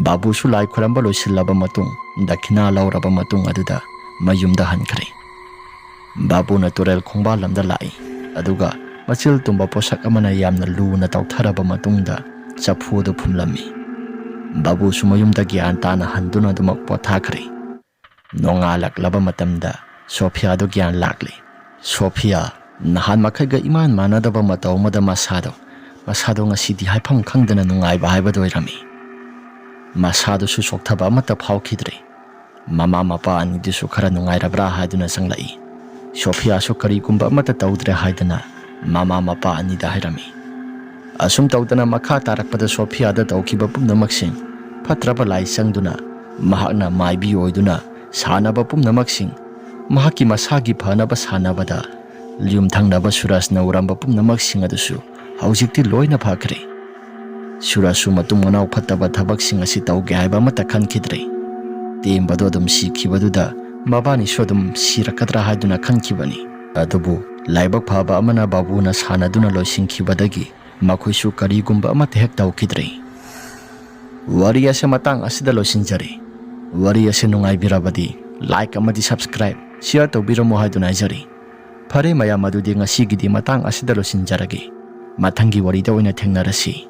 ꯕꯥꯕꯨꯁꯨ ꯂꯥꯏ ꯈꯨꯔꯝꯕ ꯂꯣꯏꯁꯤꯜꯂꯕ ꯃꯇꯨꯡ, ꯗꯈꯤꯅꯥ ꯂꯧꯔꯕ ꯃꯇꯨꯡ ꯑꯗꯨꯗ ꯃꯌꯨꯝꯗ ꯍꯟꯈ꯭ꯔꯦ꯫ ꯕꯥꯕꯨꯅ ꯇꯨꯔꯦꯜ ꯈꯣꯡꯕꯥꯜ ꯂꯝꯗ ꯂꯥꯛꯏ, ꯑꯗꯨꯒ ꯃꯆꯤꯜ ꯇꯨꯝꯕ ꯄꯣꯠꯁꯛ ꯑꯃꯅ ꯌꯥꯝꯅ ꯂꯨꯅ ꯇꯧꯊꯔꯕ ꯃꯇꯨꯡꯗ ꯆꯐꯨ ꯑꯗꯨ ꯐꯨꯝꯂꯝꯃꯤ꯫ ꯕꯥꯕꯨꯁꯨ ꯃꯌꯨꯝꯗ ꯒ꯭ꯌꯥꯟ ꯇꯥꯅ ꯍꯟꯗꯨꯅ ꯑꯗꯨꯃꯛ ꯄꯣꯊꯥꯈ꯭ꯔꯦ꯫ ꯅꯣꯡꯉꯥꯜꯂꯛꯂꯕ ꯃꯇꯝꯗ ꯁꯣꯐꯤꯌꯥꯗꯨ ꯒ꯭ꯌꯥꯟ ꯂꯥꯛꯂꯦ꯫ ꯁꯣꯐꯤꯌꯥ ꯅꯍꯥꯟ ꯃꯈꯩꯒ ꯏꯃꯥꯟ ꯃꯥꯟꯅꯗꯕ ꯃꯇꯧ ꯑꯃꯗ ꯃꯁꯥꯗꯣ, ꯃꯁꯥꯗꯣ ꯉꯁꯤꯗꯤ ꯍꯥꯏꯐꯝ ꯈꯪꯗꯅ ꯅꯨꯡꯉꯥꯏꯕ ꯍꯥꯏꯕꯗꯨ ꯑꯣꯏꯔꯝꯃꯤ꯫ ꯃꯁꯥꯗꯨꯁꯨ ꯆꯣꯛꯊꯕ ꯑꯃꯠꯇ ꯐꯥꯎꯈꯤꯗ꯭ꯔꯦ꯫ ꯃꯃꯥ ꯃꯄꯥ ꯑꯅꯤꯗꯨꯁꯨ ꯈꯔ ꯅꯨꯡꯉꯥꯏꯔꯕ꯭ꯔꯥ ꯍꯥꯏꯗꯨꯅ ꯆꯪꯂꯛꯏ꯫ ꯁꯣꯐꯤꯌꯥꯁꯨ ꯀꯔꯤꯒꯨꯝꯕ ꯑꯃꯠꯇ ꯇꯧꯗ꯭ꯔꯦ ꯍꯥꯏꯗꯅ ꯃꯃꯥ ꯃꯄꯥ ꯑꯅꯤꯗ ꯍꯥꯏꯔꯝꯃꯤ꯫ ꯑꯁꯨꯝ ꯇꯧꯗꯅ ꯃꯈꯥ ꯇꯥꯔꯛꯄꯗ ꯁꯣꯐꯤꯌꯥꯗ ꯇꯧꯈꯤꯕ ꯄꯨꯝꯅꯃꯛꯁꯤꯡ ꯐꯠꯇ꯭ꯔꯕ ꯂꯥꯏ ꯆꯪꯗꯨꯅ ꯃꯍꯥꯛꯅ ꯃꯥꯏꯕꯤ ꯑꯣꯏꯗꯨꯅ ꯁꯥꯟꯅꯕ ꯄꯨꯝꯅꯃꯛꯁꯤꯡ, ꯃꯍꯥꯛꯀꯤ ꯃꯁꯥꯒꯤ ꯐꯅꯕ ꯁꯥꯟꯅꯕꯗ ꯌꯨꯝꯊꯪꯅꯕ ꯁꯨꯔꯖꯅ ꯎꯔꯝꯕ ꯄꯨꯝꯅꯃꯛꯁꯤꯡ ꯑꯗꯨꯁꯨ ꯍꯧꯖꯤꯛꯇꯤ ꯂꯣꯏꯅ ꯐꯈ꯭ꯔꯦ꯫ ꯁꯨꯔꯖꯁꯨ ꯃꯇꯨꯡ ꯃꯅꯥꯎ ꯐꯠꯇꯕ ꯊꯕꯛꯁꯤꯡ ꯑꯁꯤ ꯇꯧꯒꯦ ꯍꯥꯏꯕ ꯑꯃꯠꯇ ꯈꯟꯈꯤꯗ꯭ꯔꯦ꯫ ꯇꯦꯝꯕꯗꯣ ꯑꯗꯨꯝ ꯁꯤꯈꯤꯕꯗꯨꯗ ꯃꯕꯥꯅꯤꯁꯨ ꯑꯗꯨꯝ ꯁꯤꯔꯛꯀꯗ꯭ꯔꯥ ꯍꯥꯏꯗꯨꯅ ꯈꯟꯈꯤꯕꯅꯤ꯫ ꯑꯗꯨꯕꯨ ꯂꯥꯏꯕꯛ ꯐꯕ ꯑꯃꯅ ꯕꯥꯕꯨꯅ ꯁꯥꯟꯅꯗꯨꯅ ꯂꯣꯏꯁꯤꯟꯈꯤꯕꯗꯒꯤ ꯃꯈꯣꯏꯁꯨ ꯀꯔꯤꯒꯨꯝꯕ ꯑꯃꯠꯇ ꯍꯦꯛ ꯇꯧꯈꯤꯗ꯭ꯔꯦ꯫ ꯋꯥꯔꯤ ꯑꯁꯤ ꯃꯇꯥꯡ ꯑꯁꯤꯗ ꯂꯣꯏꯁꯤꯟꯖꯔꯦ꯫ ꯋꯥꯔꯤ ꯑꯁꯤ ꯅꯨꯡꯉꯥꯏꯕꯤꯔꯕꯗꯤ like ꯑꯃꯗꯤ subscribe, share ꯇꯧꯕꯤꯔꯝꯃꯨ ꯍꯥꯏꯗꯨꯅ ꯍꯥꯏꯖꯔꯤ꯫ ꯐꯔꯦ ꯃꯌꯥꯝ, ꯑꯗꯨꯗꯤ ꯉꯁꯤꯒꯤꯗꯤ ꯃꯇꯥꯡ ꯑꯁꯤꯗ ꯂꯣꯏꯁꯤꯟꯖꯔꯒꯦ꯫ ꯃꯊꯪꯒꯤ ꯋꯥꯔꯤꯗ ꯑꯣꯏꯅ ꯊꯦꯡꯅꯔꯁꯤ꯫